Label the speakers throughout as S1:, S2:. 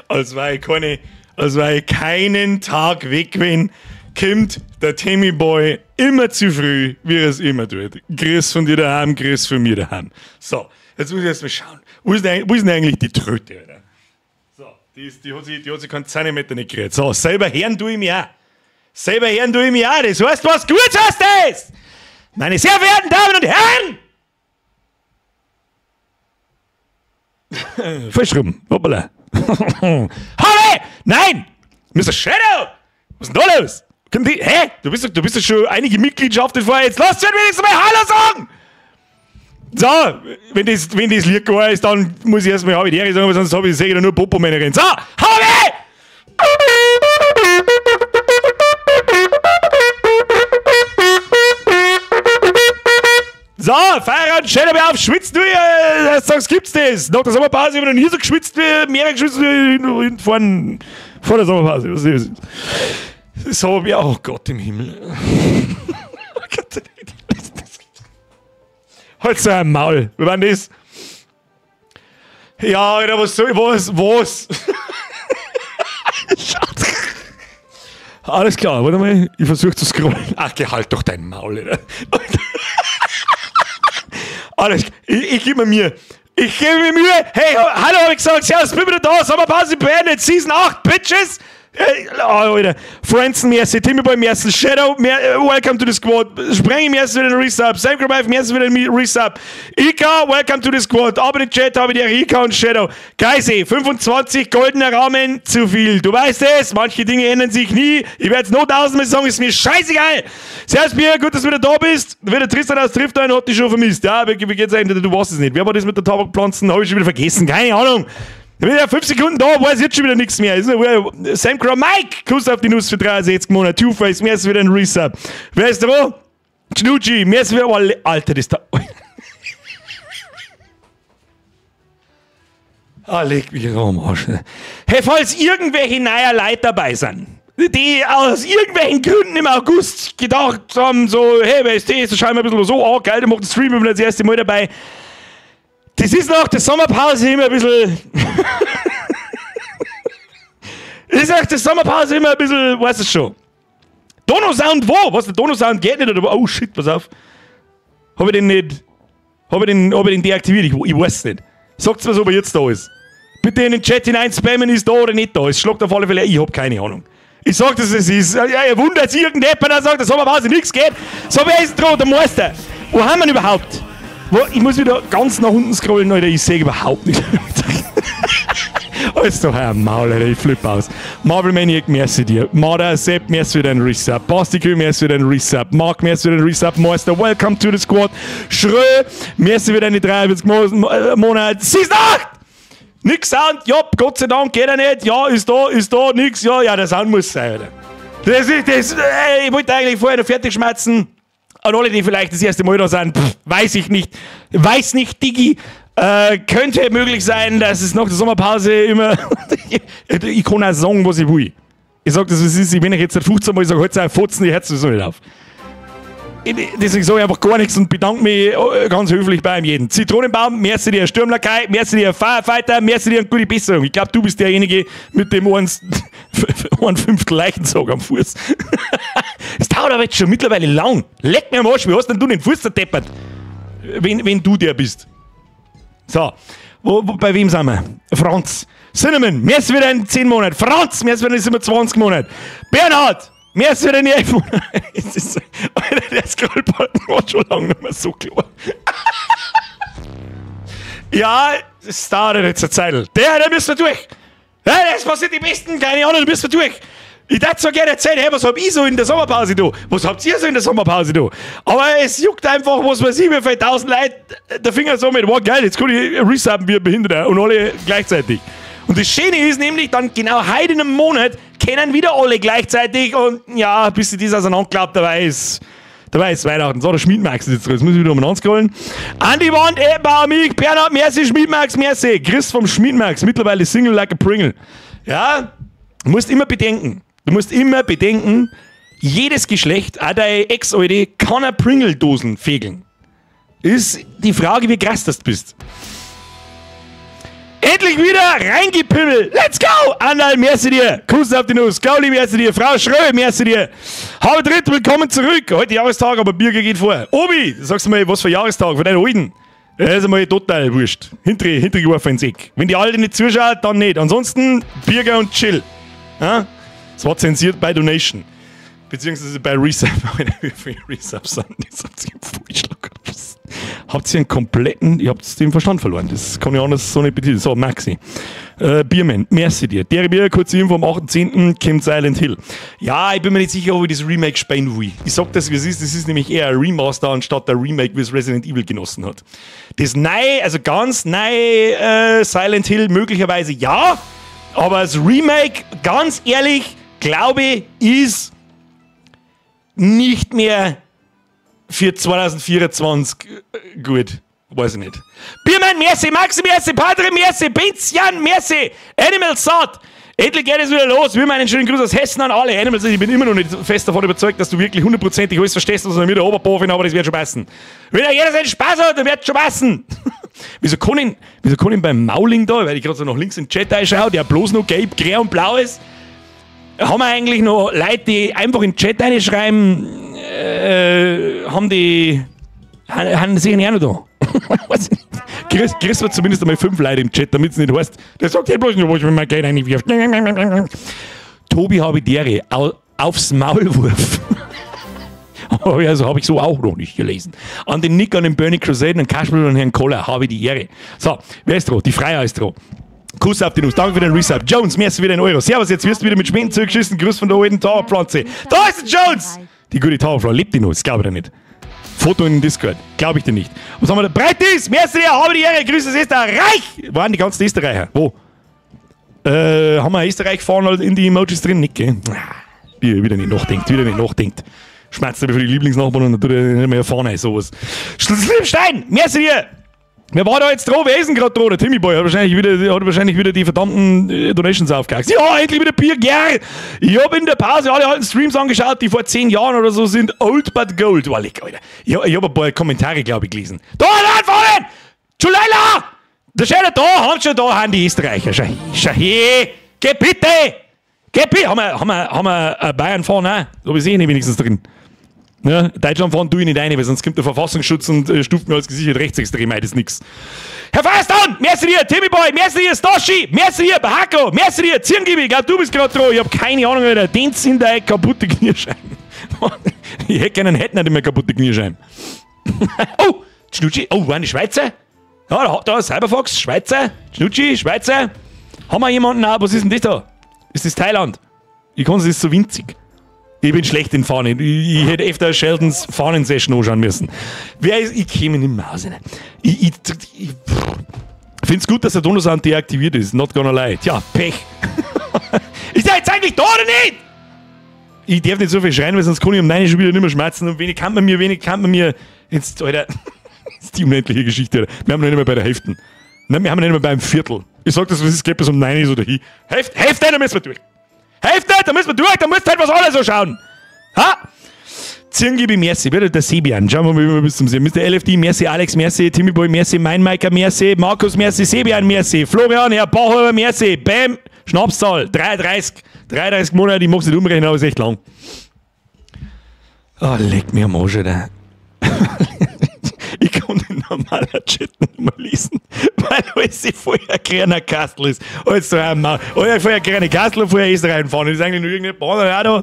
S1: Als weil ich keinen Tag weg bin, kommt der Timmy Boy immer zu früh, wie er es immer tut. Grüß von dir daheim, grüß von mir daheim. So, jetzt muss ich erst mal schauen. Wo ist denn eigentlich die Tröte, Alter? So, die hat sich keinen Zentimeter nicht gerührt. So, selber hören tue ich mich auch. Selber hören tue ich mich auch. Das heißt, was gut heißt das? Meine sehr verehrten Damen und Herren! Falsch rum. Hoppala. Hallo! Nein! Mr. Shadow! Was ist denn da los? Hä? Du bist doch schon einige Mitgliedschaften vorher. Jetzt lass mich wenigstens mal Hallo sagen! So, wenn das Lied gegangen ist, dann muss ich erstmal habe ich die sagen, weil sonst habe ich sicher nur Popo-Männerin. So, Hallo! So, Feierabend, stell dir auf, schwitzt du, sagst, gibt's das? Nach der Sommerpause habe ich noch nie so geschwitzt, mehr geschwitzt wie vor der Sommerpause. Was ist das? So, ja, oh Gott im Himmel. Halt so ein Maul. Wie war denn das? Ja, Alter, was soll ich, was? Alles klar, warte mal, ich versuche zu scrollen. Ach, geh halt doch dein Maul, Alter. Alles, ich gebe mir Mühe. Ich gebe mir Mühe. Hey, hallo, hab ich gesagt, servus, bin wieder da, Sommerpause beendet, Season 8, Bitches. Alter. Friends, merci, Timmy Boy, merci, Shadow, welcome to the squad. Sprengi, merci für den Resub. Sam Grabbe, merci für den Resub. Ika, welcome to the squad. Aber den Chat habe ich die Ika und Shadow. Geisi, 25 goldener Rahmen, zu viel. Du weißt es, manche Dinge ändern sich nie. Ich werde es noch tausendmal sagen, ist mir scheißegal. Servus, Bier, gut, dass du wieder da bist. Wieder Tristan aus Trifft ein, hat dich schon vermisst. Ja, wie geht's eigentlich? Du weißt es nicht. Wer war das mit der Tabakpflanzen? Habe ich schon wieder vergessen. Keine Ahnung. Da bin ich ja 5 Sekunden da, weiß jetzt schon wieder nichts mehr. Sam Crow Mike, Kuss auf die Nuss für 63 Monate. Two-Face, mir ist wieder ein Resub. Wer ist da wo? Schnucci, mir ist wieder. Oh, Alter, das ist da. Ah, leg mich am Arsch. Hey, falls irgendwelche neuer Leute dabei sind, die aus irgendwelchen Gründen im August gedacht haben, so, hey, wer ist das? Schauen wir ein bisschen so, oh, geil, der macht den Stream, ich bin das erste Mal dabei. Das ist nach der Sommerpause immer ein bisschen. Das ist nach der Sommerpause immer ein bisschen, weißt du schon. Dono Sound wo? Was, der Dono Sound geht nicht oder? Oh shit, pass auf. Hab ich den nicht. Hab ich den deaktiviert? Ich weiß es nicht. Sagt's mir so, ob er jetzt da ist. Bitte in den Chat hinein spammen, ist da oder nicht da. Es schlagt auf alle Fälle, ich hab keine Ahnung. Ich sag, dass es ist. Ja, ihr wundert sich irgendjemand, der sagt, der Sommerpause nichts geht. So, wer ist denn dran? Der Meister. Wo haben wir ihn überhaupt? Ich muss wieder ganz nach unten scrollen, Alter, ich sehe überhaupt nichts. Alles doch ein Maul, Alter, ich flippe aus. Marvel Maniac, merci dir. Marder, Sepp, merci für deinen Resub. Basti Küh, merci für deinen Resub. Mark, merci für deinen Resub. Meister, welcome to the squad. Schrö, merci für deine 43 Monate. Season 8! Nix Sound, ja, Gott sei Dank geht er nicht. Ja, ist da, nix. Ja, ja, der Sound muss sein, Alter. Das ist, das, ich wollte eigentlich vorher noch fertig schmerzen. An alle, die vielleicht das erste Mal da sind, pff, weiß ich nicht. Weiß nicht, Digi. Könnte möglich sein, dass es nach der Sommerpause immer. Ich kann auch sagen, was ich will. Ich sag das, was ist. Ich bin jetzt seit 15 Mal, ich sag, halt auch Fotzen, die Herzen so nicht auf. Deswegen sage ich einfach gar nichts und bedanke mich ganz höflich bei jedem. Zitronenbaum, merci dir Sturmlakai, merci dir Firefighter, merci dir gute Besserung. Ich glaube, du bist derjenige mit dem ein Fünftel Leichenzug am Fuß. Es dauert aber jetzt schon mittlerweile lang. Leck mir am Arsch, wie hast denn du den Fuß zerdeppert? Wenn du der bist. So, bei wem sind wir? Franz. Cinnamon, merci wieder in 10 Monaten. Franz, merci wieder in 27 Monaten. Bernhard! Mehr als wieder in 11 Monate. Alter, der Scrollbalken war schon lange nicht mehr so klar. Ja, das dauert jetzt eine Zeit. Der müssen wir durch. Ja, das passiert die Besten, keine Ahnung, da müssen wir durch. Ich darf zwar gerne erzählen, hey, was hab ich so in der Sommerpause da? Was habt ihr so in der Sommerpause da? Aber es juckt einfach, was weiß ich, wie viele tausend Leute der Finger so mit, wow, geil, jetzt kann ich resubben wie ein Behinderter und alle gleichzeitig. Und das Schöne ist nämlich, dann genau heute in einem Monat kennen wieder alle gleichzeitig und ja, bis sie das auseinanderklappt, dabei ist Weihnachten. So, der Schmiedmax ist jetzt drin. Jetzt muss ich wieder umeinander scrollen. Andi Wand, Ebbauer, mich, Bernhard, merci, Schmiedmax, merci. Chris vom Schmiedmax, mittlerweile Single like a Pringle. Ja, du musst immer bedenken. Du musst immer bedenken, jedes Geschlecht, auch deine Ex-Alte, kann eine Pringle-Dosen fegeln. Ist die Frage, wie krass das bist. Endlich wieder reingepimmelt. Let's go! Andal, merci dir. Kuss auf die Nuss. Gauli, merci dir. Frau Schrö, merci dir. Habe dritt, willkommen zurück. Heute Jahrestag, aber Birger geht vor. Obi, sagst du mal, was für Jahrestag von deinen Alten? Das ist einmal total wurscht. Hintere geworfen ins Eck. Wenn die Alte nicht zuschaut, dann nicht. Ansonsten Birger und Chill. Ja? Das war zensiert bei Donation. Beziehungsweise bei Resub. Wie viele Resubs sind das? Habt ihr einen Vollschlag? Habt ihr einen kompletten, ihr habt den Verstand verloren. Das kann ich anders so nicht betiteln. So, Maxi. Bierman, merci dir. Der Bier, kurze Info, am 8.10. kommt Silent Hill. Ja, ich bin mir nicht sicher, ob ich das Remake spielen will. Ich sag das, wie es ist. Das ist nämlich eher ein Remaster anstatt der Remake, wie es Resident Evil genossen hat. Das neue, also ganz neue Silent Hill, möglicherweise ja. Aber das Remake, ganz ehrlich, glaube ich, ist nicht mehr für 2024 gut. Weiß ich nicht. Biermann, merci, Maxi, merci, Padre, merci, Benzian, merci, Animal Saat. Endlich geht es wieder los. Wir meinen schönen Gruß aus Hessen an alle. Animal Saat, ich bin immer noch nicht fest davon überzeugt, dass du wirklich hundertprozentig alles verstehst, was wir mit der Oberbofen, aber das wird schon passen. Wenn ja jeder seinen Spaß hat, dann wird schon passen. Wieso kann ich beim Mauling da, weil ich gerade so nach links in den Chat einschaue, der bloß noch gelb, grün und blau ist, haben wir eigentlich noch Leute, die einfach in den Chat reinschreiben, haben die... Haben sicher nicht auch noch da. Chris, Chris hat zumindest einmal 5 Leute im Chat, damit es nicht heißt, der sagt ja bloß nur, was wenn man Geld reinwirft. Tobi habe Dere, aufs Maulwurf. Also habe ich so auch noch nicht gelesen. An den Nick, an den Bernie Crusade, an Kaschmel und Herrn Koller habe ich die Ehre. So, wer ist dran? Die Freier ist dran. Kuss auf die Nuss, danke für den Resub. Jones, merci wieder in Euro. Servus, jetzt wirst du wieder mit Schmähten zugeschissen. Gruß von der alten Tauerpflanze. Da ist der Jones! Die gute Tauerpflanze, lebt die noch? Das glaube ich dir nicht. Foto in den Discord, glaube ich dir nicht. Was haben wir da? Breitis, merci dir, habe die Ehre, Grüße aus Österreich! Wo waren die ganzen Österreicher? Wo? Haben wir Österreich fahren in die Emojis drin? Nicht, gell? Wieder nicht nachdenkt, wieder nicht nachdenkt. Schmerzt aber für die Lieblingsnachbarn und dann tut er nicht mehr fahren, sowas. Schlimmstein, merci dir! Wer war da jetzt dran? Wer ist denn gerade dran? Der Timmy Boy hat wahrscheinlich wieder die verdammten Donations aufgehakt. Ja, endlich wieder Bier, gell! Ich hab in der Pause alle alten Streams angeschaut, die vor 10 Jahren oder so sind. Old but gold. Oh, leck, Alter. Ich hab ein paar Kommentare, glaube ich, gelesen. Da, fahren! Tschuleila! Da steht er da, haben schon da, haben die Österreicher. Schau her! Geh bitte! Geh bitte! Haben wir Bayern fahren auch? Da hab ich nicht wenigstens drin. Ja, Deutschland fahren tue ich nicht rein, weil sonst kommt der Verfassungsschutz und stuft mir als gesichert rechtsextrem ein, das ist nix. Herr Firestone, merci dir, Timmy Boy, merci dir, Stoshi, merci dir, Bahako, merci dir, Zirngibi, ich glaub, du bist gerade dran, ich hab keine Ahnung, Alter, den sind da kaputte Kniescheiben. Ich hätte keinen, hätten nicht mehr kaputte Kniescheiben. Oh, Schnutschi, oh, waren die Schweizer? Ja, da ist Cyberfox, Schweizer, Schnutschi, Schweizer. Haben wir jemanden auch, was ist denn das da? Ist das Thailand? Ich kann es, ist so winzig. Ich bin schlecht in Fahnen. Ich hätte öfter Sheldons Fahnen-Session anschauen müssen. Wer ist, ich käme nicht mehr raus. Ich finde es gut, dass der Donosound deaktiviert ist. Not gonna lie. Tja, Pech. Ist der jetzt eigentlich da oder nicht? Ich darf nicht so viel schreien, weil sonst kann ich um 9 schon wieder nicht mehr schmerzen. Und wenig kann man mir, wenig kann man mir. Jetzt, Alter. Das ist die unendliche Geschichte, Alter. Wir haben noch nicht mehr bei der Hälfte. Nein, wir haben noch nicht mehr beim Viertel. Ich sag das, was es geht bis um 9 so dahin. Hälfte, da müssen wir durch. Hälfte, da müssen wir durch, da müsst halt was alle so schauen. Ha? Zirngibi, merci, wieder der Sebian. Schauen wir mal, wie wir bis zum Sehen. Mr. LFD, merci, Alex, merci, Timmy Boy, merci, mein Maiker, merci, Markus, merci, Sebian, merci, Florian, Herr Bauchhuber, merci, Bam, Schnapszahl, 33. 33 Monate, ich mach's nicht umrechnen, aber ist echt lang. Oh, leck mir am Arsch, Alter. Ich kann den normalen Chat nicht mehr lesen, weil alles vorher kleiner Kastel ist. Alles so ein Mann. Alles vorher kleine Kastel und vorher Österreich fahren. Das ist eigentlich nur irgendeine Bahn. Auch da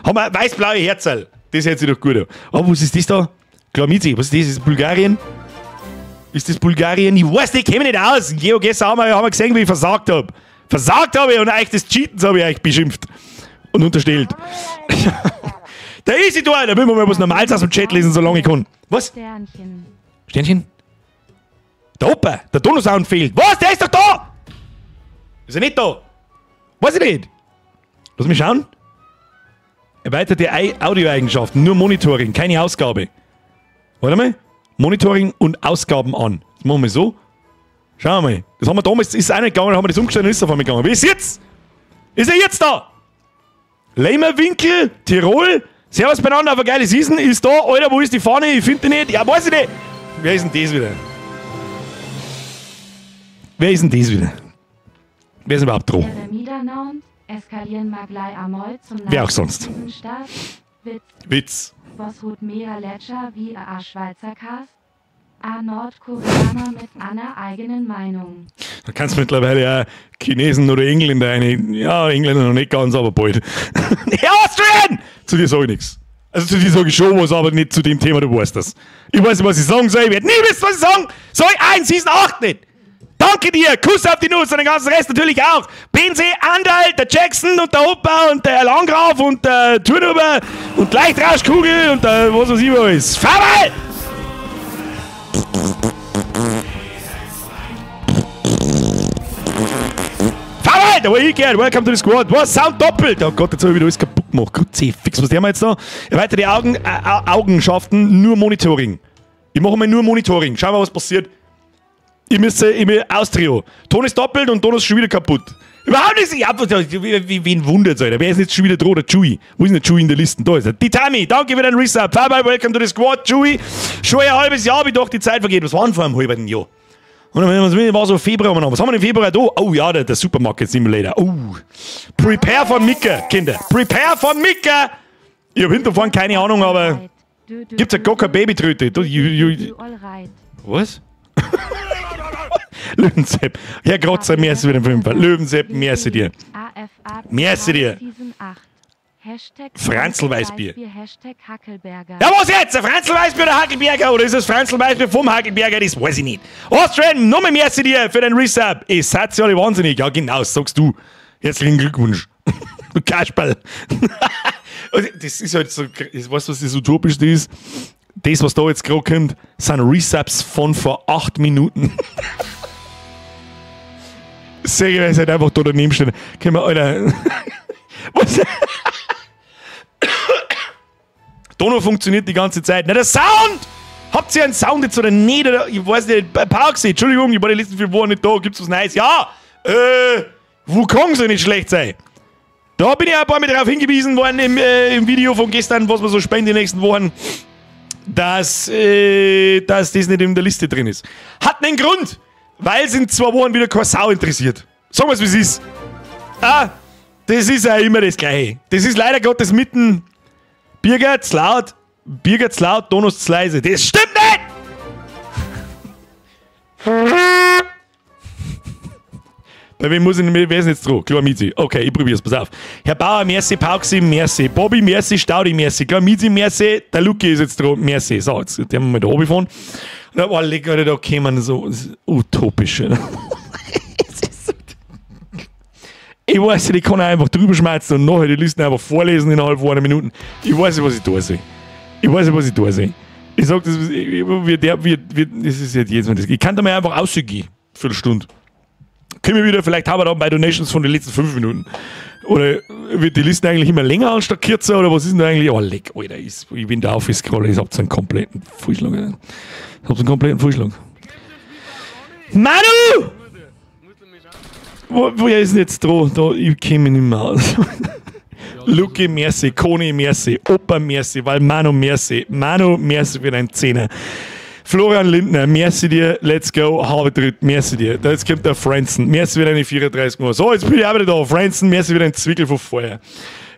S1: haben wir weiß-blaue Herzl. Das hört sich doch gut an. Aber was ist das da? Klamizi, was ist das? Ist das Bulgarien? Ist das Bulgarien? Ich weiß nicht, ich kenne mich nicht aus. In GeoGuessr haben wir gesehen, wie ich versagt habe. Versagt habe ich und euch des Cheatens habe ich euch beschimpft und unterstellt. Der ist da, da will man mal was Normales aus dem Chat lesen, solange ich kann. Was?
S2: Sternchen.
S1: Sternchen? Der Opa, der Donosound fehlt. Was? Der ist doch da! Ist er nicht da? Weiß ich nicht. Lass mich schauen. Erweiterte Audioeigenschaften, nur Monitoring, keine Ausgabe. Warte mal. Monitoring und Ausgaben an. Das machen wir so. Schauen wir mal. Das haben wir damals, ist auch nicht gegangen, haben wir das umgestellt und ist auf einmal gegangen. Wie ist jetzt? Ist er jetzt da? Lehmerwinkel, Tirol. Servus beieinander, auf eine geile Season. Ist da, Alter, wo ist die Fahne? Ich finde die nicht. Ja, weiß ich nicht. Wer ist denn das wieder? Wer ist denn das wieder? Wer ist überhaupt dran? Wer auch sonst. Witz.
S2: Was hut mehr Letscher wie a Schweizer Cast? A Nordkoreaner mit einer eigenen Meinung.
S1: Da kannst du mittlerweile auch Chinesen oder Engländer eine. Ja, Engländer noch nicht ganz, aber bald. Herr Austrian! Zu dir sag ich nichts. Also zu dir sage ich schon was, aber nicht zu dem Thema, du weißt das. Ich weiß nicht, was ich sagen soll, ich werde nie wissen, was ich sagen soll. 1, Season 8 nicht. Danke dir, Kuss auf die Nuss und den ganzen Rest natürlich auch. Bense, Andal, der Jackson und der Opa und der Landgraf und der Turnover und Leichtrauschkugel und der was weiß ich was. Fahrrad! Fahrrad! Da war ich gern. Welcome to the squad. Was? Sound doppelt! Oh Gott, jetzt habe ich wieder alles kaputt gemacht. Kruzifix, was haben wir jetzt da? Erweiterte Augen, Augenschaften, nur Monitoring. Ich mache mal nur Monitoring. Schau mal, was passiert. Ich müsste Austrio. Ton ist doppelt und Ton ist schon wieder kaputt. Überhaupt nicht. Ja, wen wundert's, Alter? Wer ist jetzt schon wieder dran? Der Chewie. Wo ist denn der Chewie in der Liste? Da ist er. Die Tami, danke für den Resub. Bye bye, welcome to the squad, Chewie. Schon ein halbes Jahr, wie doch die Zeit vergeht. Was war denn vor einem halben Jahr? Und dann war so Februar. Was haben wir im Februar da? Oh ja, der Supermarket Simulator. Oh. Prepare for Mika, Kinder. Prepare for Mika! Ich hab hinterfahren keine Ahnung, aber gibt's ja gar keine Babytröte. Was? Löwensepp. Herr Grotzer, merci für den Fünfer. Löwensepp, merci dir. Merci dir. Franzl Weißbier. Ja, was jetzt? Franzl Weißbier oder Hackelberger? Oder ist es Franzl Weißbier vom Hackelberger? Das weiß ich nicht. Austrian, nochmal merci dir für den Resub. Ihr seid ja alle wahnsinnig. Ja, genau, das sagst du. Herzlichen Glückwunsch. Du Kasperl. Das ist halt so, weißt du, was das Utopischste ist? Das, was da jetzt gerade kommt, sind Resubs von vor 8 Minuten. Sehr geil, halt einfach da daneben stehen. Können wir, Alter. Was? Dono funktioniert die ganze Zeit. Na, der Sound! Habt ihr einen Sound jetzt oder nicht? Oder, ich weiß nicht, Parksee, Entschuldigung, ich war die letzten 4 Wochen nicht da. Gibt's was Neues? Ja! Wukong soll nicht schlecht sein. Da bin ich auch ein paar Mal darauf hingewiesen worden im Video von gestern, was wir so spielen die nächsten Wochen, dass das nicht in der Liste drin ist. Hat einen Grund, weil es in 2 Wochen wieder keine Sau interessiert. Sagen wir's, wie es ist. Ah, das ist ja immer das Gleiche. Das ist leider Gottes mitten Birger zu laut, Birger zu laut, Donus zu leise. Das stimmt nicht! Bei wem muss ich nicht mehr, wer ist denn jetzt dran? Klar, Mizi. Okay, ich probier's, pass auf. Herr Bauer, merci, Pauxi, merci. Bobby, merci, Staudi, merci. Klar, Mizi, merci. Der Luki ist jetzt dran, merci. So, jetzt haben wir mal da runtergefahren. Und da war lecker, da kämen so utopisch. Ich weiß nicht, ich kann einfach drüber schmeißen und nachher die Listen einfach vorlesen innerhalb von einer Minute. Ich weiß nicht, was ich da sehe. Ich weiß nicht, was ich da sehe. Ich sag, das, das ist jetzt jedes Mal das. Ich kann da mal einfach rausgehen. Viertelstunde. Können wir wieder, vielleicht haben wir dann bei Donations von den letzten 5 Minuten. Oder wird die Liste eigentlich immer länger anstatt kürzer? Oder was ist denn da eigentlich? Oh, leck, Alter, ich bin da aufgescrollt, ich hab so einen kompletten Vorschlag. Ich hab so einen kompletten Vorschlag. Manu! Wo ist denn jetzt dran? Da, ich käme nicht mehr aus. Luki, merci, Koni, merci, Opa, merci, Valmano, merci, Manu, merci für deinen Zehner. Florian Lindner, merci dir, let's go, habe dritt, merci dir. Da jetzt kommt der Franzen, merci für deine 34 Mal. So, jetzt bin ich auch wieder da. Franzen, merci für deinen Zwickel von vorher.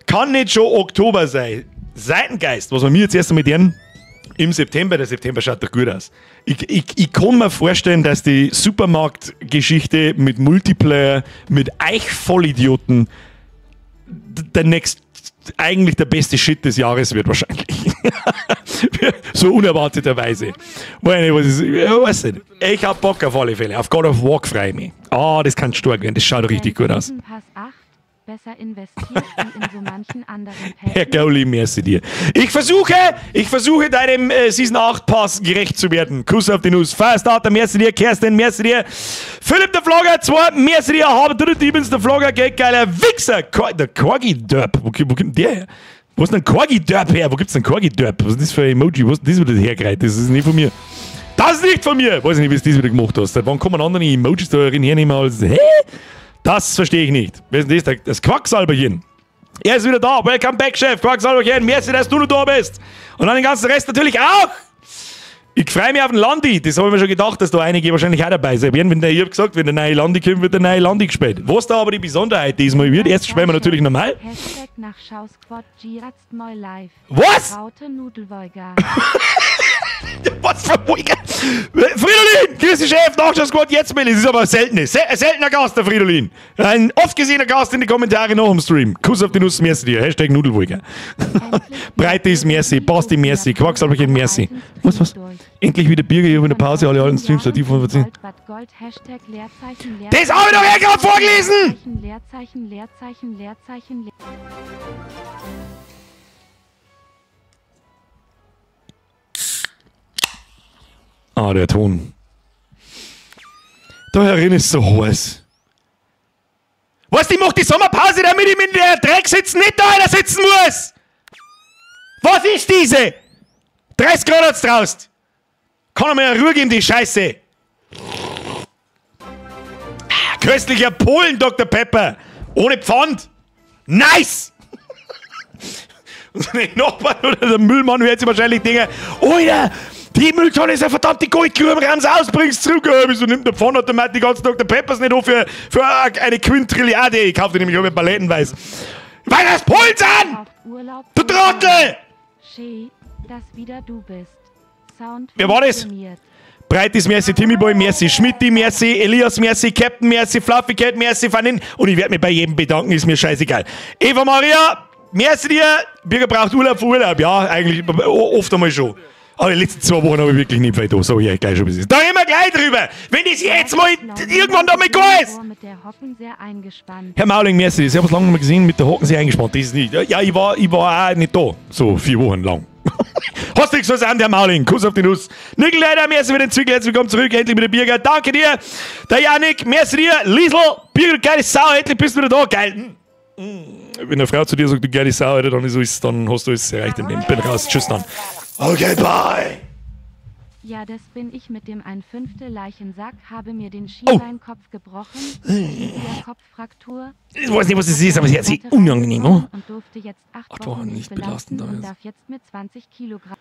S1: Kann nicht schon Oktober sein. Seitengeist, was wir mir jetzt erst einmal deren im September, der September schaut doch gut aus. Ich kann mir vorstellen, dass die Supermarktgeschichte mit Multiplayer, mit euch Vollidioten, der next, eigentlich der beste Shit des Jahres wird wahrscheinlich. So unerwarteterweise. Weiß nicht. Ich hab Bock auf alle Fälle. Auf God of War freue ich mich. Ah, das kann stark werden. Das schaut richtig gut aus.
S2: Pass 8, besser investiert wie in so manchen anderen Pässen.
S1: Herr Gauli, merci dir. Ich versuche deinem Season 8 Pass gerecht zu werden. Kuss auf die Nuss. Firestarter, merci dir. Kerstin, merci dir. Philipp der Vlogger 2, merci dir. Habe dritte Ibens der Vlogger, geldgeiler Wichser. Der Corgi Derp. Wo kommt der her? Wo ist denn Corgi Derp her? Wo gibt's denn Corgi Derp? Was ist das für ein Emoji? Wo ist denn das wieder hergereiht? Das ist nicht von mir. Das ist nicht von mir! Weiß ich nicht, wie du das wieder gemacht hast. Seit wann kann man andere Emojis da hernehmen als. Hä? Das verstehe ich nicht. Wer ist denn das? Das Quacksalberchen. Er ist wieder da. Welcome back, Chef. Quacksalberchen. Merci, dass du noch da bist. Und dann den ganzen Rest natürlich auch. Ich freue mich auf den Landi. Das habe ich mir schon gedacht, dass da einige wahrscheinlich auch dabei sein werden. Wenn der, ich hab gesagt, wenn der neue Landi kommt, wird der neue Landi gespielt. Was da aber die Besonderheit diesmal wird, erst spielen wir natürlich normal.
S2: Hashtag nach Schausquad live.
S1: Was? Was für Wolga? Fridolin! Grüß dich, Chef, Nachschau-Squad, jetzt Melli. Das ist aber selten. Ein seltener Gast, der Fridolin. Ein oft gesehener Gast in die Kommentare nach dem Stream. Kuss auf die Nuss, merci dir. Hashtag Nudelwolga. Breite ist merci, Basti merci, Quacksalberchen merci. Was, was? Endlich wieder Birger, ich habe in der Pause alle alten Streams seit von 10. Das habe ich doch ja gerade vorgelesen!
S2: Leerzeichen, Leerzeichen, Leerzeichen,
S1: Ah, der Ton. Da herin ist so heiß. Was, ich mach die Sommerpause, damit ich mit der Dreck sitzen nicht da einer sitzen muss! Was ist diese? 30 Grad hat's draußen! Kann er mir Ruhe geben, die Scheiße! Ah, köstlicher Polen, Dr. Pepper! Ohne Pfand! Nice! Und die Nachbarn oder der Müllmann wird sich wahrscheinlich denken, Alter! Die Mülltonne ist eine verdammte Goldgrube, ramm's aus, bring's zurück. Wieso nimmt der Pfandautomat die ganzen Dr. Peppers nicht auf für eine Quintrilliarde? Ich kaufe die nämlich auch mit Palettenweiß. Weil das Puls an! Du Trottel!
S2: Schee, dass wieder du bist. Sound.
S1: Wer war das? Breitis merci, Timmy Boy merci, Schmidti merci, Elias merci, Captain merci, Fluffy Cat merci, Fanin. Und ich werde mich bei jedem bedanken, ist mir scheißegal. Eva Maria, merci dir. Birger braucht Urlaub für Urlaub. Ja, eigentlich oft einmal schon. Aber die letzten 2 Wochen habe ich wirklich nicht viel da, so ich gleich schon ein bisschen. Da reden wir gleich drüber, wenn das jetzt mal irgendwann da mal gar ist. Herr Mauling, merci, ich habe es lange nicht mehr gesehen, mit der Hocken sehr eingespannt. Das ist nicht. Ja, ich war auch nicht da, so 4 Wochen lang. Hast nichts was an, Herr Mauling, Kuss auf die Nuss. Nickel-Leider, merci für den Zwickel, herzlich willkommen zurück, endlich mit der Birger. Danke dir, der Janik, merci dir, Liesl, Birger, geile Sau, endlich bist du wieder da, geil. Wenn eine Frau zu dir sagt, du geile Sau, Alter, dann, ist, dann hast du es erreicht im Leben. Bin raus, tschüss dann. Okay, bye!
S2: Ja, das bin ich mit dem 1/5 Leichensack, habe mir den Schienbeinkopf gebrochen, Kopffraktur.
S1: Ich weiß nicht, was es ist, aber es ist jetzt unangenehm, oder?
S2: Und durfte jetzt 8 Wochen nicht belasten und darf jetzt mit 20 Kilogramm.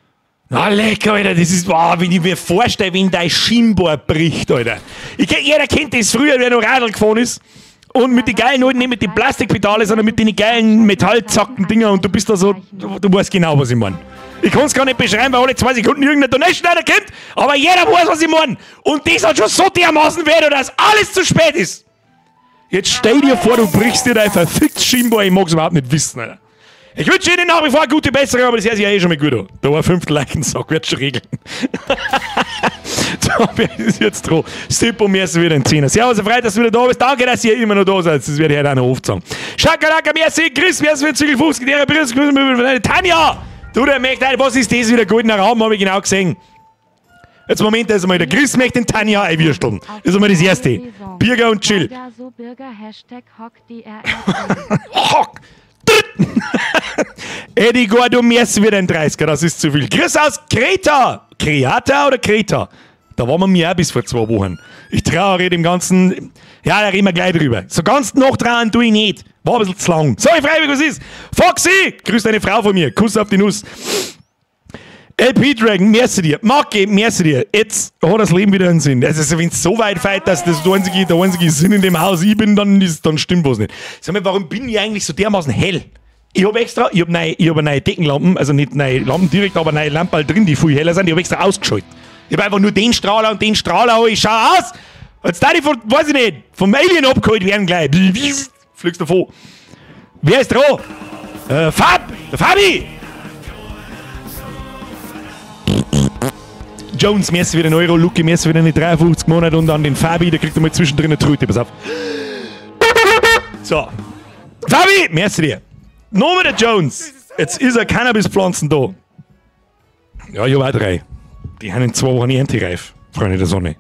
S1: Na lecker, Alter, das ist, wow, wenn ich mir vorstelle, wenn dein Schienbein bricht, Alter. Jeder kennt das früher, wer noch Radl gefahren ist. Und mit den geilen alten, nicht mit den Plastikpedale, sondern mit den geilen Metallzacken-Dinger und du bist da so, du weißt genau, was ich meine. Ich kann es gar nicht beschreiben, weil alle 2 Sekunden irgendein Donation einer kommt, aber jeder weiß, was ich meine. Und das hat schon so dermaßen weh, dass alles zu spät ist. Jetzt stell dir vor, du brichst dir dein verficktes Schienbein, ich mag's überhaupt nicht wissen, Alter. Ich wünsche Ihnen nach wie vor gute Besserung, aber das hört sich ja eh schon mal gut an. Da war 5 Leichensack, wird schon regeln. So, wer ist jetzt dran? Stippo, merci wieder ein Zehner. Servus, erfreut, dass du wieder da bist. Danke, dass ihr immer noch da seid. Das werde ich heute auch noch oft sagen. Schakalaka, merci, Chris, merci für Zügel 50, der Grüß, Tanja! Du, der möchte, was ist das wieder? Goldener Raum, habe ich genau gesehen. Jetzt Moment, also mal, der Chris möchte den Tanja einwürsteln. Das ist einmal das Erste. Birger und Chill. Hock! Eddie Gordo, merci wieder ein 30er, das ist zu viel. Chris aus Kreta. Kreata oder Kreta? Da waren wir mir auch bis vor 2 Wochen. Ich trauere dem Ganzen. Ja, da reden wir gleich drüber. So ganz nachtrauen tue ich nicht. War ein bisschen zu lang. So, ich frage mich, was ist. Foxy, grüß deine Frau von mir. Kuss auf die Nuss. LP Dragon, merci dir. Marke, merci dir. Jetzt hat das Leben wieder einen Sinn. Also, wenn es so weit fällt, dass das der einzige Sinn in dem Haus ich bin, dann stimmt was nicht. Sag mal, warum bin ich eigentlich so dermaßen hell? Ich habe extra, ich hab neue Deckenlampen, also nicht neue Lampen direkt, aber neue Lampen drin, die viel heller sind, die habe ich extra ausgeschaltet. Ich habe einfach nur den Strahler und den Strahler, ich schau aus, als da die von, weiß ich nicht, vom Alien abgeholt werden gleich. Fliegst davon. Wer ist dran? Fab! Der Fabi! Jones, merci wieder einen Euro, Lucky, merci wieder eine 53 Monate und an den Fabi, der kriegt einmal zwischendrin eine Tröte, pass auf. So. Fabi, merci dir. Nochmal der Jones. Jetzt ist er Cannabispflanzen da. Ja, ich habe auch 3. Die haben in 2 Wochen erntereif, Freunde der Sonne.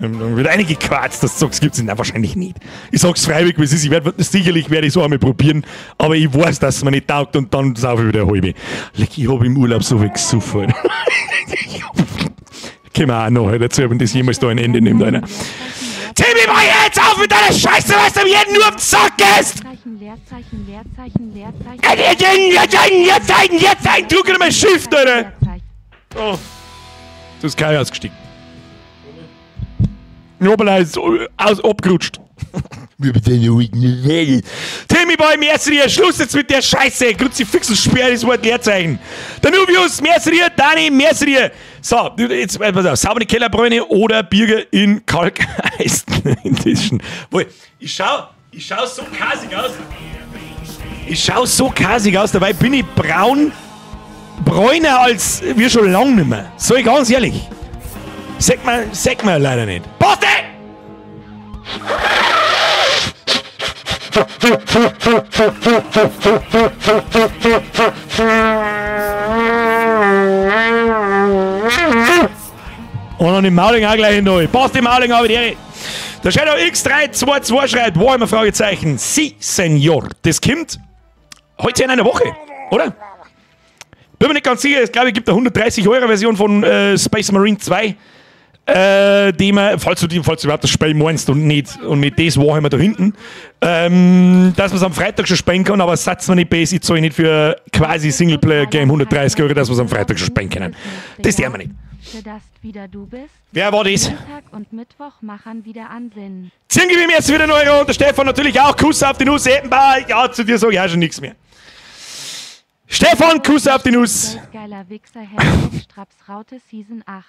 S1: Dann wird eingequarzt, das Zeugs gibt es wahrscheinlich nicht. Ich sag's freiwillig, wie es ist. Ich werd, sicherlich werde ich so einmal probieren, aber ich weiß, dass es mir nicht taugt und dann saufe ich wieder eine halbe. Leck, ich habe im Urlaub so viel gesoffen. Können wir auch noch dazu, wenn das jemals da ein Ende nimmt, einer. Timmy, mach jetzt auf mit deiner Scheiße, was du jedem nur auf den Sack gehst!
S2: Leerzeichen, Leerzeichen, Leerzeichen,
S1: Leerzeichen, Leerzeichen, Druck mal Shift, Alter! Oh. Das ist kein ausgestiegen. Hoppala, ist aus, abgerutscht. Timmy Boy, merci dir. Schluss jetzt mit der Scheiße. Kruzifix und Sperr, das Wort Leerzeichen. Der Nubius, merci dir. Dani, merci dir. So, jetzt, pass auf. Saubere Kellerbräune oder Birger in Kalkeisen Edition. Ich schau so kasig aus. Ich schau so kasig aus. Dabei bin ich braun, bräuner als wir schon lange nicht mehr. So, ich ganz ehrlich. Sag mir leider nicht. Basti! Und dann die Mauling auch gleich neu. Passt die Mauling auch wieder. Der Shadow X322 schreibt, Warhammer Fragezeichen. Si, Senor. Das kommt heute in einer Woche, oder? Bin mir nicht ganz sicher, ich glaube, es gibt eine 130 € Version von Space Marine 2. Die man, falls du überhaupt das Spiel meinst und nicht das Warhammer da hinten, dass man es am Freitag schon spielen kann, aber satz mir nicht besser, ich zahle nicht für quasi Singleplayer-Game 130 €, dass wir es am Freitag schon spielen können. Das dürfen wir nicht. Wer war das?
S2: Montag und Mittwoch machen wieder Ansinn.
S1: Ziehen wir mir jetzt wieder einen Euro und der Stefan natürlich auch. Kuss auf die Nuss, Eppenbauer. Ja, zu dir sage ich auch schon nichts mehr. Stefan, Kuss auf die Nuss.
S2: Geldgeiler Wichser, Herr Straps, Raute Season 8.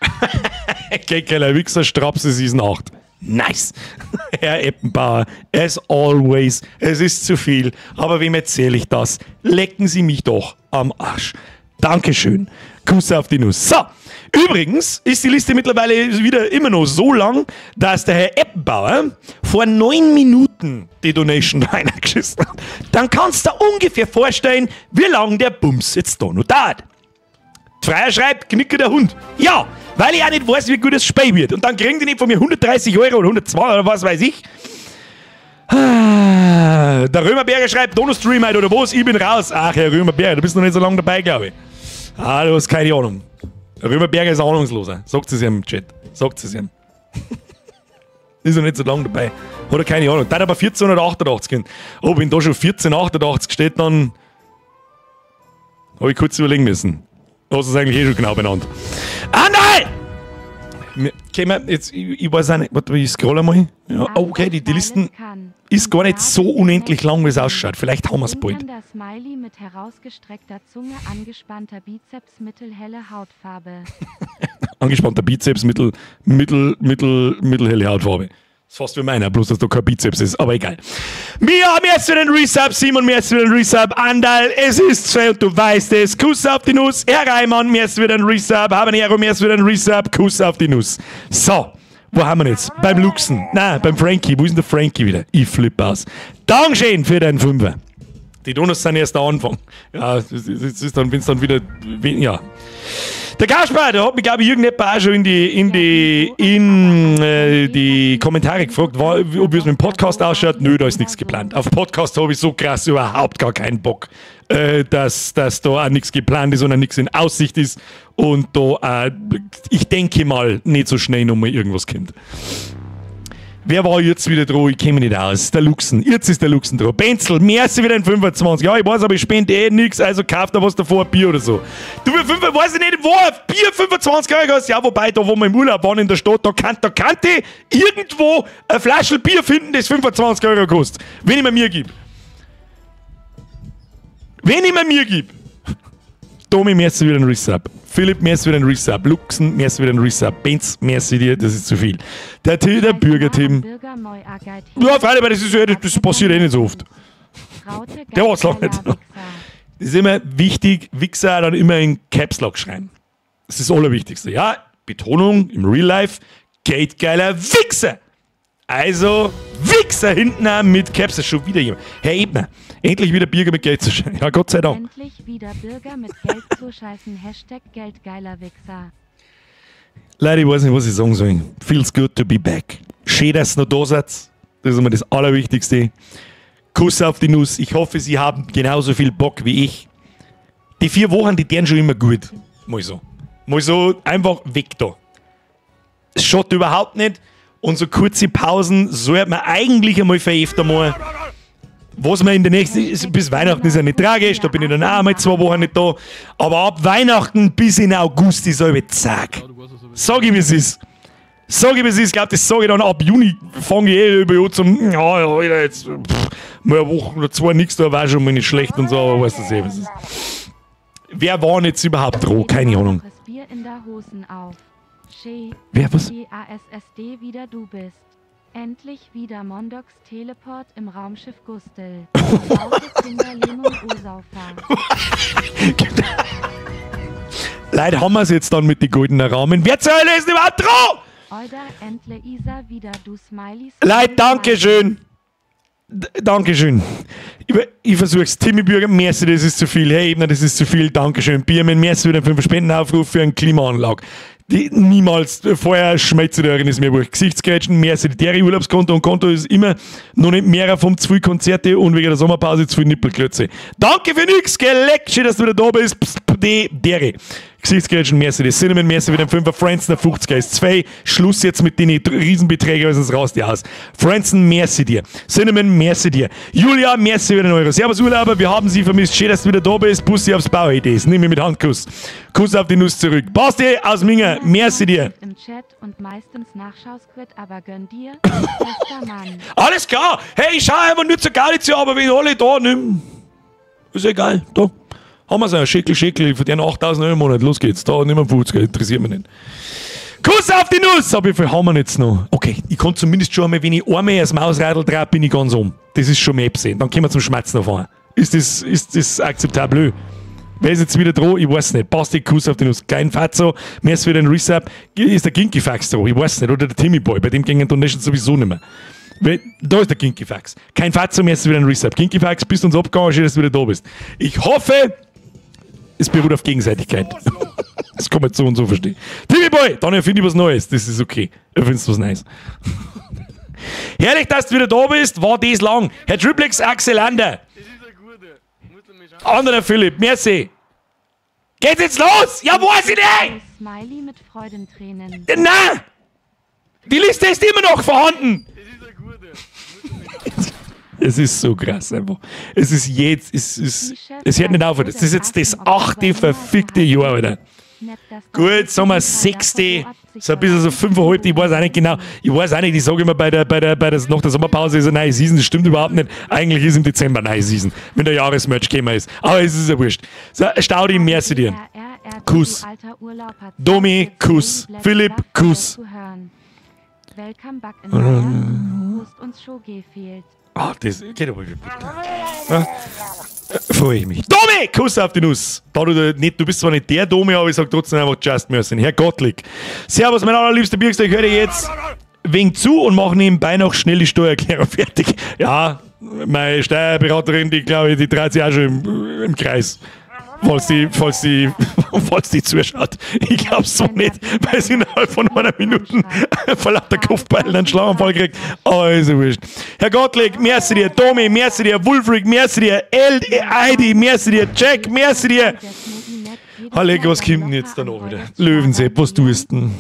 S1: Geldgeiler Wichser, Strapse Season 8. Nice. Herr Eppenbauer, as always, es ist zu viel. Aber wem erzähle ich das? Lecken Sie mich doch am Arsch. Dankeschön. Kuss auf die Nuss. So, übrigens ist die Liste mittlerweile wieder immer noch so lang, dass der Herr Eppenbauer vor 9 Minuten die Donation reingeschissen hat. Dann kannst du dir ungefähr vorstellen, wie lange der Bums jetzt da noch dauert. Freier schreibt, knicke der Hund. Ja, weil ich auch nicht weiß, wie gut das Spiel wird. Und dann kriegen die nicht von mir 130 € oder 102 oder was weiß ich. Der Römerberger schreibt, Dono-Stream halt oder was, ich bin raus. Ach, Herr Römerberger, du bist noch nicht so lange dabei, glaube ich. Ah, du hast keine Ahnung. Römerberger ist ahnungsloser. Sagt es ihm im Chat. Sagt es ihm. Ist noch nicht so lange dabei. Hat er keine Ahnung. Dann aber 1488 gehen. Oh, wenn da schon 1488 steht, dann habe ich kurz überlegen müssen. Hast du es eigentlich eh schon genau benannt. Ah, nein! Wir, jetzt, ich weiß auch nicht, warte, ich scroll einmal. Ja, okay, die Listen ist gar nicht so unendlich lang, wie es ausschaut. Vielleicht haben wir es bald.
S2: Smiley mit herausgestreckter Zunge, angespannter Bizeps, mittelhelle Hautfarbe.
S1: Angespannter Bizeps, mittelhelle Hautfarbe. Das ist fast wie meiner, bloß dass da kein Bizeps ist, aber egal. Mia, merci für den Resub, Simon, merci für den Resub, Andal, es ist zwei und du weißt es. Kuss auf die Nuss, Herr Reimann, merci für den Resub, Habanero, merci für den Resub, Kuss auf die Nuss. So, wo haben wir jetzt? Beim Luxen, nein, beim Frankie, wo ist denn der Frankie wieder? Ich flippe aus. Dankeschön für den Fünfer. Die Donuts sind erst der Anfang. Ja, das ist dann, wenn es dann wieder, ja. Der Kasper, der hat mich, glaube ich, irgendjemand auch schon in die Kommentare gefragt, ob es mit dem Podcast ausschaut. Nö, da ist nichts geplant. Auf Podcast habe ich so krass überhaupt gar keinen Bock, dass da auch nichts geplant ist und auch nichts in Aussicht ist und da, ich denke mal, nicht so schnell nochmal irgendwas kommt. Wer war jetzt wieder dran? Ich kenne mich nicht aus. Der Luxen. Jetzt ist der Luxen dran. Benzel, merci wieder in 25. Ja, ich weiß, aber ich spende eh nichts, also kauft da was davor, ein Bier oder so. Du, für 5, weiß ich nicht, wo ein Bier 25 Euro kostet. Ja, wobei, da wo wir im Urlaub waren in der Stadt, da kann ich irgendwo eine Flasche Bier finden, das 25 Euro kostet. Wenn ich mir gebe. Wenn ich mir gebe. Tommy, merci wieder ein Resub. Philipp, merci wieder ein Resub. Luxen, merci wieder ein Resub. Benz, merci dir, das ist zu viel. Der Till, der Bürger-Tim. Ja, freilich, aber das, ist, das passiert eh nicht so oft. Der war's noch nicht. Das ist immer wichtig, Wichser dann immer in Caps Lock schreiben. Das ist das Allerwichtigste. Ja, Betonung im Real Life, geldgeiler Wichser. Also, Wichser hinten auch mit Caps, ist schon wieder jemand. Herr Ebner, endlich wieder Bürger mit Geld zu scheißen. Ja, Gott sei Dank.
S2: Endlich wieder Bürger mit Geld zu scheißen. Hashtag geldgeiler Wichser.
S1: Leute, ich weiß nicht, was ich sagen soll. Feels good to be back. Schön, dass ihr noch da seid. Das ist immer das Allerwichtigste. Kuss auf die Nuss. Ich hoffe, Sie haben genauso viel Bock wie ich. Die 4 Wochen, die wären schon immer gut. Mal so. Mal so einfach weg da. Es schaut überhaupt nicht. Und so kurze Pausen sollte man eigentlich einmal veröfter mal. Was mir in der nächsten, ist, bis Weihnachten ist ja nicht tragisch, da bin ich dann auch mal 2 Wochen nicht da. Aber ab Weihnachten bis in August ist alles zack. Sag ich, wie es ist. Sag ich, wie es ist. Ich glaube, das sage ich dann ab Juni, fange ich eh über zum, ja, Alter, jetzt, pff, mal eine Woche oder zwei nichts da, war schon mal nicht schlecht und so, aber weißt du eh, was ist. Wer war denn jetzt überhaupt dran? Keine Ahnung. Wer, was?
S2: ASSD wieder du bist. Endlich wieder Mondox Teleport im Raumschiff Gustel.
S1: Leute, haben wir es jetzt dann mit den goldenen Rahmen? Wer zur Hölle ist denn überhaupt dran? Leute, dankeschön. Dankeschön. Ich versuch's. Timmy Bürger, merci, das ist zu viel. Hey, Ebner, das ist zu viel. Dankeschön. Biermann, merci für den 5 Spendenaufruf für eine Klimaanlage. Die niemals vorher schmelzt der ist mir wurscht. Gesichtsgrätschen, merci, die Dere Urlaubskonto und Konto ist immer noch nicht mehr vom zu viel Konzerte und wegen der Sommerpause zu viel Nippelklötze. Danke für nix, geleck, schön, dass du wieder da bist. Psst, D, Dere. Gesichtsgrätschen, merci, die Cinnamon, merci für den 5er, Franzen, 50er ist 2. Schluss jetzt mit den Riesenbeträgen, weil sonst raus die aus. Franzen, merci dir. Cinnamon, merci dir. Julia, merci für den Euro. Servus Urlauber, wir haben sie vermisst. Schön, dass du wieder da bist. Bussi aufs Bauidees. Nimm mich mit Handkuss. Kuss auf die Nuss zurück. Basti aus Minga, merci dir.
S2: Im Chat und meistens Nachschausquit, aber gönn dir. Bester Mann.
S1: Alles klar. Hey, ich schau einfach nur zur Gaudi zu, aber wenn alle da nimm. Ist egal. Da. Haben wir es ja. Schickel, Schickel, von den 8.000 Euro im Monat. Los geht's. Da nimm 50, interessiert mich nicht. Kuss auf die Nuss! Aber wie viel haben wir jetzt noch? Okay, ich kann zumindest schon einmal, wenn ich einmal das Mausradl drehe, bin ich ganz um. Das ist schon mehr absehen. Dann können wir zum Schmerzen noch fahren. Ist das akzeptabel? Wer ist jetzt wieder dran? Ich weiß nicht. Basti, Kuss auf die Nuss. Klein Fatzo, mir ist wieder ein Resub. Ist der Kinky Fax dran? Ich weiß nicht. Oder der Timmy Boy. Bei dem gingen Donations sowieso nicht mehr. Da ist der Kinky Fax. Kein Fatzo, mir ist wieder ein Resub. Kinky Fax, bist uns abgegangen, schön, dass du wieder da bist. Ich hoffe, es beruht auf Gegenseitigkeit. Das kann man so und so verstehen. Timmy Boy, dann erfinde ich was Neues. Das ist okay. Erfindest du was Neues. Herrlich, dass du wieder da bist. War das lang. Herr Triplex, Axel Lander. Anderer Philipp, merci. Geht's jetzt los? Ja, weiß ich nicht!
S2: Smiley mit Freudentränen.
S1: Nein! Die Liste ist immer noch vorhanden! Es ist so krass einfach. Es ist jetzt, es hört nicht auf. Das ist jetzt das 8. verfickte Jahr, Alter. Gut, sagen wir 6. So ein bisschen so 5,5, ich weiß auch nicht genau. Ich weiß auch nicht, ich sage immer bei der nach der Sommerpause ist eine neue Season, das stimmt überhaupt nicht. Eigentlich ist im Dezember eine neue Season, wenn der Jahresmerch gekommen ist. Aber es ist ja wurscht. So, Staudi, merci dir. Kuss. Domi, Kuss. Philipp, Kuss. Ah, das geht aber wieder. Ja? Freue ich mich. Domi! Kuss auf die Nuss! Da du, nicht, du bist zwar nicht der Domi, aber ich sag trotzdem einfach Just Mercy. Herr Gottlieb. Servus, mein allerliebster Birkster. Ich höre dir jetzt wegen zu und mache nebenbei noch schnell die Steuererklärung fertig. Ja, meine Steuerberaterin, die glaube ich, die dreht sich auch schon im Kreis. Falls die zuschaut. Ich glaub's so nicht, weil sie innerhalb von einer Minute vor lauter Kopfbeilen einen Schlaganfall kriegt. Aber ist ja wurscht. Herr Gottlieb, merci dir. Domi, merci dir. Wulfric, merci dir. El, Heidi, merci dir. Jack, merci dir. Halleg, was kommt denn jetzt da noch wieder? Löwensepp, was tust du denn?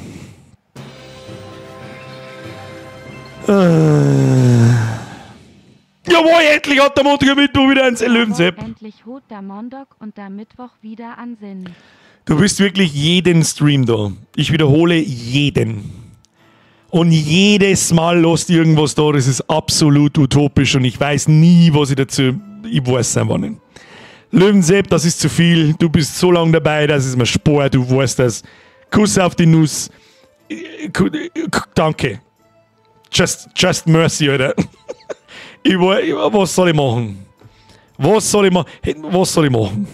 S1: Jawohl, endlich hat der Montag und Mittwoch wieder einen Löwensepp.
S2: Endlich holt der Montag und der Mittwoch wieder an Sinn.
S1: Du bist wirklich jeden Stream da. Ich wiederhole jeden. Und jedes Mal lässt irgendwas da, das ist absolut utopisch und ich weiß nie, was ich dazu... Ich weiß es einfach nicht. Löwensepp, das ist zu viel. Du bist so lange dabei, das ist mir Sport, du weißt das. Kuss auf die Nuss. Danke. Just mercy, Alter. Was soll ich machen? Was soll ich machen? Was soll ich machen?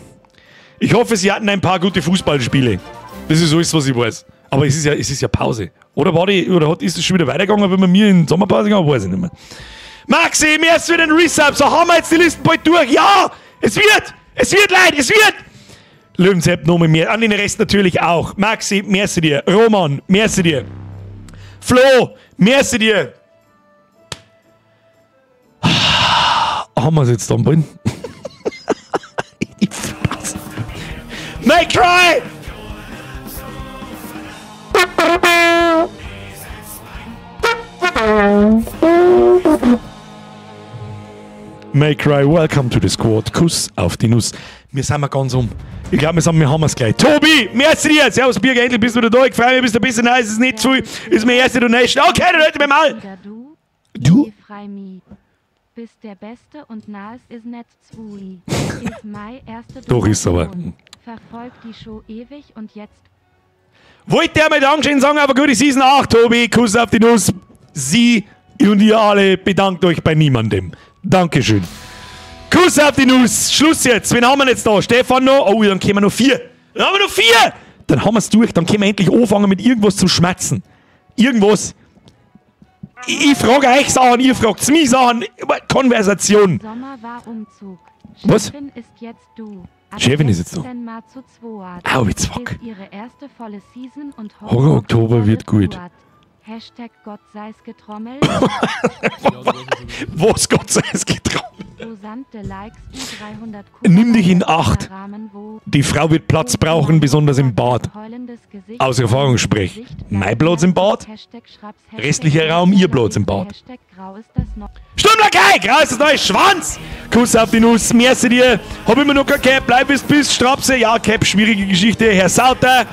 S1: Ich hoffe, Sie hatten ein paar gute Fußballspiele. Das ist alles, was ich weiß. Aber es ist ja Pause. Oder, ist es schon wieder weitergegangen, wenn wir mir in Sommerpause gegangen? Weiß ich nicht mehr. Maxi, mir ist wieder ein Resub. So haben wir jetzt die Listen bald durch. Ja! Es wird! Es wird, Leid! Es wird! Löwensepp, noch mit mir. An den Rest natürlich auch. Maxi, merci dir. Roman, merci dir. Flo, merci dir. Haben wir es jetzt dann bald? May cry! May Cry, welcome to the squad. Kuss auf die Nuss. Wir sind mal ganz um. Ich glaube, wir haben es gleich. Tobi, merci dir. Servus, Birger, endlich bist du wieder da. Ich freue mich, bist du ein bisschen nice. Ist nicht zu viel. Ist meine erste Donation. Okay, dann Leute, wir mal.
S2: Du?
S1: Du?
S2: Frei mi. Bist der Beste und nahes ist net zwui. Ist mei erste
S1: Doch, ist aber.
S2: Donation. Verfolgt die Show ewig und jetzt
S1: Wollte er mal Dankeschön sagen, aber gute Season 8, Tobi. Kuss auf die Nuss. Sie und ihr alle bedankt euch bei niemandem. Dankeschön. Kuss auf die Nuss. Schluss jetzt. Wen haben wir jetzt da? Stefan noch? Oh, dann kommen wir noch 4. Dann haben wir noch 4. Dann haben wir es durch. Dann können wir endlich anfangen mit irgendwas zum Schmerzen. Irgendwas. Ich frage euch Sachen, ihr fragt mich Sachen. Konversation.
S2: Sommer war Umzug.
S1: Was?
S2: Chefin ist jetzt du. Ab
S1: Chefin ist jetzt du.
S2: denn mal zu zwoat.
S1: Au, jetzt fuck.
S2: Ist ihre erste volle Season und
S1: Horror Oktober wird gut.
S2: Zuat. Hashtag Gott sei's getrommelt.
S1: Was Gott sei's getrommelt.
S2: Rosante Likes U300
S1: Nimm dich in Acht.
S2: Rahmen, wo
S1: Die Frau wird Platz brauchen, besonders im Bad.
S2: Heulendes Gesicht,
S1: Aus Erfahrung sprech.
S2: Gesicht,
S1: Mein Platz im Bad,
S2: Hashtag Schraps, Hashtag
S1: restlicher Raum, ihr Platz im Bad.
S2: Hashtag Grau ist das noch.
S1: Sturmlakai, grau ist das neue Schwanz! Kuss auf die Nuss, merci dir. Hab immer noch kein Cap, bleib wie's bist, Strapse. Ja, Cap, schwierige Geschichte. Herr Sauter.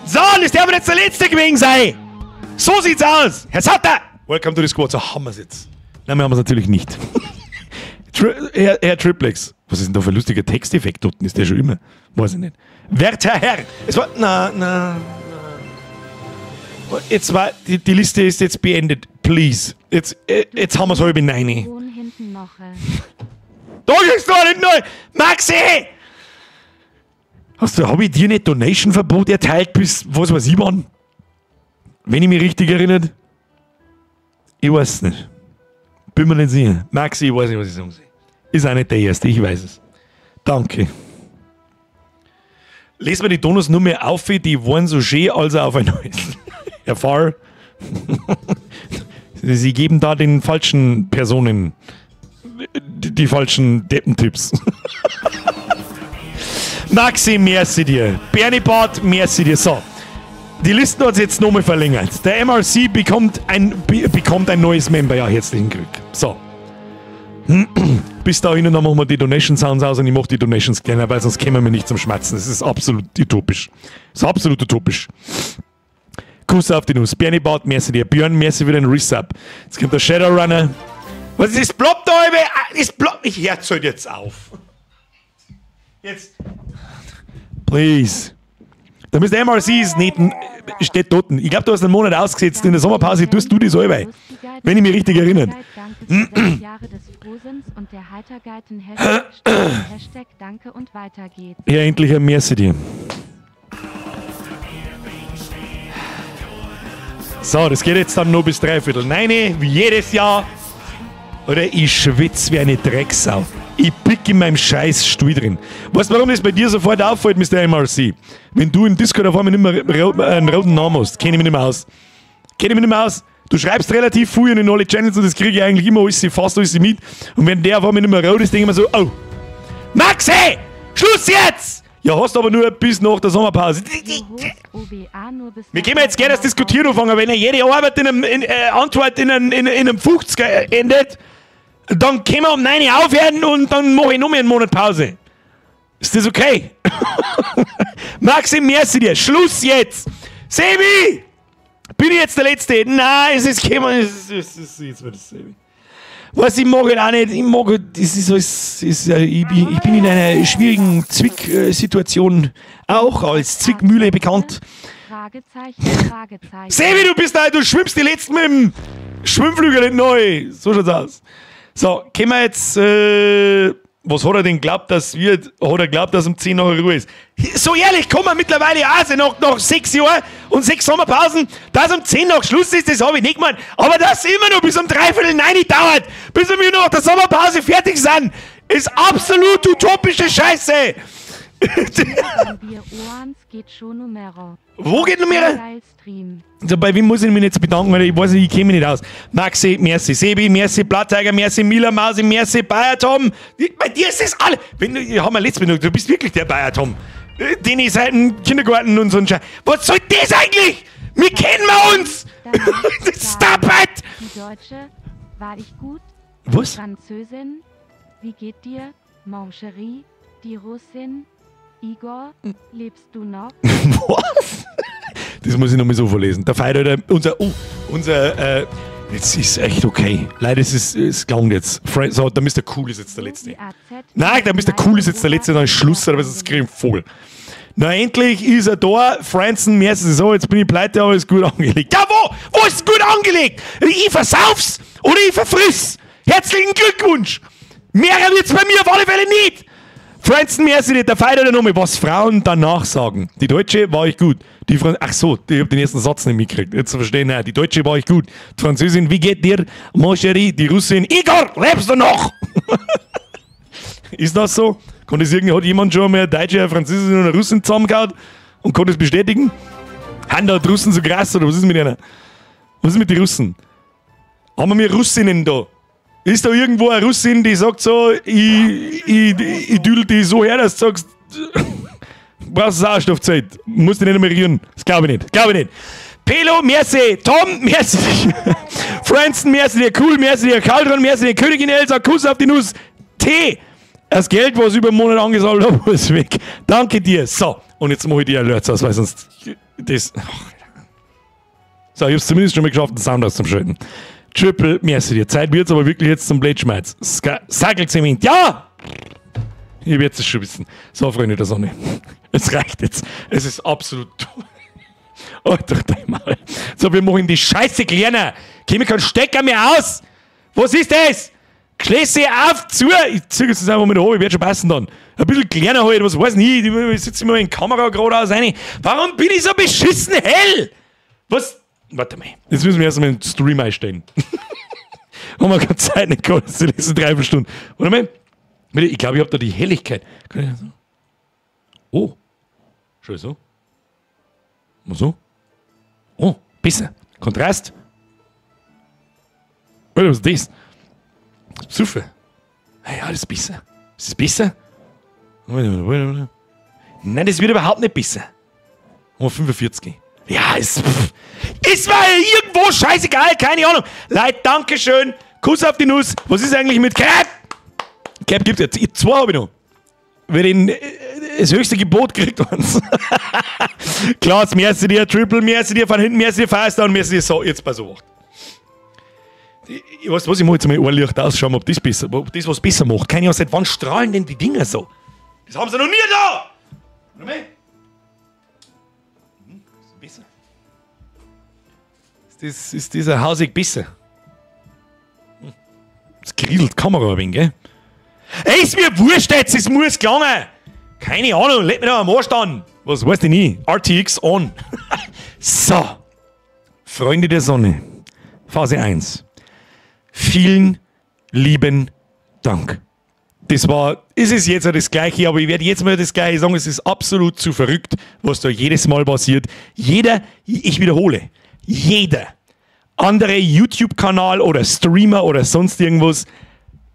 S1: So, das darf jetzt der letzte gewesen sein. So sieht's aus. Herr Sauter! Welcome to the squad. So haben wir's jetzt. Nein, wir haben es natürlich nicht. Herr Triplex. Was ist denn da für ein lustiger Texteffekt dort? Ist der schon immer? Weiß ich nicht. Werter Herr! Es war. Na, na, na. Jetzt war. Die Liste ist jetzt beendet. Please. Jetzt haben wir's 8:30.
S2: Wohn hinten noch.
S1: Da ist noch nicht neu! Maxi! Hab ich dir nicht Donation-Verbot erteilt bis was weiß ich wann? Wenn ich mich richtig erinnere? Ich weiß es nicht. Bin mir nicht sicher. Maxi, ich weiß nicht, was ich sagen soll. Ist auch nicht der Erste, ich weiß es. Danke. Lesen wir die Donos nur mehr auf, die waren so schön, also auf ein neues. Herr Fahr, Sie geben da den falschen Personen die falschen Deppentipps. Maxi, merci dir. Bernie Bart, merci dir. So, die Listen hat sich jetzt nochmal verlängert. Der MRC bekommt ein neues Member. Ja, herzlichen Glück. So. Bis dahin, und dann machen wir die Donation Sounds aus und ich mache die Donations kleiner, weil sonst kämen wir nicht zum Schmerzen. Das ist absolut utopisch. Das ist absolut utopisch. Kuss auf die Nuss. Bernie Bart, merci dir. Björn, merci für den Resub. Jetzt kommt der Shadowrunner. Was ist das? Ploppt da, es ploppt. Ich hör's halt jetzt auf. Jetzt. Please. Da müsst MRC ist nicht, steht dort. Ich glaub, du hast einen Monat ausgesetzt. In der Sommerpause tust du das allweil. Wenn ich mich richtig erinnere.
S2: Danke für 6 Jahre des Frohsinns und der Heitergeiten. Hashtag Danke und weiter geht's.
S1: Ja, endlich ein Merci dir. So, das geht jetzt dann nur bis 8:45, wie jedes Jahr. Oder ich schwitz wie eine Drecksau. Ich pick in meinem scheiß Stuhl drin. Weißt du, warum das bei dir sofort auffällt, Mister MRC? Wenn du im Discord auf einmal nicht mehr einen roten Namen hast, kenn ich mich nicht mehr aus. Kenn ich mich nicht mehr aus. Du schreibst relativ früh in den alle Channels und das kriege ich eigentlich immer alles, fast alles mit. Und wenn der auf einmal nicht mehr rot ist, denke ich mir so, oh! Maxi! Schluss jetzt! Ja, hast aber nur bis nach der Sommerpause. Wir können jetzt gerne das Diskutieren anfangen, wenn er jede Arbeit in einem, Antwort in einem 50er endet, dann können wir um 9 Uhr aufhören und dann mache ich noch mehr einen Monat Pause. Ist das okay? Maxi, merci dir. Schluss jetzt! Sebi! Bin ich jetzt der Letzte? Nein, es ist gekommen. Es ist jetzt wird es Sebi. Was, ich mag halt auch nicht, ich mag halt, das ist alles, ist, ich bin in einer schwierigen Zwick-Situation, auch als Zwickmühle bekannt.
S2: Fragezeichen, Fragezeichen.
S1: Sebi, du bist da, du schwimmst die letzten mit dem Schwimmflügel nicht neu. So schaut's aus. So, können wir jetzt, was hat er denn geglaubt, dass wird? Hat er geglaubt, dass um 10 nach Ruhe ist? So ehrlich, kommen wir mittlerweile auch, nach 6 Jahren und 6 Sommerpausen, dass um 10 nach Schluss ist, das habe ich nicht gemeint. Aber dass immer noch bis um 8:45 dauert, bis wir nach der Sommerpause fertig sind, ist absolut utopische Scheiße. Wo geht noch mehr? So, bei wem muss ich mich jetzt bedanken? Weil ich weiß nicht, ich kenne mich nicht aus. Maxi, merci. Sebi, merci. Blatttiger, merci. Mila, Mausi, merci. Bayer Tom. Bei dir ist das alle. Wenn du, haben wir letztes Mal, du bist wirklich der Bayer Tom. Den ich seit dem Kindergarten und so ein Scheiß. Was soll das eigentlich? Wir kennen wir uns! Stop it!
S2: Die Deutsche. War ich gut?
S1: Was?
S2: Französin, wie geht dir? Mon chéri, die Russin, Igor, lebst du noch?
S1: Was? Das muss ich nochmal so vorlesen. Der Feier, Alter, unser, jetzt ist echt okay. Leider ist es gelangt jetzt. So, der Mr. Cool ist jetzt der Letzte. Nein, der Mr. Cool ist jetzt der Letzte, dann ist Schluss, aber sonst krieg ich einen Vogel. Na, endlich ist er da. Franzen, merci, so, jetzt bin ich pleite, aber ist gut angelegt. Ja, wo? Wo ist es gut angelegt? Ich versauf's oder ich verfriss. Herzlichen Glückwunsch. Mehrer wird's bei mir auf alle Fälle nicht. Franzen, merci dir, der Feier der Name, was Frauen danach sagen. Die Deutsche war ich gut. Die Ach so, ich hab den ersten Satz nicht mitgekriegt. Jetzt zu verstehen, nein, die Deutsche war ich gut. Die Französin, wie geht dir? Mon chéri, die Russin, Igor, lebst du noch? Ist das so? Kann das irgendwie, hat jemand schon mal eine Deutsche, eine Französin und eine Russin zusammengehauen und kann das bestätigen? Haben da die Russen so krass oder was ist mit einer? Was ist mit den Russen? Haben wir Russinnen da? Ist da irgendwo eine Russin, die sagt so, ich düdel die so her, dass du sagst, brauchst du Sauerstoffzelt, musst dich nicht mehr rühren. Das glaube ich nicht, glaube ich nicht. Pelo, merci, Tom, merci, Franzen, merci dir, cool, merci dir, Kaldron, merci dir, Königin Elsa, Kuss auf die Nuss, T, das Geld, was ich über einen Monat angesammelt habe, ist weg. Danke dir. So, und jetzt mache ich die Alerts aus, weil sonst das... So, ich hab's zumindest schon mal geschafft, den Sound auszuschalten. Triple, merci dir. Zeit wird's aber wirklich jetzt zum Blödschmerz. Sackelzement, ja! Ich werde es schon wissen. So, Freunde der Sonne. Es reicht jetzt. Es ist absolut... Alter, dein Maul. So, wir machen die Scheiße kleiner. Käme kein Stecker mehr aus. Was ist das? Schließe auf, zu. Ich ziehe es einfach mal hoch, ich werde schon passen dann. Ein bisschen kleiner halt, was weiß ich nicht. Ich sitze immer in die Kamera geradeaus rein. Warum bin ich so beschissen hell? Was? Warte mal. Jetzt müssen wir erstmal den Stream einstellen. Haben wir keine Zeit nicht gehabt, das ist die letzten 3 Stunden. Warte mal. Ich glaube, ich habe da die Helligkeit. Kann ich so? Oh. Schau so. Mal so. Oh, besser. Kontrast. Alter, was ist das? Das Psuffe. Hey, alles besser. Ist das besser? Nein, das wird überhaupt nicht besser. Oh, 45. Ja, ist mir irgendwo scheißegal, keine Ahnung. Leute, Dankeschön. Kuss auf die Nuss. Was ist eigentlich mit Cap? Cap gibt es jetzt. 2 habe ich noch. Wer den, das höchste Gebot kriegt uns. Klaas, merci dir, Triple, merci dir, von hinten, merci dir, Faster und merci dir. So, jetzt pass auf. Ich weiß was, ich mache jetzt mal ein Licht aus, schauen, ob das besser, ob das was besser macht. Keine Ahnung, seit wann strahlen denn die Dinger so? Das haben sie noch nie da! Warte mal. Ist besser. Ist dieser Hausig besser? Das kriselt die Kamera ein wenig, gell? Ey, ist mir wurscht jetzt, es muss gelangen! Keine Ahnung, leg mich da am Arsch an! Was weiß ich nie? RTX on! So! Freunde der Sonne, Phase 1. Vielen lieben Dank. Das war, ist es jetzt das Gleiche, aber ich werde jetzt mal das Gleiche sagen, es ist absolut zu verrückt, was da jedes Mal passiert. Jeder, ich wiederhole, jeder andere YouTube-Kanal oder Streamer oder sonst irgendwas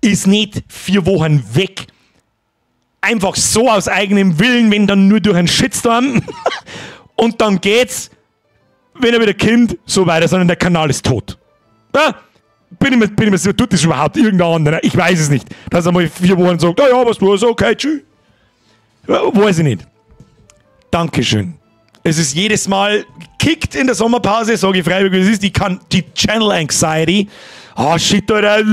S1: ist nicht 4 Wochen weg. Einfach so aus eigenem Willen, wenn dann nur durch einen Shitstorm. Und dann geht's, wenn er wieder kommt, so weiter, sondern der Kanal ist tot. Ja? Bin ich mir sicher, tut das überhaupt irgendein anderer? Ich weiß es nicht. Dass er mal 4 Wochen sagt, oh ja, was du hast, okay, tschüss. Weiß ich nicht. Dankeschön. Es ist jedes Mal kickt in der Sommerpause, sage ich freiwillig, es ist die Channel Anxiety. Oh shit, Alter.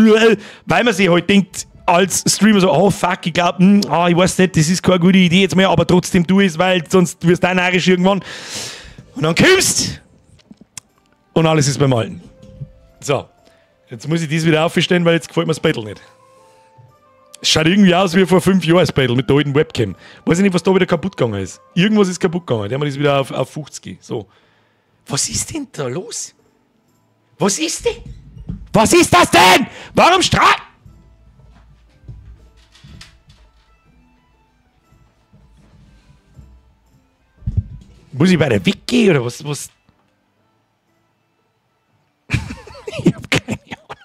S1: Weil man sich halt denkt, als Streamer so, oh fuck, ich glaube, ich weiß nicht, das ist keine gute Idee jetzt mehr, aber trotzdem tu es, weil sonst wirst du auch narrisch irgendwann. Und dann kommst und alles ist beim Alten. So. Jetzt muss ich das wieder aufstellen, weil jetzt gefällt mir das Battle nicht. Es schaut irgendwie aus wie vor 5 Jahren das Battle mit der alten Webcam. Weiß ich nicht, was da wieder kaputt gegangen ist. Irgendwas ist kaputt gegangen. Der haben wir das wieder auf 50. So. Was ist denn da los? Was ist denn? Was ist das denn? Warum strahlt? Muss ich weiter weggehen oder was? Was? Ich hab keine Ahnung.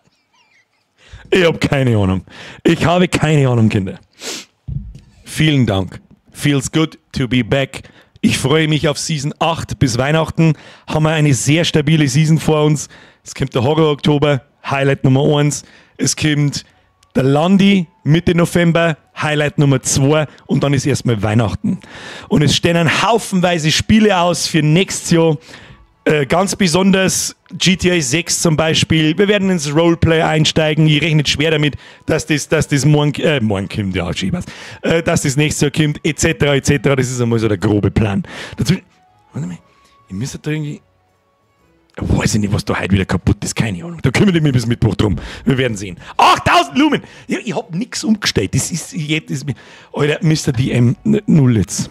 S1: Ich hab keine Ahnung. Ich habe keine Ahnung, Kinder. Vielen Dank. Feels good to be back. Ich freue mich auf Season 8 bis Weihnachten. Haben wir eine sehr stabile Season vor uns. Es kommt der Horror-Oktober. Highlight Nummer 1. Es kommt der Landi Mitte November, Highlight Nummer 2 und dann ist erstmal Weihnachten. Und es stehen ein haufenweise Spiele aus für nächstes Jahr. Ganz besonders GTA 6 zum Beispiel. Wir werden ins Roleplay einsteigen. Ich rechne schwer damit, dass das morgen kommt, ja, Schiebers. Dass das nächstes Jahr kommt, etc., etc. Das ist einmal so der grobe Plan. Dazu, warte mal, ich müsste da irgendwie. Weiß ich nicht, was da heute wieder kaputt ist, keine Ahnung. Da kümmere ich mich bis Mittwoch drum. Wir werden sehen. 8000 Lumen! Ja, ich hab nix umgestellt. Das ist jetzt. Ist, Alter, Mr. DM 0 jetzt.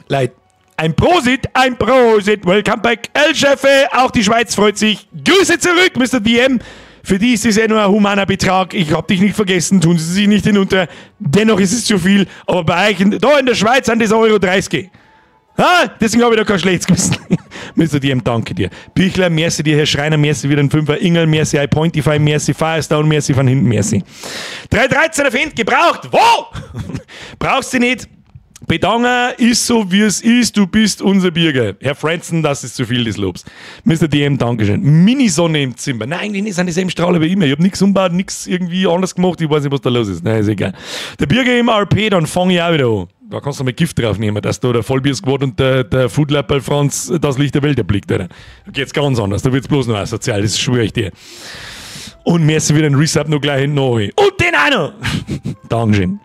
S1: Leute, ein Prosit, welcome back, El Chefe, auch die Schweiz freut sich. Grüße zurück, Mr. DM. Für die ist es ja nur ein humaner Betrag. Ich hab dich nicht vergessen, tun Sie sich nicht hinunter. Dennoch ist es zu viel, aber bei euch, da in der Schweiz sind das Euro 30. Ah, deswegen habe ich da kein schlechtes Gewissen. Mr. DM, danke dir. Bichler, merci dir, Herr Schreiner, merci wieder ein Fünfer. Ingel, merci, iPointify, merci, Firestone, merci von hinten, merci. 313 auf Hand gebraucht. Wo? Brauchst du nicht. Bedangen ist so, wie es ist. Du bist unser Bürger. Herr Franzen, das ist zu viel des Lobs. Mr. DM, Dankeschön. Minisonne im Zimmer. Nein, eigentlich nicht, sind dieselben Strahlen wie immer. Ich habe nichts umgebaut, nichts irgendwie anders gemacht. Ich weiß nicht, was da los ist. Nein, ist egal. Der Bürger im RP, dann fange ich auch wieder an. Da kannst du mal Gift drauf nehmen, dass da der Vollbier-Squad und der Foodlapperl Franz das Licht der Welt erblickt. Alter. Da geht's ganz anders. Da wird's bloß noch asozial, das schwöre ich dir. Und merci wieder ein Resub noch gleich hinten nach. Und den auch noch! Dankeschön.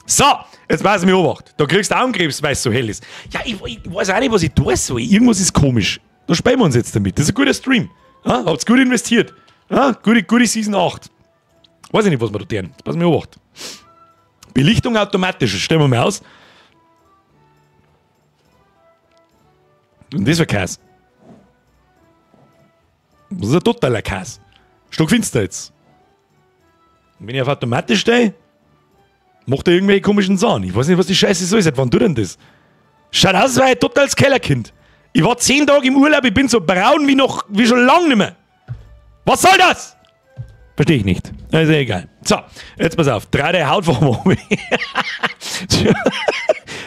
S1: So, jetzt weiß ich mich obacht. Da kriegst du Augenkrebs, weil es so hell ist. Ja, ich weiß auch nicht, was ich tun soll. Irgendwas ist komisch. Da spielen wir uns jetzt damit. Das ist ein guter Stream. Ja, habt's gut investiert. Ja, gute, gute Season 8. Weiß ich nicht, was wir da tun. Jetzt pass mir obacht. Belichtung automatisch. Das stellen wir mal aus. Und das war Käse. Das ist ein totaler Käse. Stockfinster jetzt. Und wenn ich auf automatisch stehe, macht er irgendwelche komischen Sachen. Ich weiß nicht, was die Scheiße soll. Seit wann tut denn das? Schaut aus wie ein totales Kellerkind. Ich war 10 Tage im Urlaub, ich bin so braun wie noch, wie schon lange nicht mehr. Was soll das? Verstehe ich nicht. Also egal. So, jetzt pass auf. 3D Hautfarbe.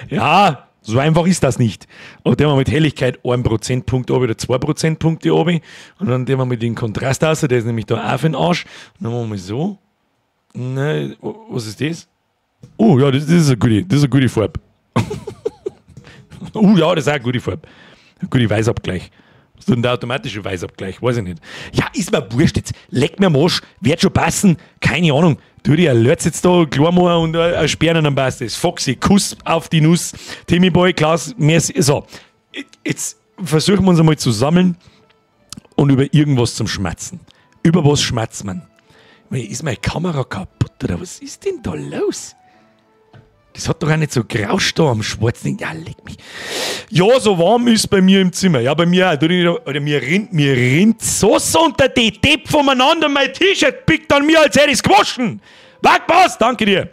S1: Ja, so einfach ist das nicht. Aber der wir mit Helligkeit 1 Prozentpunkt oben oder 2 Prozentpunkte oben. Und dann der wir mit dem Kontrast aus, der ist nämlich da auch für den Arsch. Und dann machen wir mal so. Ne, was ist das? Oh ja, das ist eine gute Farbe. Oh ja, das ist auch eine gute Farbe. Ein guter Weißabgleich. Was tut denn der automatische Weißabgleich? Weiß ich nicht. Ja, ist mir wurscht jetzt. Leck mir am Arsch. Wird schon passen. Keine Ahnung. Tu dir ein Lörz jetzt da, klar machen und ein Sperren, dann passt das. Foxy, Kuss auf die Nuss. Timmy Boy, Klaus, merci. So, jetzt versuchen wir uns einmal zu sammeln und über irgendwas zum Schmatzen. Über was schmatzt man? Ist meine Kamera kaputt oder was ist denn da los? Das hat doch auch nicht so gerauscht da am schwarzen. Ja, leck mich. Ja, so warm ist bei mir im Zimmer. Ja, bei mir auch. Oder mir rinnt so unter die Depp voneinander. Mein T-Shirt pickt an mir, als hätte ich's gewaschen. Wackpass, danke dir.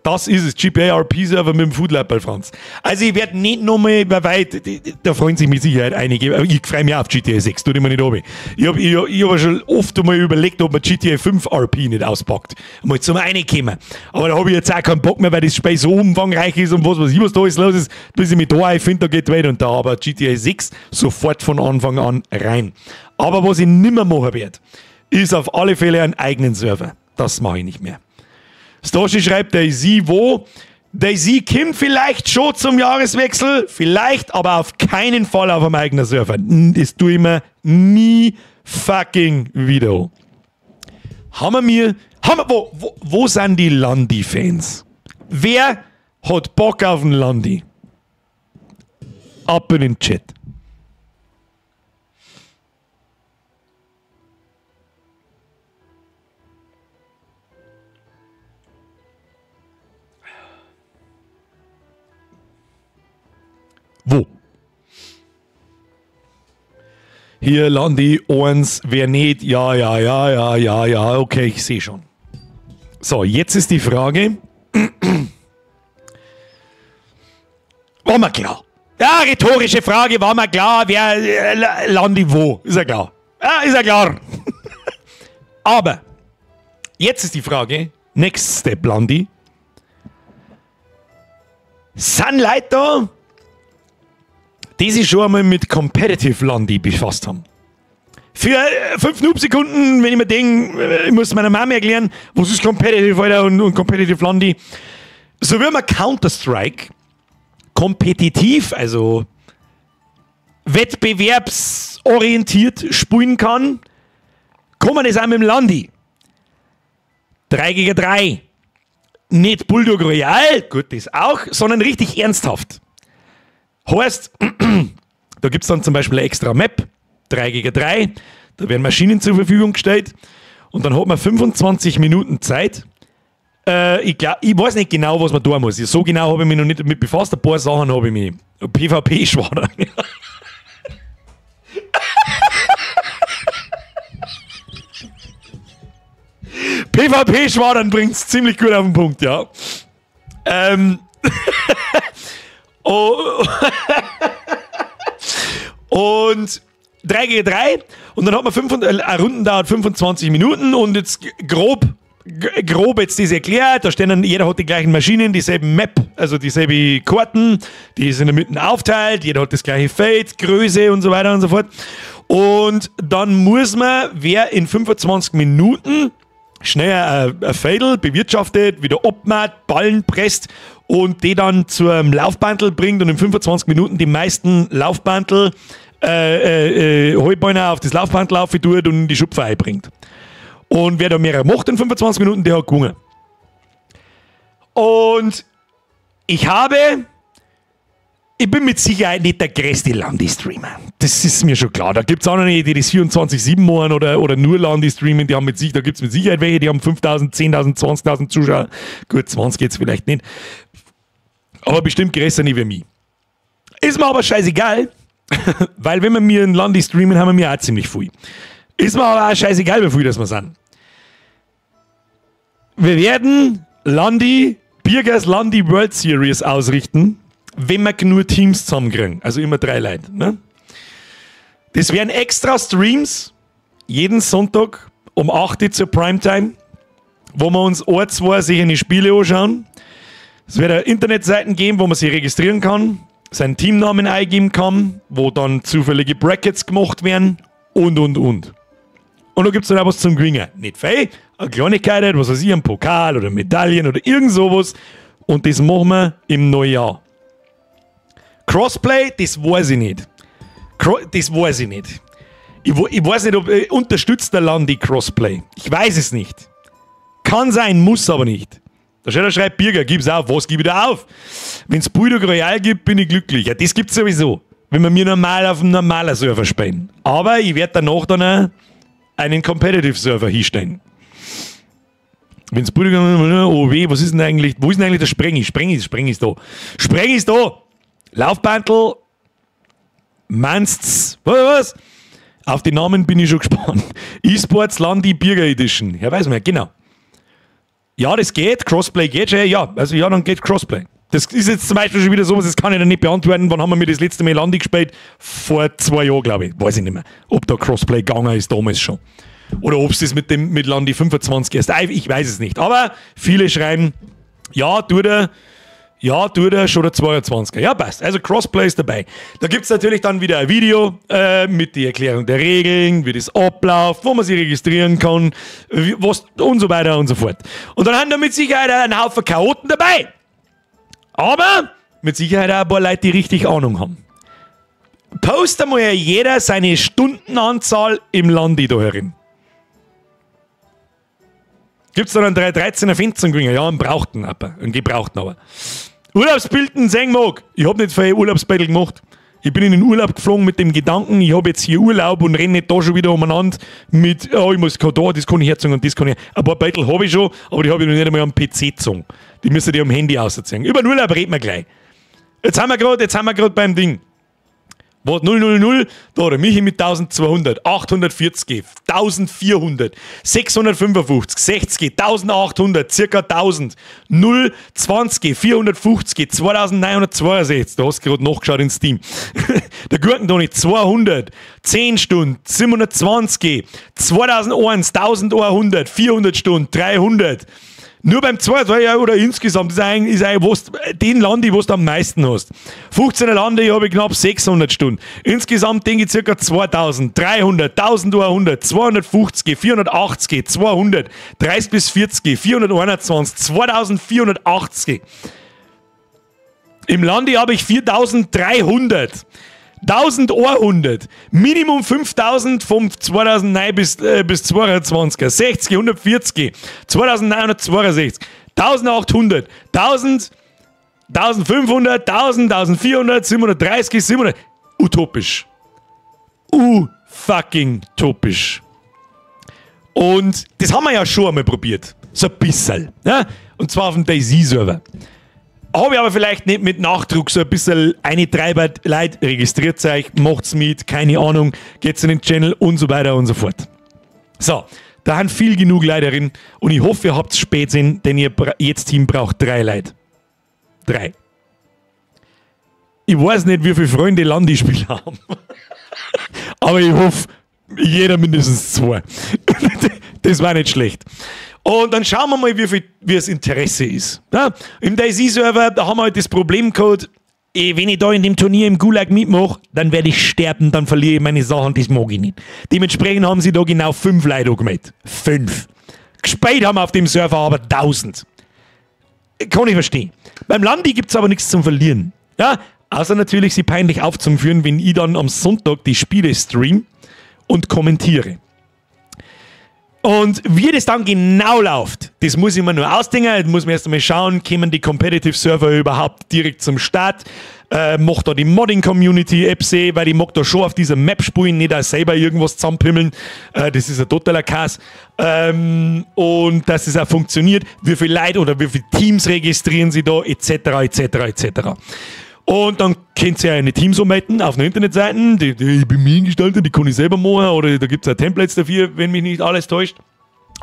S1: Das ist es, GTA RP-Server mit dem Foodlab Franz. Also ich werde nicht nochmal, wer weit, da freuen sich mit Sicherheit einige, ich freue mich auf GTA 6, tut immer nicht runter. Ich hab schon oft einmal überlegt, ob man GTA 5 RP nicht auspackt. Mal zum Reinkommen. Aber da habe ich jetzt auch keinen Bock mehr, weil das Spiel so umfangreich ist und was weiß ich, was da alles los ist, bis ich mich da einfinde, da geht weiter und da. Aber GTA 6 sofort von Anfang an rein. Aber was ich nimmer machen werde, ist auf alle Fälle einen eigenen Server. Das mache ich nicht mehr. Stoshi schreibt, DayZ wo? DayZ kommt vielleicht schon zum Jahreswechsel, vielleicht, aber auf keinen Fall auf einem eigenen Server. Das tue ich mir nie fucking wieder. Haben wir, wo sind die Landi-Fans? Wer hat Bock auf den Landi? Ab in den Chat. Wo? Hier Landi, eins, wer nicht? Ja, okay, ich sehe schon. So, jetzt ist die Frage. War mir klar. Ja, rhetorische Frage, war mir klar, wer Landi wo? Ist ja klar. Ja, ist ja klar. Aber jetzt ist die Frage, Next Step Landi. Sind Leute da, die sich schon einmal mit Competitive Landi befasst haben? Für 5 Noob-Sekunden, wenn ich mir denke, ich muss meiner Mama erklären, was ist Competitive, Alter, und Competitive Landi. So wie man Counter-Strike kompetitiv, also wettbewerbsorientiert spielen kann, kann man das auch mit dem Landi. 3 gegen 3. Nicht Bulldog Royale, gut, das auch, sondern richtig ernsthaft. Heißt, da gibt es dann zum Beispiel eine extra Map, 3 gegen 3, da werden Maschinen zur Verfügung gestellt und dann hat man 25 Minuten Zeit. Ich glaub, ich weiß nicht genau, was man tun muss. So genau habe ich mich noch nicht damit befasst. Ein paar Sachen habe ich mich. PvP-Schwader. PvP-Schwadern bringt's ziemlich gut auf den Punkt, ja. Oh. Und 3 gegen 3 und dann hat man eine Runde dauert 25 Minuten und jetzt grob jetzt das erklärt, da stehen dann, jeder hat die gleichen Maschinen, dieselben Map, also dieselbe Karten, die sind in der Mitte aufteilt, jeder hat das gleiche Feld, Größe und so weiter und so fort. Und dann muss man, wer in 25 Minuten schnell ein Fädel bewirtschaftet, wieder abmacht, Ballen presst und die dann zum Laufbandel bringt und in 25 Minuten die meisten Laufbandel Heubeiner auf das Laufbandel auftut und in die Schupfe einbringt. Und wer da mehrere macht in 25 Minuten, der hat gewonnen. Und ich bin mit Sicherheit nicht der größte Landi-Streamer. Das ist mir schon klar. Da gibt es auch noch nicht, die das 24/7 machen oder nur Landi streamen. Die haben mit sich, da gibt es mit Sicherheit welche, die haben 5.000, 10.000, 20.000 Zuschauer. Gut, 20 geht's vielleicht nicht. Aber bestimmt größer nicht wie mich. Ist mir aber scheißegal, weil wenn wir mir in Landi streamen, haben wir mir auch ziemlich viel. Ist mir aber auch scheißegal, wie viel das wir sind. Wir werden Landi, Birgers Landi World Series ausrichten, wenn wir genug Teams zusammenkriegen. Also immer 3 Leute. Ne? Das wären extra Streams jeden Sonntag um 8 Uhr zur Primetime, wo wir uns ein, zwei sicher Spiele anschauen. Es wird Internetseiten geben, wo man sich registrieren kann, seinen Teamnamen eingeben kann, wo dann zufällige Brackets gemacht werden und. Und da gibt es dann auch was zum Gewinnen. Nicht viel, eine Kleinigkeit, was weiß ich, ein Pokal oder Medaillen oder irgend sowas. Und das machen wir im Neujahr. Crossplay, das weiß ich nicht. Das weiß ich nicht. Ich weiß nicht, ob unterstützt der Landi Crossplay. Ich weiß es nicht. Kann sein, muss aber nicht. Der Scheller schreibt, Birger, gib's auf. Was gebe ich da auf? Wenn's Bulldog Royale gibt, bin ich glücklich. Ja, das gibt's sowieso. Wenn wir mir normal auf einem normalen Server spielen. Aber ich werde danach dann einen Competitive Server hinstellen. Wenn's Bulldog, oh weh, was ist denn eigentlich, wo ist denn eigentlich der Sprengi? Sprengi ist da. Sprengi ist da! Laufbandel, meinst's, was? Auf die Namen bin ich schon gespannt. E-Sports Landi Birger Edition. Ja, weiß man, genau. Ja, das geht, Crossplay geht schon, ja, also ja, dann geht Crossplay. Das ist jetzt zum Beispiel schon wieder sowas, das kann ich dann nicht beantworten. Wann haben wir mir das letzte Mal Landi gespielt? Vor 2 Jahren, glaube ich. Weiß ich nicht mehr, ob da Crossplay gegangen ist damals schon. Oder ob es das mit Landi 25 erst, ich weiß es nicht. Aber viele schreiben, ja, tut er, ja, tut er, schon der 22er. Ja, passt. Also Crossplay ist dabei. Da gibt es natürlich dann wieder ein Video mit der Erklärung der Regeln, wie das abläuft, wo man sich registrieren kann, was und so weiter und so fort. Und dann haben da mit Sicherheit einen Haufen Chaoten dabei. Aber mit Sicherheit auch ein paar Leute, die richtig Ahnung haben. Post einmal jeder seine Stundenanzahl im Landi da herin. Gibt es dann einen 313er Fenster gewinnen? Ja, einen brauchten aber. Einen gebrauchten aber. Urlaubsbilden sehen mag. Ich hab nicht viel Urlaubsbattle gemacht. Ich bin in den Urlaub geflogen mit dem Gedanken, ich hab jetzt hier Urlaub und renne nicht da schon wieder umeinander mit, oh, ich muss da, das kann ich herzogen und das kann ich. Ein paar Battle habe ich schon, aber die habe ich noch nicht einmal am PC gezogen. Die müssen die am Handy ausziehen. Über den Urlaub reden wir gleich. Jetzt haben wir gerade beim Ding. Was 000, da der Michi mit 1200, 840, 1400, 655, 60, 1800, circa 1000, 0, 20, 450, 2962, da hast du gerade nachgeschaut in Steam. Der Gurkentoni 200, 10 Stunden, 720, 2001, 1100, 400 Stunden, 300, Nur beim zweiten, ja, oder insgesamt, das ist eigentlich, was, den Landi, wo du am meisten hast. 15er Landi habe ich knapp 600 Stunden. Insgesamt denke ich circa 2300, 1100, 250, 480, 200, 30 bis 40, 421, 2480. Im Landi habe ich 4300. 1100, Minimum 5000 vom 2009 bis 22, 60, 140, 2962, 1800, 1000, 1500, 1000, 1400, 730, 700. Utopisch. U-fucking topisch. Und das haben wir ja schon einmal probiert. So ein bisschen. Ja? Und zwar auf dem DayZ-Server. Habe ich aber vielleicht nicht mit Nachdruck so ein bisschen eine Treiber, Leute, registriert euch, macht's mit, keine Ahnung, geht's in den Channel und so weiter und so fort. So, da haben viel genug Leute drin und ich hoffe, ihr habt's spät sehen, denn ihr jetzt Team braucht 3 Leute. 3. Ich weiß nicht, wie viele Freunde Landi-Spieler haben. Aber ich hoffe, jeder mindestens 2. Das war nicht schlecht. Und dann schauen wir mal, wie das Interesse ist. Ja, im DayZ-Server, da haben wir halt das Problem gehabt, wenn ich da in dem Turnier im Gulag mitmache, dann werde ich sterben, dann verliere ich meine Sachen, das mag ich nicht. Dementsprechend haben sie da genau 5 Leute gemeldet. 5. Gespielt haben wir auf dem Server aber 1000. Kann ich verstehen. Beim Landi gibt es aber nichts zum Verlieren. Ja, außer natürlich, sie peinlich aufzuführen, wenn ich dann am Sonntag die Spiele stream und kommentiere. Und wie das dann genau läuft, das muss ich mir nur ausdenken. Das muss man erst einmal schauen, kommen die Competitive Server überhaupt direkt zum Start? Macht da die Modding-Community Apps, weil ich mag da schon auf dieser Map spielen, nicht auch selber irgendwas zusammenpimmeln. Das ist ein totaler Chaos. Und dass es auch funktioniert, wie viele Leute oder wie viele Teams registrieren sie da, etc., etc., etc. Und dann könnt ihr ja eine Teams ummelden auf einer Internetseite, die ich bin mir hingestaltet, die kann ich selber machen, oder da gibt es auch Templates dafür, wenn mich nicht alles täuscht.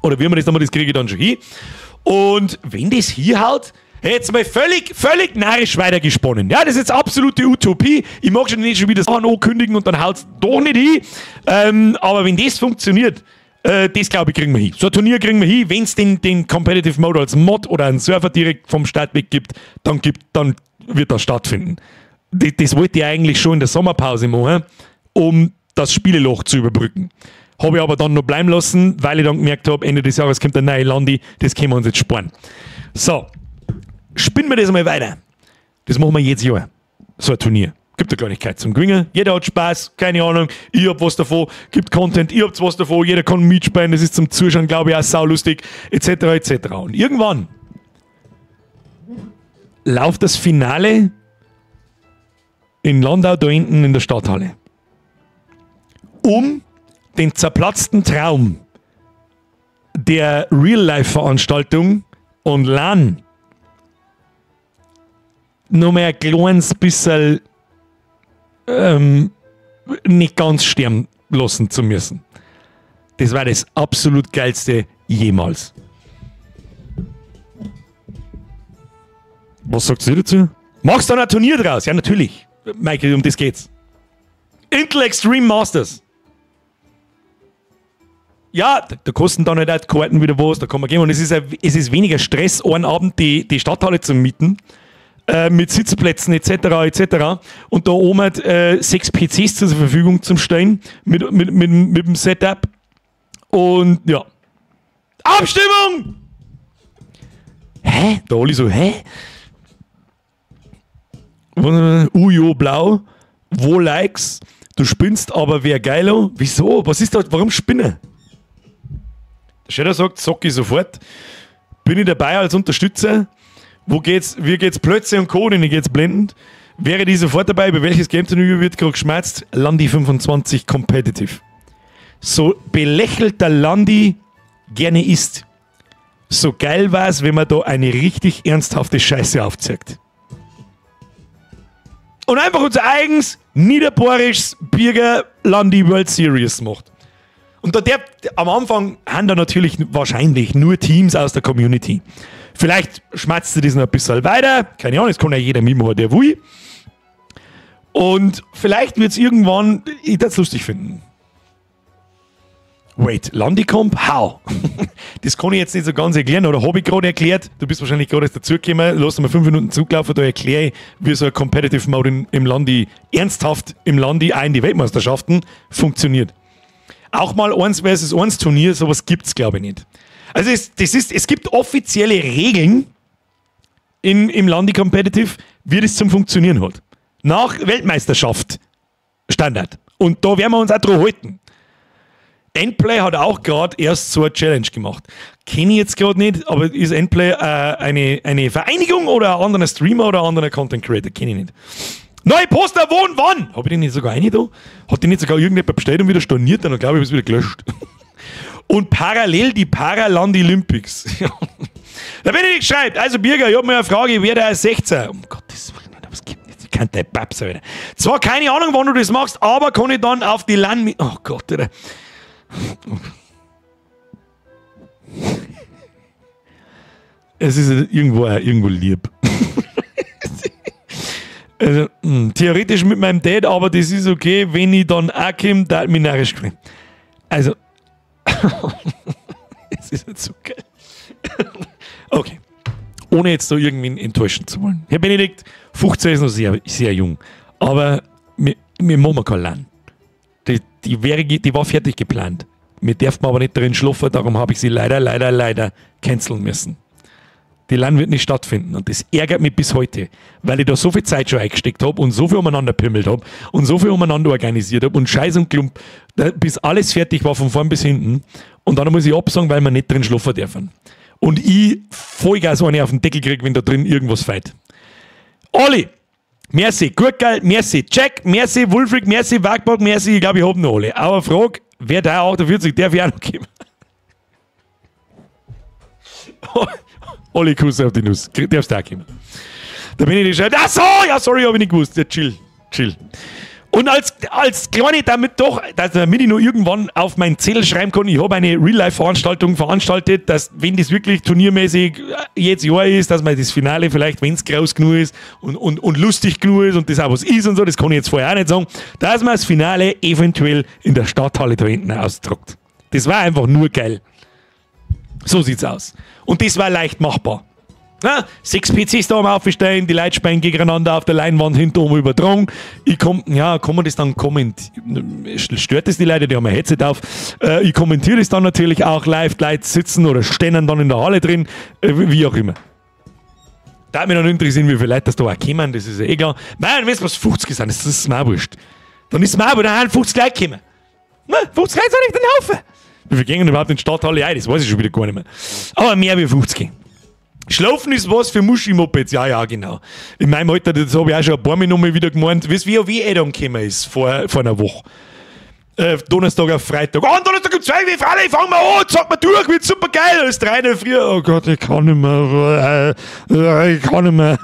S1: Oder wie man das nochmal, das kriege ich dann schon hin. Und wenn das hier haut, jetzt mal völlig, völlig narrisch weitergesponnen. Ja, das ist jetzt absolute Utopie. Ich mag schon nicht schon wieder Sachen ankündigen und dann haut's doch nicht hin. Aber wenn das funktioniert, das glaube ich, kriegen wir hin. So ein Turnier kriegen wir hin, wenn es den Competitive Mode als Mod oder einen Server direkt vom Start weg gibt, dann wird das stattfinden. Das wollte ich eigentlich schon in der Sommerpause machen, um das Spieleloch zu überbrücken. Habe ich aber dann noch bleiben lassen, weil ich dann gemerkt habe, Ende des Jahres kommt der neue Landi, das können wir uns jetzt sparen. So, spinnen wir das mal weiter. Das machen wir jedes Jahr. So ein Turnier. Gibt eine Kleinigkeit zum Gewinnen. Jeder hat Spaß, keine Ahnung, ich hab was davon, gibt Content, ihr habt was davon, jeder kann mitspielen, das ist zum Zuschauen, glaube ich, auch saulustig, etc., etc. Und irgendwann läuft das Finale in Landau da hinten in der Stadthalle. Um den zerplatzten Traum der Real-Life-Veranstaltung und LAN noch mehr ein kleines bisschen nicht ganz sterben lassen zu müssen. Das war das absolut Geilste jemals. Was sagt ihr dazu? Machst du dann ein Turnier draus? Ja, natürlich. Michael, um das geht's. Intel Extreme Masters. Ja, da kosten dann halt auch die Karten wieder was, da kann man gehen. Und es ist weniger Stress, einen Abend die Stadthalle zu mieten, mit Sitzplätzen etc. etc. Und da oben halt, 6 PCs zur Verfügung zum stellen, mit dem Setup. Und ja. Abstimmung! Hä? Der Olli so, hä? Ujo blau, wo Likes, du spinnst, aber wer geilo? Wieso? Was ist da? Warum spinne? Der Shadow sagt, sag ich sofort. Bin ich dabei als Unterstützer? Wo geht's? Wie geht's Plötze und Co., denen geht's blendend. Wäre die sofort dabei, über welches Game Turnier wird gerade geschmerzt? Landi 25 Competitive. So belächelt der Landi gerne ist, so geil war's, wenn man da eine richtig ernsthafte Scheiße aufzeigt. Und einfach unser eigens niederbayerisches Birger Landi World Series macht. Und da der, am Anfang haben da natürlich wahrscheinlich nur Teams aus der Community. Vielleicht schmatzt sie das noch ein bisschen weiter. Keine Ahnung, es kann ja jeder mitmachen, der will. Und vielleicht wird es irgendwann, ich würde es lustig finden. Wait, Landicomp? How? Das kann ich jetzt nicht so ganz erklären, oder habe ich gerade erklärt. Du bist wahrscheinlich gerade erst dazugekommen. Lass mal 5 Minuten zugelaufen, da erkläre ich, wie so ein Competitive Mode im Landi, ernsthaft im Landi, auch in die Weltmeisterschaften, funktioniert. Auch mal 1 versus 1 Turnier, sowas gibt's, glaube ich, nicht. Also es gibt offizielle Regeln im Landi Competitive, wie das zum Funktionieren hat. Nach Weltmeisterschaft Standard. Und da werden wir uns auch dran halten. Endplay hat auch gerade erst so eine Challenge gemacht. Kenne ich jetzt gerade nicht, aber ist Endplay eine Vereinigung oder ein anderer Streamer oder ein anderer Content Creator? Kenne ich nicht. Neue Poster, wo und wann? Hab ich den nicht sogar eine da? Hat den nicht sogar irgendjemand bestellt und wieder storniert? Dann glaube ich, habe ich es wieder gelöscht. Und parallel die Paralandi Olympics. Der Benedikt schreibt, also Birger, ich hab mir eine Frage, wer der 16? Um Gottes Willen, was gibt es? Ich kann der Babs wieder. Zwar keine Ahnung, wann du das machst, aber kann ich dann auf die Land mit. Oh Gott, Alter. Es ist irgendwo lieb. Also, theoretisch mit meinem Dad, aber das ist okay, wenn ich dann auch komme, da hat mich narrisch gefallen. Also, es ist nicht so geil. Okay. Ohne jetzt da irgendwen enttäuschen zu wollen. Herr Benedikt, 15 ist noch sehr, sehr jung. Aber wir machen kein LAN. Die war fertig geplant. Wir dürfen aber nicht drin schlafen, darum habe ich sie leider, leider, leider canceln müssen. Die LAN wird nicht stattfinden und das ärgert mich bis heute, weil ich da so viel Zeit schon eingesteckt habe und so viel umeinander pimmelt habe und so viel umeinander organisiert habe und Scheiß und Klump, bis alles fertig war von vorn bis hinten und dann muss ich absagen, weil wir nicht drin schlafen dürfen. Und ich Vollgas eine auf den Deckel kriege, wenn da drin irgendwas fehlt. Olli, merci, gut geil, merci, Jack, merci, Wulfric, merci, Wagbock, merci, ich glaube, ich hab noch alle. Aber frag, wer da 48, darf ich auch noch kommen. Olli, Kuss auf die Nuss. Darfst du auch kommen. Da bin ich nicht schon. Ach so, ja, sorry, hab ich nicht gewusst. Ja, chill, chill. Und als Kleine, damit doch, damit ich nur irgendwann auf meinen Zettel schreiben kann, ich habe eine Real-Life-Veranstaltung veranstaltet, dass, wenn das wirklich turniermäßig jedes Jahr ist, dass man das Finale vielleicht, wenn es groß genug ist und lustig genug ist und das auch was ist und so, das kann ich jetzt vorher auch nicht sagen, dass man das Finale eventuell in der Stadthalle da hinten austragt. Das war einfach nur geil. So sieht's aus. Und das war leicht machbar. Na, 6 PCs da am Aufstellen, die Leute spielen gegeneinander auf der Leinwand hinterum übertragen. Ich komm, ja, kann man das dann kommentieren? Stört das die Leute, die haben ein Headset auf. Ich kommentiere das dann natürlich auch live. Die Leute sitzen oder stehen dann in der Halle drin, wie auch immer. Da hat mich noch interessieren, wie viele Leute das da auch kommen, das ist ja eh klar. Nein, wenn es was 50 sind, das ist mir auch wurscht. Dann ist mir auch, dann haben 50 Leute gekommen. Na, 50 Leute sind nicht den Haufen. Wie viel gehen überhaupt in die Stadthalle ein? Das weiß ich schon wieder gar nicht mehr. Aber mehr wie 50. Schlafen ist was für Muschi-Mopeds. Ja, ja, genau. In meinem Alter, das habe ich auch schon ein paar Mal nochmal wieder gemeint, wie es WoW-Add-on gekommen ist vor einer Woche. Donnerstag auf Freitag. Oh, Donnerstag um 2 Uhr, Freilich, fangen wir an, zocken wir durch, wird super geil. Es ist 3 in der Früh. Oh Gott, ich kann nicht mehr. Ich kann nicht mehr.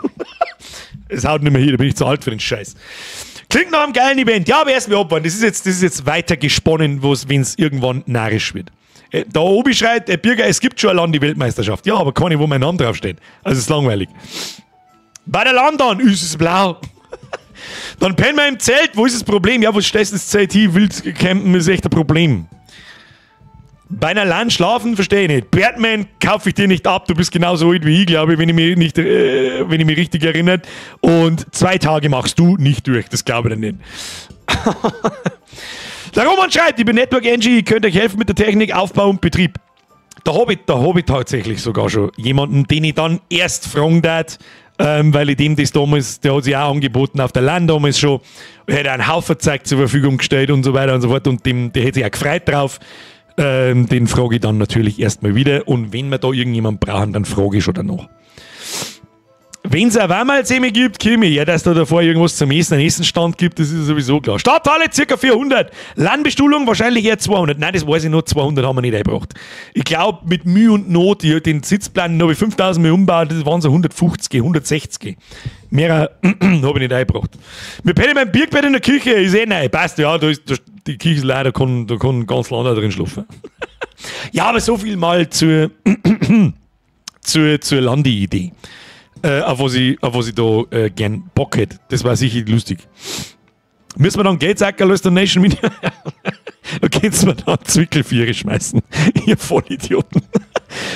S1: Es haut nicht mehr hier, da bin ich zu alt für den Scheiß. Klingt nach einem geilen Event. Ja, aber erst mal abwarten. Das ist jetzt weiter gesponnen, wenn es irgendwann narrisch wird. Da oben schreit, Birger, es gibt schon eine Landi-Weltmeisterschaft. Ja, aber keine, wo mein Name draufsteht. Also ist langweilig. Bei der Landon ist es blau. Dann pennen wir im Zelt. Wo ist das Problem? Ja, wo stellst du das Zelt hin? Wild campen ist echt ein Problem. Bei einer LAN schlafen, verstehe ich nicht. Batman kaufe ich dir nicht ab. Du bist genauso alt wie ich, glaube ich, wenn ich mich, nicht, wenn ich mich richtig erinnere. Und 2 Tage machst du nicht durch. Das glaube ich dir nicht. Der Roman schreibt, ich bin Network NG, ich könnte euch helfen mit der Technik, Aufbau und Betrieb. Da hab ich tatsächlich sogar schon jemanden, den ich dann erst fragen darf, weil ich dem das damals, der hat sich auch angeboten auf der LAN damals schon, er hat einen Haufen Zeug zur Verfügung gestellt und so weiter und so fort und dem, der hätte sich auch gefreut drauf. Den frage ich dann natürlich erstmal wieder und wenn wir da irgendjemanden brauchen, dann frage ich schon danach. Wenn es eine Warmalseme gibt, Kimi, ja, dass da davor irgendwas zum Essen, einen Essenstand gibt, das ist sowieso klar. Stadthalle ca. 400, Landbestuhlung wahrscheinlich eher 200. Nein, das weiß ich noch, 200 haben wir nicht eingebracht. Ich glaube, mit Mühe und Not, ich hab den Sitzplan habe ich 5000 Mal umgebaut, das waren so 150, 160. Mehr habe ich nicht eingebracht. Wir pennen beim Birkbett in der Küche, ist eh neu. Passt, ja, da ist, die Küche ist leer, da kann ganz Land drin schlafen. Ja, aber so viel mal zur Landi-Idee. Auf was ich da gern Bock hätte. Das war sicher lustig. Müssen wir dann Geldsacker als Donation mit? Da könnt's mir da Zwickelviere schmeißen. Ihr Vollidioten.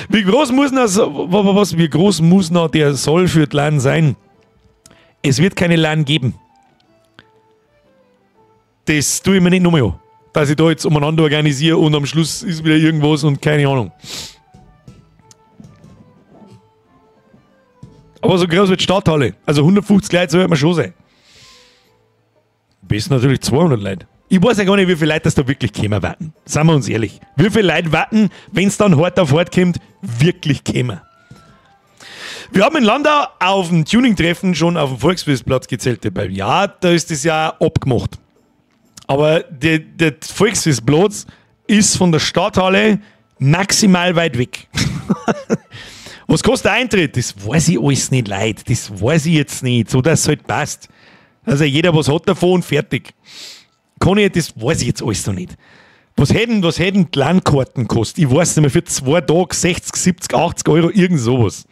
S1: Wie groß muss noch, was, wie groß muss noch der Soll für die LAN sein? Es wird keine LAN geben. Das tue ich mir nicht nochmal an. Dass ich da jetzt umeinander organisiere und am Schluss ist wieder irgendwas und keine Ahnung. Aber so groß wird die Stadthalle. Also 150 Leute soll man schon sein. Bis natürlich 200 Leute. Ich weiß ja gar nicht, wie viele Leute das da wirklich kommen werden. Seien wir uns ehrlich. Wie viele Leute warten, wenn es dann hart auf hart kommt, wirklich kommen. Wir haben in Landau auf dem Tuning-Treffen schon auf dem Volksfestplatz gezeltet. Ja, da ist das ja abgemacht. Aber der Volksfestplatz ist von der Stadthalle maximal weit weg. Was kostet der Eintritt? Das weiß ich alles nicht, Leute. Das weiß ich jetzt nicht. So, dass es halt passt. Also jeder was hat davon, fertig. Kann ich, das weiß ich jetzt alles noch nicht. Was hätten die Landkarten gekostet? Ich weiß nicht mehr, für 2 Tage 60, 70, 80 Euro, irgend sowas.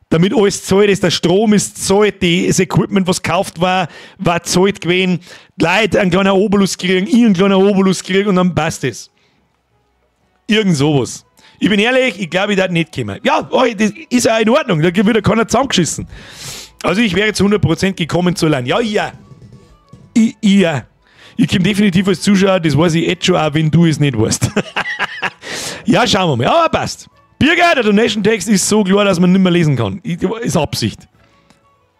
S1: Damit alles zahlt ist, der Strom ist zahlt, das Equipment, was gekauft war, war zahlt gewesen. Die Leute einen kleinen Obolus kriegen, ich einen kleinen Obolus kriegen und dann passt es. Irgend sowas. Ich bin ehrlich, ich glaube, ich darf nicht kommen. Ja, das ist ja in Ordnung, da wird ja keiner zusammengeschissen. Also ich wäre zu 100% gekommen zu LAN. Ja, ja. Ich komme definitiv als Zuschauer, das weiß ich jetzt schon auch, wenn du es nicht weißt. Ja, schauen wir mal. Aber passt. Birger, der Donation-Text ist so klar, dass man nicht mehr lesen kann. Ist Absicht.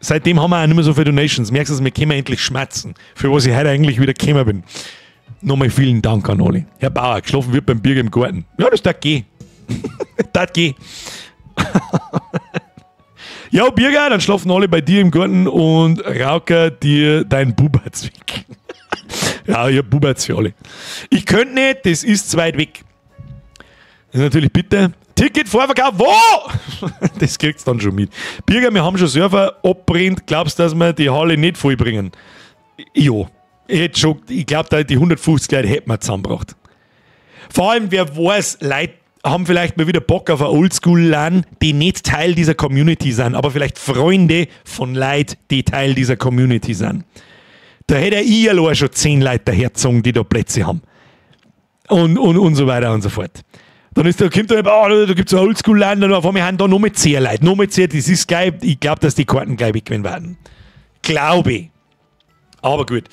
S1: Seitdem haben wir auch nicht mehr so viele Donations. Merkst du, wir können endlich schmerzen, für was ich heute eigentlich wieder gekommen bin. Nochmal vielen Dank an alle. Herr Bauer, geschlafen wird beim Birger im Garten. Ja, das darf gehen. Das geht. Ja, Birger, dann schlafen alle bei dir im Garten und rauchen dir dein Bubatz weg. Ja, ich hab Bubatz für alle. Ich könnte nicht, das ist zu weit weg. Das ist natürlich bitter. Ticket Vorverkauf, wo? Das kriegt's dann schon mit. Birger, wir haben schon Server abbrennt. Glaubst du, dass wir die Halle nicht vollbringen? Ja. Ich, ich glaube, die 150 Leute hätten wir zusammengebracht. Vor allem, wer weiß, Leute haben vielleicht mal wieder Bock auf eine Oldschool-LAN, die nicht Teil dieser Community sind, aber vielleicht Freunde von Leuten, die Teil dieser Community sind. Da hätte ich allein schon 10 Leute dahergezogen, die da Plätze haben. Und so weiter und so fort. Dann ist, da kommt da, oh, da gibt es eine Oldschool-LAN, dann auf einmal haben da noch mit 10 Leute, noch mit 10, das ist geil. Ich glaube, dass die Karten gleich weggewinnen werden. Glaube ich. Aber gut.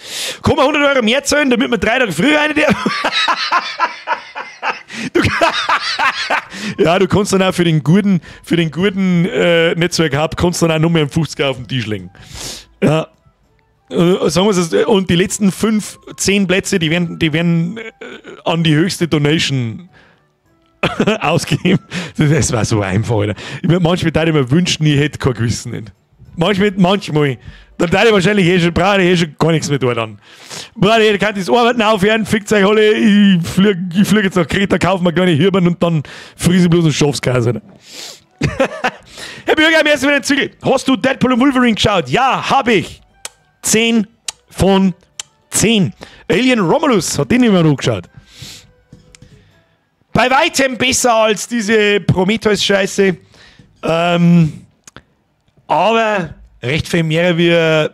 S1: Kann man 100 Euro mehr zahlen, damit man 3 Tage früher rein darf? Ja, du kannst dann auch für den guten Netzwerk-Hub, kannst dann auch noch mehr einen 50er auf den Tisch legen. Ja. Sagen wir es, und die letzten 5, 10 Plätze, die werden an die höchste Donation ausgegeben. Das war so einfach, Alter. Ich würd manchmal würde ich mir wünschen, ich hätte kein Gewissen nicht. Manchmal. Dann würde ich wahrscheinlich eh schon, brauche ich eh schon gar nichts mehr da dann. Brauche ich, kann das Arbeiten aufhören, fickt euch alle, ich flieg jetzt nach Kreta, kaufe mir kleine Hirben und dann friese ich bloß einen Schafskäse. Herr Bürger, mir ist wieder ein Zügel. Hast du Deadpool und Wolverine geschaut? Ja, habe ich. 10 von 10. Alien Romulus hat den immer noch geschaut. Bei weitem besser als diese Prometheus-Scheiße. Aber recht viel mehr wie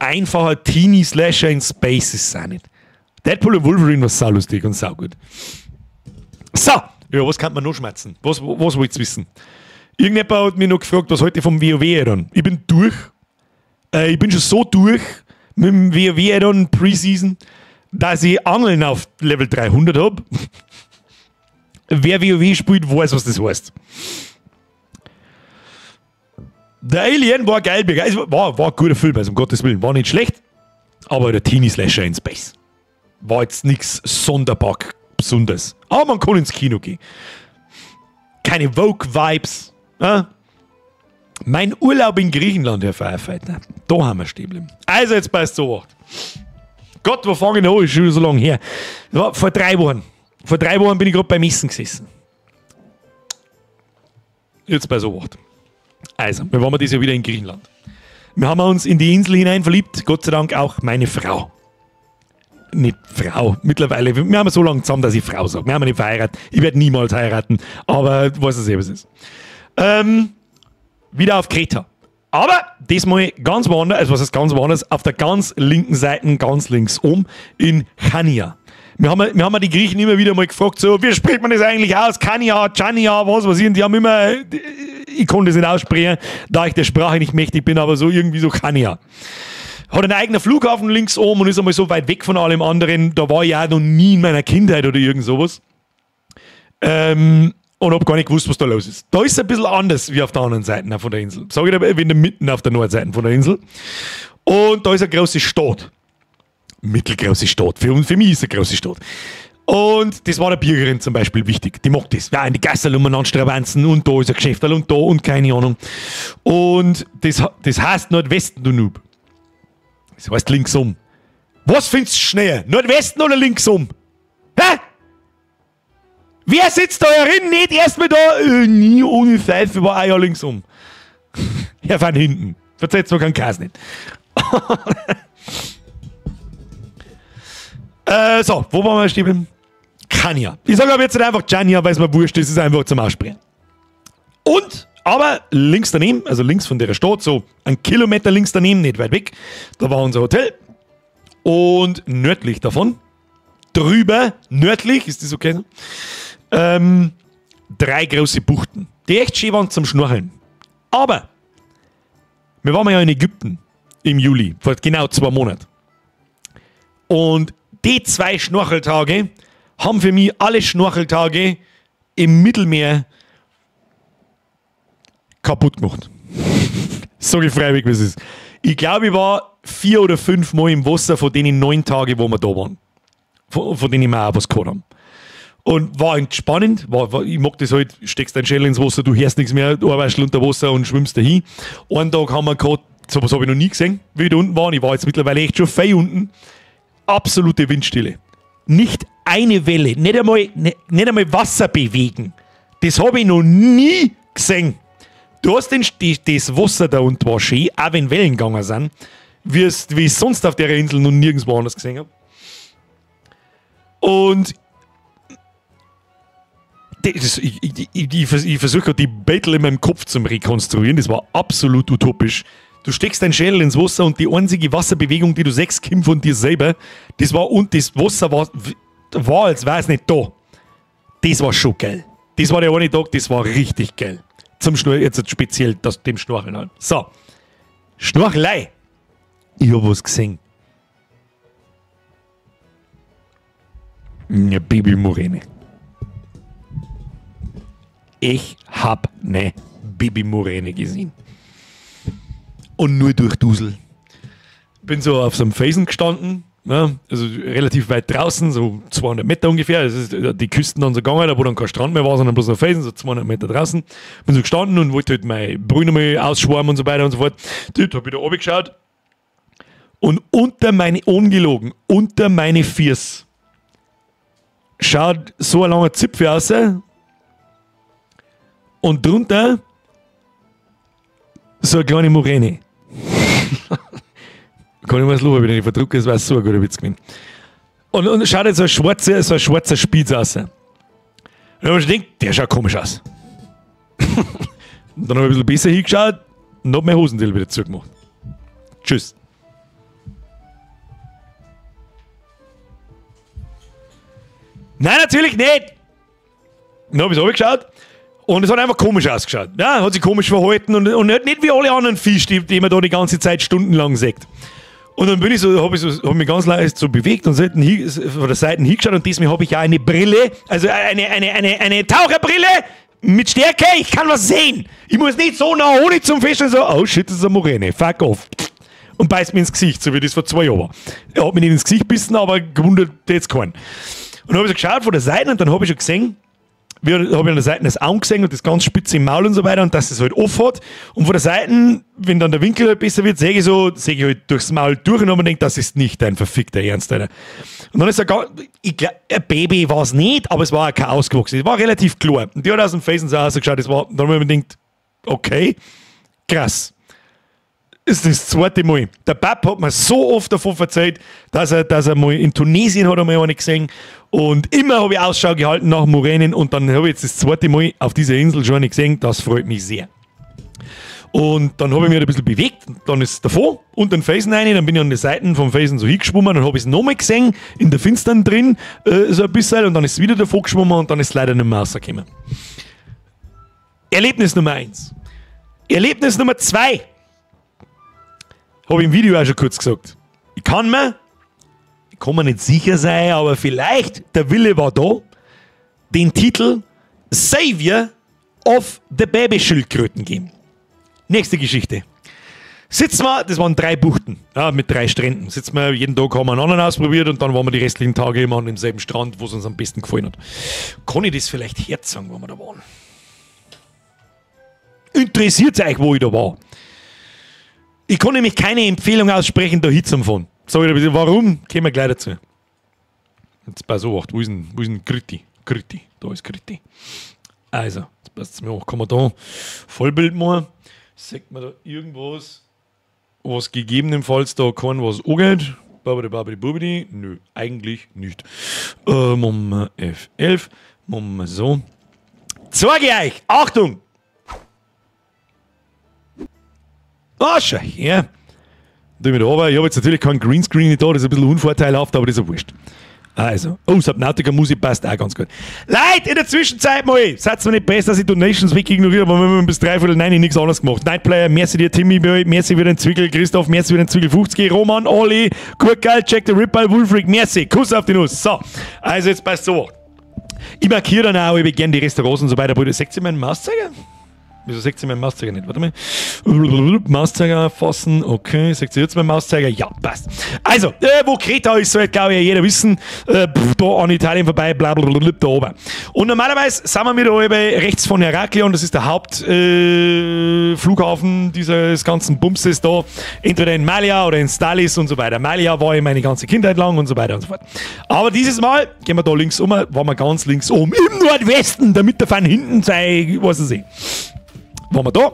S1: einfacher Teenie-Slasher in Space ist es auch nicht. Deadpool und Wolverine war saulustig und saugut. So, ja, was kann man noch schmerzen? Was wollt ihr wissen? Irgendjemand hat mich noch gefragt, was heute vom WoW dann. Ich bin durch. Ich bin schon so durch mit dem WoW Addon Preseason, dass ich Angeln auf Level 300 habe. Wer WoW spielt, weiß, was das heißt. Der Alien war geil, es war ein guter Film, also um Gottes Willen, war nicht schlecht, aber der Teenie-Slasher in Space war jetzt nichts sonderbar Besonderes. Aber man kann ins Kino gehen. Keine Vogue-Vibes. Mein Urlaub in Griechenland, Herr Firefighter, da haben wir stehen geblieben. Also jetzt passt so acht. Gott, wo fange ich noch an? Ist schon so lange her. Das war vor 3 Wochen. Vor 3 Wochen bin ich gerade beim Essen gesessen. Jetzt bei so acht. Also, wir waren dieses Jahr wieder in Griechenland. Wir haben uns in die Insel hinein verliebt, Gott sei Dank auch meine Frau. Nicht Frau, mittlerweile. Wir haben so lange zusammen, dass ich Frau sage. Wir haben nicht verheiratet. Ich werde niemals heiraten, aber du weißt es eh, was es ist. Wieder auf Kreta. Aber diesmal ganz woanders, also was ist ganz woanders, auf der ganz linken Seite, ganz links oben, in Chania. Wir haben die Griechen immer wieder mal gefragt, so, wie spricht man das eigentlich aus? Chania, Chania, was weiß ich. Und die haben immer, ich konnte es nicht aussprechen, da ich der Sprache nicht mächtig bin, aber so irgendwie so Chania. Hat einen eigenen Flughafen links oben und ist einmal so weit weg von allem anderen. Da war ich auch noch nie in meiner Kindheit oder irgend sowas. Und hab gar nicht gewusst, was da los ist. Da ist es ein bisschen anders wie auf der anderen Seite von der Insel. Sag ich aber, ich bin mitten auf der Nordseite von der Insel. Und da ist eine große Stadt. Mittelgroße Stadt. Für mich ist es eine große Stadt. Und das war der Birgerin zum Beispiel wichtig. Die mag das. Ja, in die Gasse umeinander stravanzen und da ist ein Geschäft und da und keine Ahnung. Und das heißt Nordwesten, du Noob. Das heißt linksum. Was findest du schneller? Nordwesten oder linksum? Hä? Wer sitzt da herin? Nicht erstmal da. Nie ohne Pfeife war auch ja linksum. Herr von hinten. Verzeiht mir keinen Käse nicht. So, wo waren wir stehen? Chania. Ich sage aber jetzt nicht einfach Chania, weil es mir wurscht ist, es ist einfach zum Aussprechen. Und, aber links daneben, also links von der Stadt, so ein Kilometer links daneben, nicht weit weg, da war unser Hotel. Und nördlich davon, drüber, nördlich, ist das okay? 3 große Buchten, die echt schön waren zum Schnorcheln. Aber, wir waren ja in Ägypten im Juli, vor genau 2 Monaten. Und die 2 Schnorcheltage haben für mich alle Schnorcheltage im Mittelmeer kaputt gemacht. Sag ich freiwillig, wie es ist. Ich glaube, ich war 4 oder 5 Mal im Wasser von denen 9 Tage, wo wir da waren. Von denen wir auch was gehabt haben. Und war entspannend. Ich mag das halt, steckst deinen Schädel ins Wasser, du hörst nichts mehr, du arbeitest unter Wasser und schwimmst dahin. Einen Tag haben wir gehabt, sowas habe ich noch nie gesehen, wie ich da unten war. Ich war jetzt mittlerweile echt schon fein unten. Absolute Windstille. Nicht eine Welle, nicht einmal Wasser bewegen. Das habe ich noch nie gesehen. Du hast das Wasser da unten war schön, auch wenn Wellen gegangen sind, wie ich sonst auf der Insel noch nirgendwo anders gesehen habe. Und das, ich versuche gerade die Battle in meinem Kopf zu rekonstruieren, das war absolut utopisch. Du steckst deinen Schädel ins Wasser und die einzige Wasserbewegung, die du siehst, kommt von dir selber. Das war, und das Wasser war, als wäre es nicht da. Das war schon geil. Das war der eine Tag, das war richtig geil. Zum Schnorcheln, jetzt speziell das, dem Schnorcheln halt. So. Schnorchelei. Ich hab was gesehen. Eine Babymuräne. Ich hab ne Babymuräne gesehen. Und nur durch Dusel. Bin so auf so einem Felsen gestanden, ne? Also relativ weit draußen, so 200 Meter ungefähr. Das ist die Küsten dann so gegangen, da wo dann kein Strand mehr war, sondern bloß ein Felsen, so 200 Meter draußen. Bin so gestanden und wollte halt meine Brühe nochmal ausschwärmen und so weiter und so fort. Dort hab ich da oben geschaut. Und unter meine, ungelogen, unter meine Füße schaut so ein langer Zipfel raus. Und drunter so eine kleine Muräne. Kann ich mir das loben, wenn ich verdrucke, das war so ein guter Witz gewesen. Und schaut jetzt so ein schwarzer Spitz aus. Und dann hab ich gedacht, der schaut komisch aus. Und dann habe ich ein bisschen besser hingeschaut und hab mein Hosenteil wieder zugemacht. Tschüss. Nein, natürlich nicht! Dann hab ich es geschaut. Und es hat einfach komisch ausgeschaut. Ja, hat sich komisch verhalten und nicht wie alle anderen Fische, die man da die ganze Zeit stundenlang sieht. Und dann bin ich so, hab mich ganz leicht so bewegt und von der Seite hingeschaut und diesmal habe ich ja eine Brille, also eine Taucherbrille mit Stärke, ich kann was sehen. Ich muss nicht so nah ohne zum Fisch und so, oh shit, das ist eine Muräne, fuck off. Und beißt mir ins Gesicht, so wie das vor 2 Jahren war. Er hat mich nicht ins Gesicht gebissen, aber gewundert jetzt keinen. Und dann habe ich so geschaut von der Seite und dann habe ich schon gesehen, habe ich an der Seite das Auge gesehen und das ganz spitze im Maul und so weiter und dass es halt offen hat. Und von der Seite, wenn dann der Winkel halt besser wird, sehe ich halt durchs Maul durch und habe mir gedacht, das ist nicht dein verfickter Ernst, Alter. Und dann ist er gar, ich glaub, ein Baby war es nicht, aber es war auch kein ausgewachsenes. Es war relativ klar. Und die hat aus dem Felsen so ausgeschaut, das war, dann habe ich mir gedacht, okay, krass. Das ist das zweite Mal. Der Pap hat mir so oft davon erzählt, dass er mal in Tunesien hat er mal eine gesehen. Und immer habe ich Ausschau gehalten nach Muränen und dann habe ich jetzt das zweite Mal auf dieser Insel schon eine gesehen. Das freut mich sehr. Und dann habe ich mich ein bisschen bewegt, dann ist es davor und den Felsen rein, dann bin ich an die Seiten vom Felsen so hingeschwommen, dann habe ich es nochmal gesehen, in der Finstern drin, so ein bisschen, und dann ist es wieder davor geschwommen und dann ist es leider nicht mehr rausgekommen. Erlebnis Nummer 1. Erlebnis Nummer 2. Habe ich im Video auch schon kurz gesagt. Ich kann mir nicht sicher sein, aber vielleicht, der Wille war da, den Titel Savior of the Babyschildkröten geben. Nächste Geschichte. Sitzen wir, das waren 3 Buchten, ja, mit 3 Stränden. Sitzen wir, jeden Tag haben wir einen anderen ausprobiert und dann waren wir die restlichen Tage immer an demselben Strand, wo es uns am besten gefallen hat. Kann ich das vielleicht herzagen, wo wir da waren? Interessiert euch, wo ich da war? Ich kann nämlich keine Empfehlung aussprechen, da hinzufahren. Sag ich ein bisschen, warum? Kommen wir gleich dazu. Jetzt pass auf, wo ist denn Kriti? Kriti, da ist Kriti. Also, jetzt passt es mir auch. Kann man da Vollbild machen? Sieht man da irgendwas, was gegebenenfalls da kann, was angeht? Babidi, babidi, bubidi. Nö, eigentlich nicht. Machen wir F11. Machen wir so. Zeige ich euch! Achtung! Ah, schau her. Ich habe jetzt natürlich keinen Greenscreen da, das ist ein bisschen unvorteilhaft, aber das ist ja wurscht. Also, oh, Subnautica Musik passt auch ganz gut. Leute, in der Zwischenzeit mal, seid mir nicht besser, dass ich Donations weg ignoriere, aber wir haben bis 8:45 nichts anderes gemacht. Nightplayer, merci dir, Timmy, merci für den Zwickel, Christoph, merci für den Zwickel 50, Roman, Olli, Kurt Geil, Jack the Ripper, Wolfric, merci, Kuss auf die Nuss. So, also jetzt passt so. Ich markiere dann auch, ich gerne die Restaurants und so weiter. Bruder, seht ihr meinen Mauszeiger? Wieso seht ihr meinen Mauszeiger nicht? Warte mal. Mauszeiger fassen. Okay, seht ihr jetzt meinen Mauszeiger? Ja, passt. Also, wo Kreta ist, sollte, glaube ich, jeder wissen. Da an Italien vorbei, blablabla, da oben. Und normalerweise sind wir mit da rechts von Heraklion, das ist der Hauptflughafen dieses ganzen Bumses da. Entweder in Malia oder in Stalis und so weiter. Malia war ich meine ganze Kindheit lang und so weiter und so fort. Aber dieses Mal gehen wir da links um, waren wir ganz links oben im Nordwesten, damit der von hinten sei, was weiß ich. Waren wir da.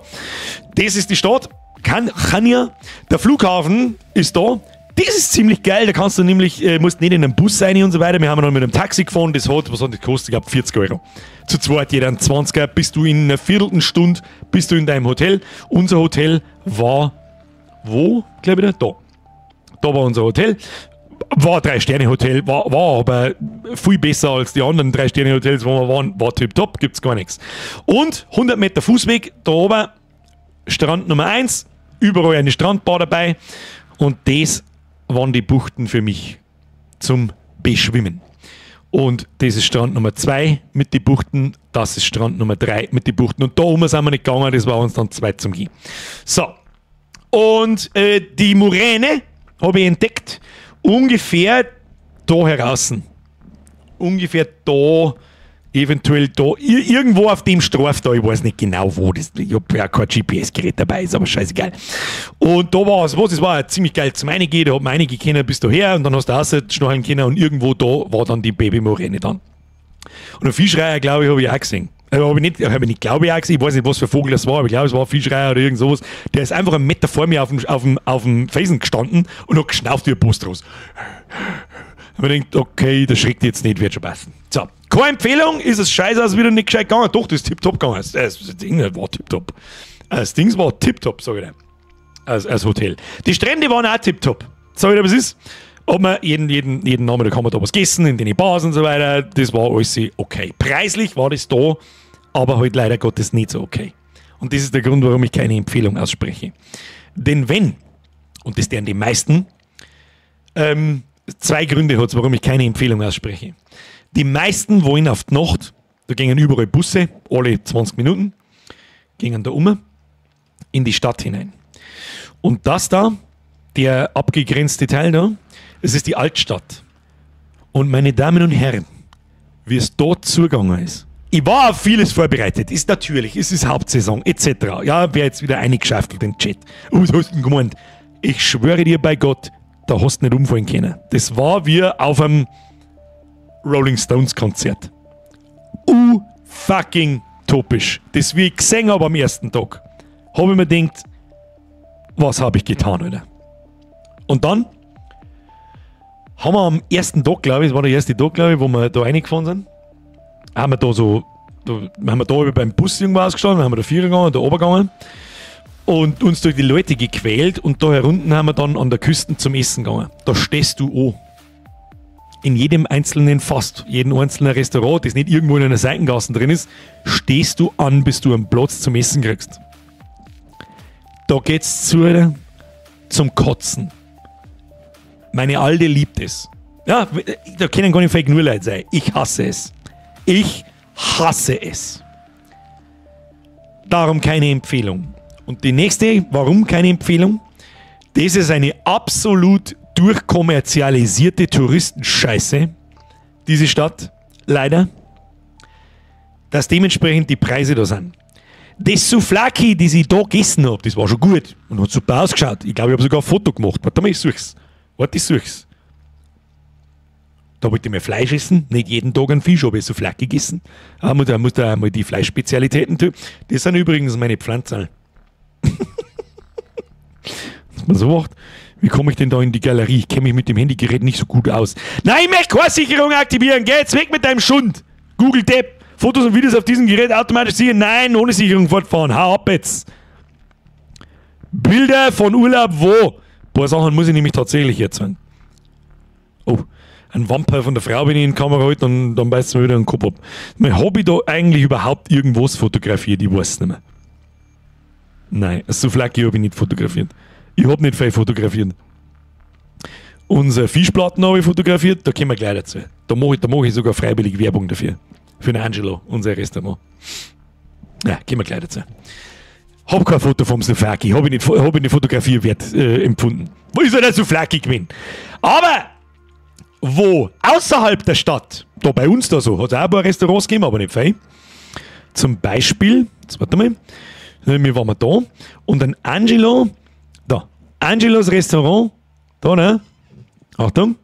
S1: Das ist die Stadt. Chania. Der Flughafen ist da. Das ist ziemlich geil. Da kannst du nämlich, musst nicht in einem Bus sein und so weiter. Wir haben noch mit einem Taxi gefahren. Das hat, was hat das gekostet? Ich glaube 40 Euro. Zu zweit jeder ein 20er. Bist du in einer Viertelstunde, bist du in deinem Hotel. Unser Hotel war wo, glaube ich, da. Da war unser Hotel. War 3-Sterne-Hotel, war aber viel besser als die anderen 3-Sterne-Hotels, wo wir waren. War tipptopp, gibt's gar nichts. Und 100 Meter Fußweg, da oben, Strand Nummer 1, überall eine Strandbar dabei. Und das waren die Buchten für mich zum Beschwimmen. Und das ist Strand Nummer 2 mit den Buchten, das ist Strand Nummer 3 mit den Buchten. Und da oben sind wir nicht gegangen, das war uns dann zu weit zum Gehen. So, und die Muräne habe ich entdeckt. Ungefähr da heraus. Ungefähr da, eventuell da, irgendwo auf dem Strafe da, ich weiß nicht genau wo, das, ich hab ja kein GPS-Gerät dabei, ist aber scheißegal. Und da war es, was, es war ziemlich geil zum Reingehen, da hat man einige können bis daher und dann hast du rausschnorcheln können und irgendwo da war dann die Babymuräne dann. Und einen Fischreiher, glaube ich, habe ich auch gesehen. Also habe ich nicht, glaube ich, auch gesehen. Ich weiß nicht, was für ein Vogel das war, aber ich glaube, es war ein Fischreiher oder irgend sowas. Der ist einfach einen Meter vor mir auf dem Felsen gestanden und hat geschnauft wie ein Bostros. Und man denkt, okay, der schreckt jetzt nicht, wird schon passen. So, keine Empfehlung, ist es scheiße, also wieder nicht gescheit gegangen. Doch, das ist tipptopp gegangen. Das Ding war tipptopp. Das Ding war tipptopp, sag ich dir. Als Hotel. Die Strände waren auch tipptopp. Sag ich dir, was ist? Ob man jeden Nachmittag haben wir da was gegessen, in den Bars und so weiter. Das war alles okay. Preislich war das da, aber halt leider Gottes nicht so okay. Und das ist der Grund, warum ich keine Empfehlung ausspreche. Denn wenn, und das wären die meisten, zwei Gründe hat es, warum ich keine Empfehlung ausspreche. Die meisten wollen auf die Nacht, da gingen überall Busse, alle 20 Minuten, gingen da um in die Stadt hinein. Und das da, der abgegrenzte Teil da, es ist die Altstadt. Und meine Damen und Herren, wie es dort zugegangen ist. Ich war auf vieles vorbereitet. Ist natürlich, es ist Hauptsaison, etc. Ja, wer jetzt wieder eingeschaftelt in den Chat. Oh, was hast du denn gemeint? Ich schwöre dir bei Gott, da hast du nicht umfallen können. Das war wie auf einem Rolling Stones Konzert. Fucking topisch. Das, wie ich gesehen habe am ersten Tag, habe ich mir gedacht, was habe ich getan, Alter? Und dann haben wir am ersten Tag, glaube ich, es war der erste Tag, glaube ich, wo wir da reingefahren sind, haben wir da so, da, haben wir da beim Bus irgendwo ausgestanden, haben wir da Vierer gegangen, da oben gegangen. Und uns durch die Leute gequält und da herunten haben wir dann an der Küste zum Essen gegangen. Da stehst du an. In jedem einzelnen, fast jedem einzelnen Restaurant, das nicht irgendwo in einer Seitengasse drin ist, stehst du an, bis du einen Platz zum Essen kriegst. Da geht's zu, zum Kotzen. Meine Alte liebt es. Ja, da können gar nicht fake nur Leute sein. Ich hasse es. Ich hasse es. Darum keine Empfehlung. Und die nächste, warum keine Empfehlung? Das ist eine absolut durchkommerzialisierte Touristenscheiße, diese Stadt, leider, dass dementsprechend die Preise da sind. Das Souvlaki, das ich da gegessen habe, das war schon gut und hat super ausgeschaut. Ich glaube, ich habe sogar ein Foto gemacht. Warte mal, ich such's. Warte, ich such's. Da wollte ich mehr Fleisch essen, nicht jeden Tag einen Fisch, aber ich Souvlaki gegessen. Aber da muss da einmal die Fleischspezialitäten tun. Das sind übrigens meine Pflanzen. Was man so macht. Wie komme ich denn da in die Galerie? Ich kenne mich mit dem Handygerät nicht so gut aus. Nein, ich möchte keine Sicherung aktivieren. Geh jetzt weg mit deinem Schund. Google Depp. Fotos und Videos auf diesem Gerät automatisch sichern. Nein, ohne Sicherung fortfahren. Hau ab jetzt. Bilder von Urlaub wo? Ein paar Sachen muss ich nämlich tatsächlich jetzt sagen. Oh, ein Wamperl von der Frau, wenn ich in die Kamera halte, dann beißt es mir wieder einen Kopf ab. Hab ich da eigentlich überhaupt irgendwas fotografiert? Ich weiß es nicht mehr. Nein, so Souvlaki habe ich nicht fotografiert. Ich habe nicht viel fotografiert. Unsere Fischplatten habe ich fotografiert, da kommen wir gleich dazu. Da mache ich sogar freiwillig Werbung dafür. Für den Angelo, unser Restaurant. Ja, kommen wir gleich dazu. Hab kein Foto vom Souvlaki, hab ich nicht Fotografierwert empfunden. Wo ist er denn Souvlaki gewesen? Aber wo? Außerhalb der Stadt, da bei uns da so, hat es auch ein paar Restaurants gegeben, aber nicht viel. Zum Beispiel, jetzt warte mal, wir waren da und ein Angelo, da, Angelos Restaurant, da, ne? Achtung,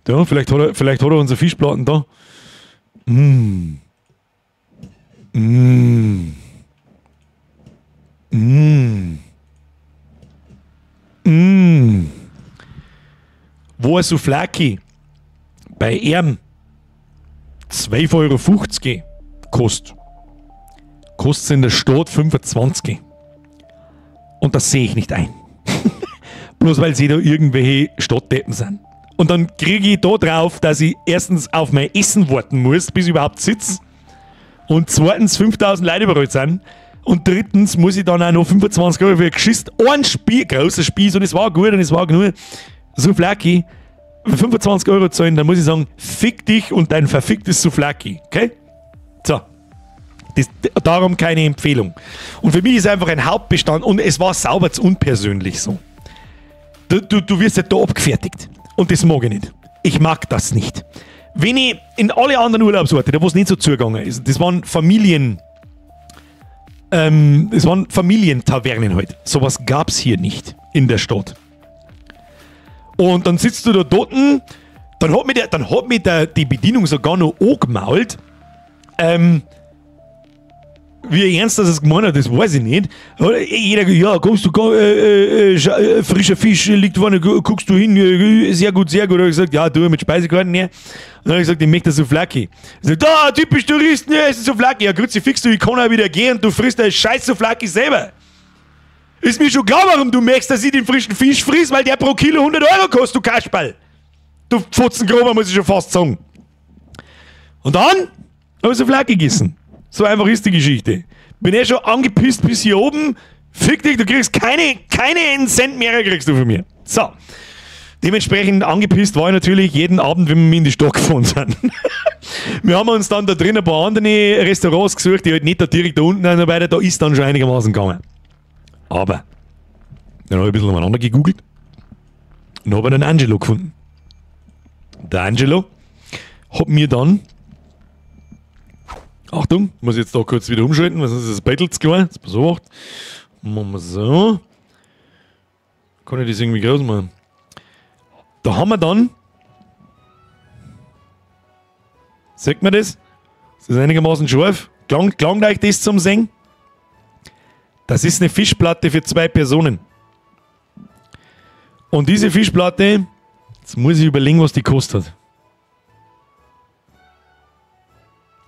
S1: da, vielleicht hat er unsere Fischplatten da. Mmh. Mmh. Mmh. Mmh. Wo ein Souvlaki bei ihm 12,50 € kostet, kostet es in der Stadt 25. Und das sehe ich nicht ein. Bloß weil sie da irgendwelche Stadtdeppen sind. Und dann kriege ich da drauf, dass ich erstens auf mein Essen warten muss, bis ich überhaupt sitze. Und zweitens 5000 Leute überall sind. Und drittens muss ich dann auch noch 25 Euro für ein geschissen ein Spieß, großer Spieß, und es war gut und es war genug. Souvlaki, 25 Euro zahlen, dann muss ich sagen, fick dich und dein verficktes Souvlaki. Okay? So. Darum keine Empfehlung. Und für mich ist einfach ein Hauptbestand, und es war sauber zu unpersönlich so. Du wirst ja da abgefertigt. Und das mag ich nicht. Ich mag das nicht. Wenn ich in alle anderen Urlaubsorte, da wo es nicht so zugegangen ist, das waren Familien, es waren Familientavernen halt. Sowas gab es hier nicht in der Stadt. Und dann sitzt du da dort, dann hat mir die Bedienung sogar noch angemault. Wie ernst das gemeint hat, das weiß ich nicht. Jeder, ja, kommst du, frischer Fisch liegt vorne, guckst du hin, sehr gut, sehr gut. Da hab ich gesagt, ja, du mit Speisekarten her. Und dann habe ich gesagt, ich möchte das Souvlaki. Ich sag, da, typisch Touristen, ja, ist ein Souvlaki. Ja, grüezi, fix du, ich kann auch wieder gehen und du frisst dein scheiß Souvlaki selber. Ist mir schon klar, warum du merkst, dass ich den frischen Fisch friss, weil der pro Kilo 100 Euro kostet, du Kasperl. Du Fotzengrober, muss ich schon fast sagen. Und dann habe ich Souvlaki gegessen. So einfach ist die Geschichte. Bin eh schon angepisst bis hier oben. Fick dich, du kriegst keinen Cent mehr kriegst du von mir. So. Dementsprechend angepisst war ich natürlich jeden Abend, wenn wir in die Stadt gefahren sind. Wir haben uns dann da drin ein paar andere Restaurants gesucht, die halt nicht da direkt da unten sind, weiter, da ist dann schon einigermaßen gegangen. Aber dann habe ich ein bisschen umeinander gegoogelt und habe einen Angelo gefunden. Der Angelo hat mir dann, Achtung, muss ich jetzt da kurz wieder umschalten, weil sonst ist das Battle zu klein. Jetzt pass auf. Machen wir so. Kann ich das irgendwie groß machen? Da haben wir dann, sieht man das? Ist das einigermaßen scharf? Klang euch das zum Sehen? Das ist eine Fischplatte für 2 Personen. Und diese Fischplatte, jetzt muss ich überlegen, was die kostet.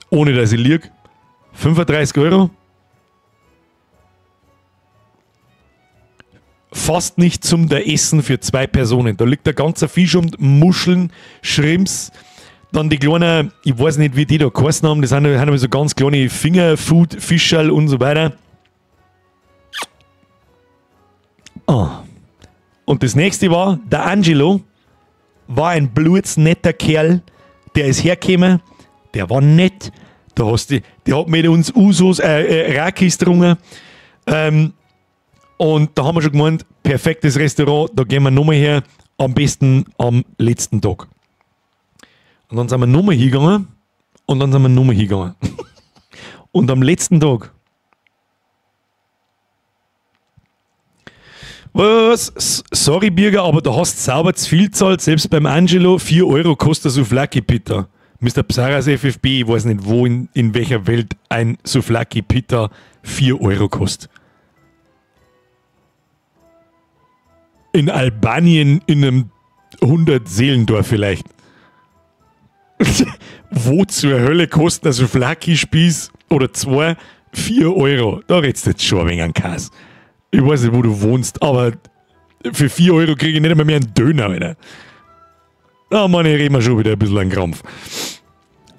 S1: Ohne dass ich lieg. 35 Euro. fast nicht zum der Essen für 2 Personen. Da liegt der ganze Fisch und Muscheln, Shrimps, dann die kleinen, ich weiß nicht, wie die da geheißen haben, das sind immer so ganz kleine Fingerfood-Fischerl und so weiter. Oh. Und das nächste war, der Angelo war ein blutsnetter Kerl, der ist hergekommen, der war nett, da hast du, der hat mit uns Usos, Rakis getrunken. Und da haben wir schon gemeint, perfektes Restaurant, da gehen wir nochmal her, am besten am letzten Tag. Und dann sind wir nochmal hingegangen und dann sind wir nochmal hingegangen. Und am letzten Tag. Was? Sorry, Birger, aber da hast du sauber zu viel gezahlt. Selbst beim Angelo, 4 Euro kostet Souvlaki Pita. Mister Psaras FFB, ich weiß nicht, wo in welcher Welt ein Souvlaki Pita 4 Euro kostet. In Albanien in einem 100-Seelendorf vielleicht. Wo zur Hölle kostet ein Souvlaki-Spieß oder 2 4 Euro? Da redst du jetzt schon ein wenig an Kass. Ich weiß nicht, wo du wohnst, aber für 4 Euro kriege ich nicht einmal mehr einen Döner, Alter. Da, Mann, ich rede mir schon wieder ein bisschen an Krampf.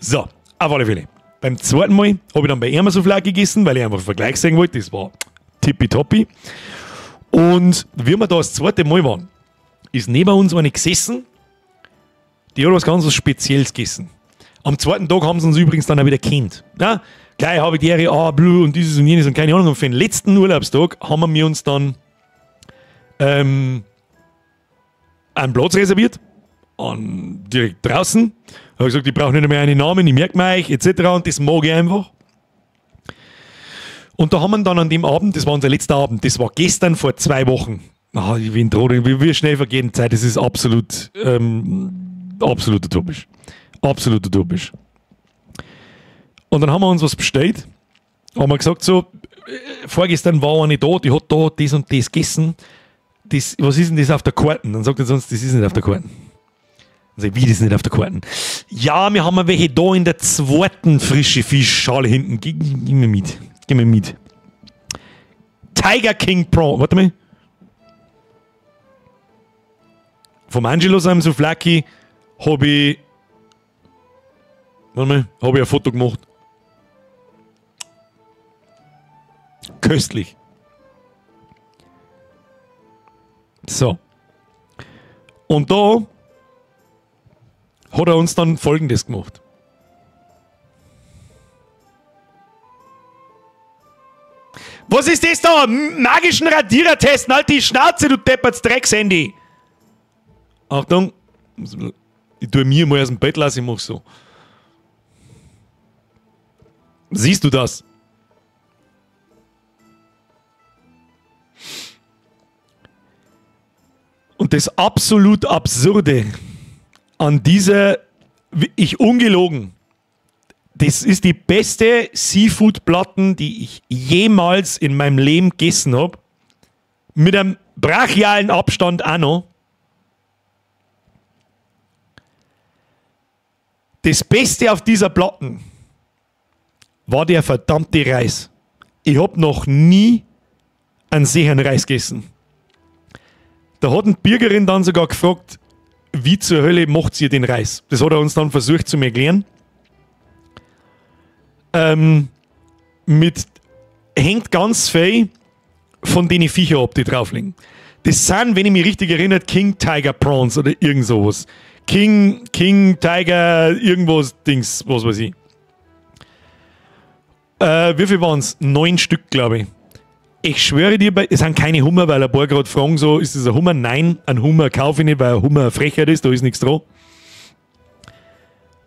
S1: So, auf alle Fälle. Beim zweiten Mal habe ich dann bei ihm Souvlaki gegessen, weil ich einfach einen Vergleich sehen wollte. Das war tippitoppi. Und wie wir da das zweite Mal waren, ist neben uns eine gesessen, die hat was ganz was Spezielles gegessen. Am zweiten Tag haben sie uns übrigens dann auch wieder gekannt. Ja? Gleich habe ich die Ehre, ah, blue und dieses und jenes und keine Ahnung. Und für den letzten Urlaubstag haben wir uns dann einen Platz reserviert, direkt draußen. Da habe ich gesagt, ich brauche nicht mehr einen Namen, ich merke mir euch, etc. Und das mag ich einfach. Und da haben wir dann an dem Abend, das war unser letzter Abend, das war gestern vor 2 Wochen. Ah, ich bin traurig, wie schnell vergeht die Zeit, das ist absolut, absolut utopisch. Absolut utopisch. Und dann haben wir uns was bestellt, haben wir gesagt so, vorgestern war eine da, die hat da das und das gegessen, das, was ist denn das auf der Karte? Dann sagt er uns, das ist nicht auf der Karte. Dann sag ich, wie, das ist nicht auf der Karte? Ja, wir haben welche da in der zweiten frische Fischschale hinten. Gib mir mit. Gib mir mit. Tiger King Prawn. Warte mal. Vom Angelo seinem Souvlaki habe ich. Warte mal, habe ich ein Foto gemacht. Köstlich. So. Und da hat er uns dann Folgendes gemacht. Was ist das da? Magischen Radierertesten, halt die Schnauze, du depperts Dreckshandy. Achtung, ich tue mir mal aus dem Bett lassen, ich mach so. Siehst du das? Und das absolut Absurde an dieser, ich ungelogen, das ist die beste Seafood-Platten, die ich jemals in meinem Leben gegessen habe. Mit einem brachialen Abstand auch noch. Das Beste auf dieser Platten war der verdammte Reis. Ich hab noch nie einen sicheren Reis gegessen. Da hat eine Bürgerin dann sogar gefragt, wie zur Hölle macht sie den Reis? Das hat er uns dann versucht zu erklären. Hängt ganz viel von den Viecher ab, die drauf liegen. Das sind, wenn ich mich richtig erinnere, King Tiger Prawns oder irgend sowas. King Tiger, irgendwas, Dings, was weiß ich. Wie viel waren's? 9 Stück, glaube ich. Ich schwöre dir, es sind keine Hummer, weil ein paar gerade fragen so, ist das ein Hummer? Nein, ein Hummer kaufe ich nicht, weil ein Hummer eine Frechheit ist, da ist nichts dran.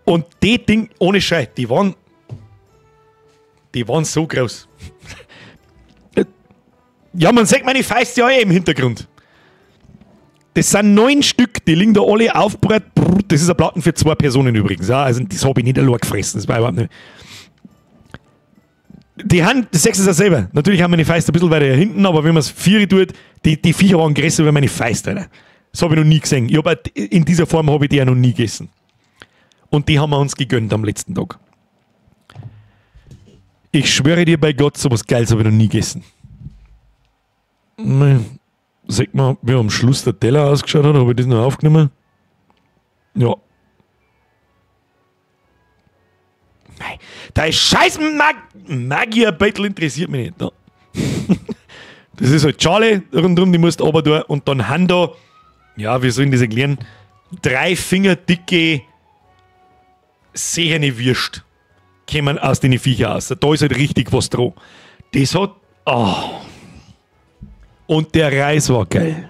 S1: Und die Ding, ohne Scheiß, die waren so groß. Ja, man sieht meine Fäuste ja eh im Hintergrund. Das sind 9 Stück, die liegen da alle aufgebrät. Das ist ein Platten für 2 Personen übrigens. Ja, also das habe ich nicht allein gefressen. Das war überhaupt nicht. Die haben, das sagst du ja selber. Natürlich haben meine Fäuste ein bisschen weiter hinten, aber wenn man es 4 tut, die Viecher waren größer wie meine Fäuste. Alter. Das habe ich noch nie gesehen. Ich hab, in dieser Form habe ich die ja noch nie gegessen. Und die haben wir uns gegönnt am letzten Tag. Ich schwöre dir bei Gott, sowas Geiles habe ich noch nie gegessen. Sieht man, wie am Schluss der Teller ausgeschaut hat? Habe ich das noch aufgenommen? Ja. Nein, der scheiß Magierbeutel interessiert mich nicht. Da. Das ist halt Schale rundherum, die musst du runter tun. Und dann haben da, ja, wie sollen das erklären, 3 Finger dicke sehene Würst kommen aus den Viecher raus. Da ist halt richtig was dran. Das hat. Oh. Und der Reis war geil.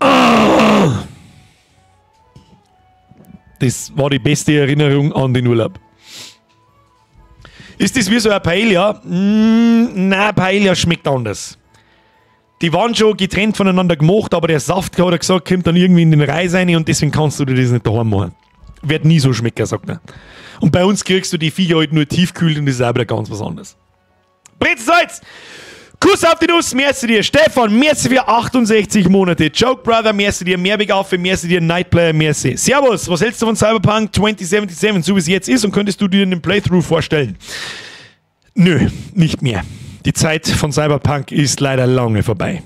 S1: Oh. Das war die beste Erinnerung an den Urlaub. Ist das wie so eine Paella? Nein, Paella schmeckt anders. Die waren schon getrennt voneinander gemacht, aber der Saft, hat er gesagt, kommt dann irgendwie in den Reis rein und deswegen kannst du dir das nicht daheim machen. Wird nie so schmecken, sagt er. Und bei uns kriegst du die Viecher halt nur tiefkühlt und das ist auch wieder ganz was anderes. Brezelsalz! Kuss auf die Nuss, merci dir. Stefan, merci für 68 Monate. Joke Brother, merci dir. Mehrweg auf, merci dir. Nightplayer, merci. Servus, was hältst du von Cyberpunk 2077, so wie es jetzt ist, und könntest du dir einen Playthrough vorstellen? Nö, nicht mehr. Die Zeit von Cyberpunk ist leider lange vorbei.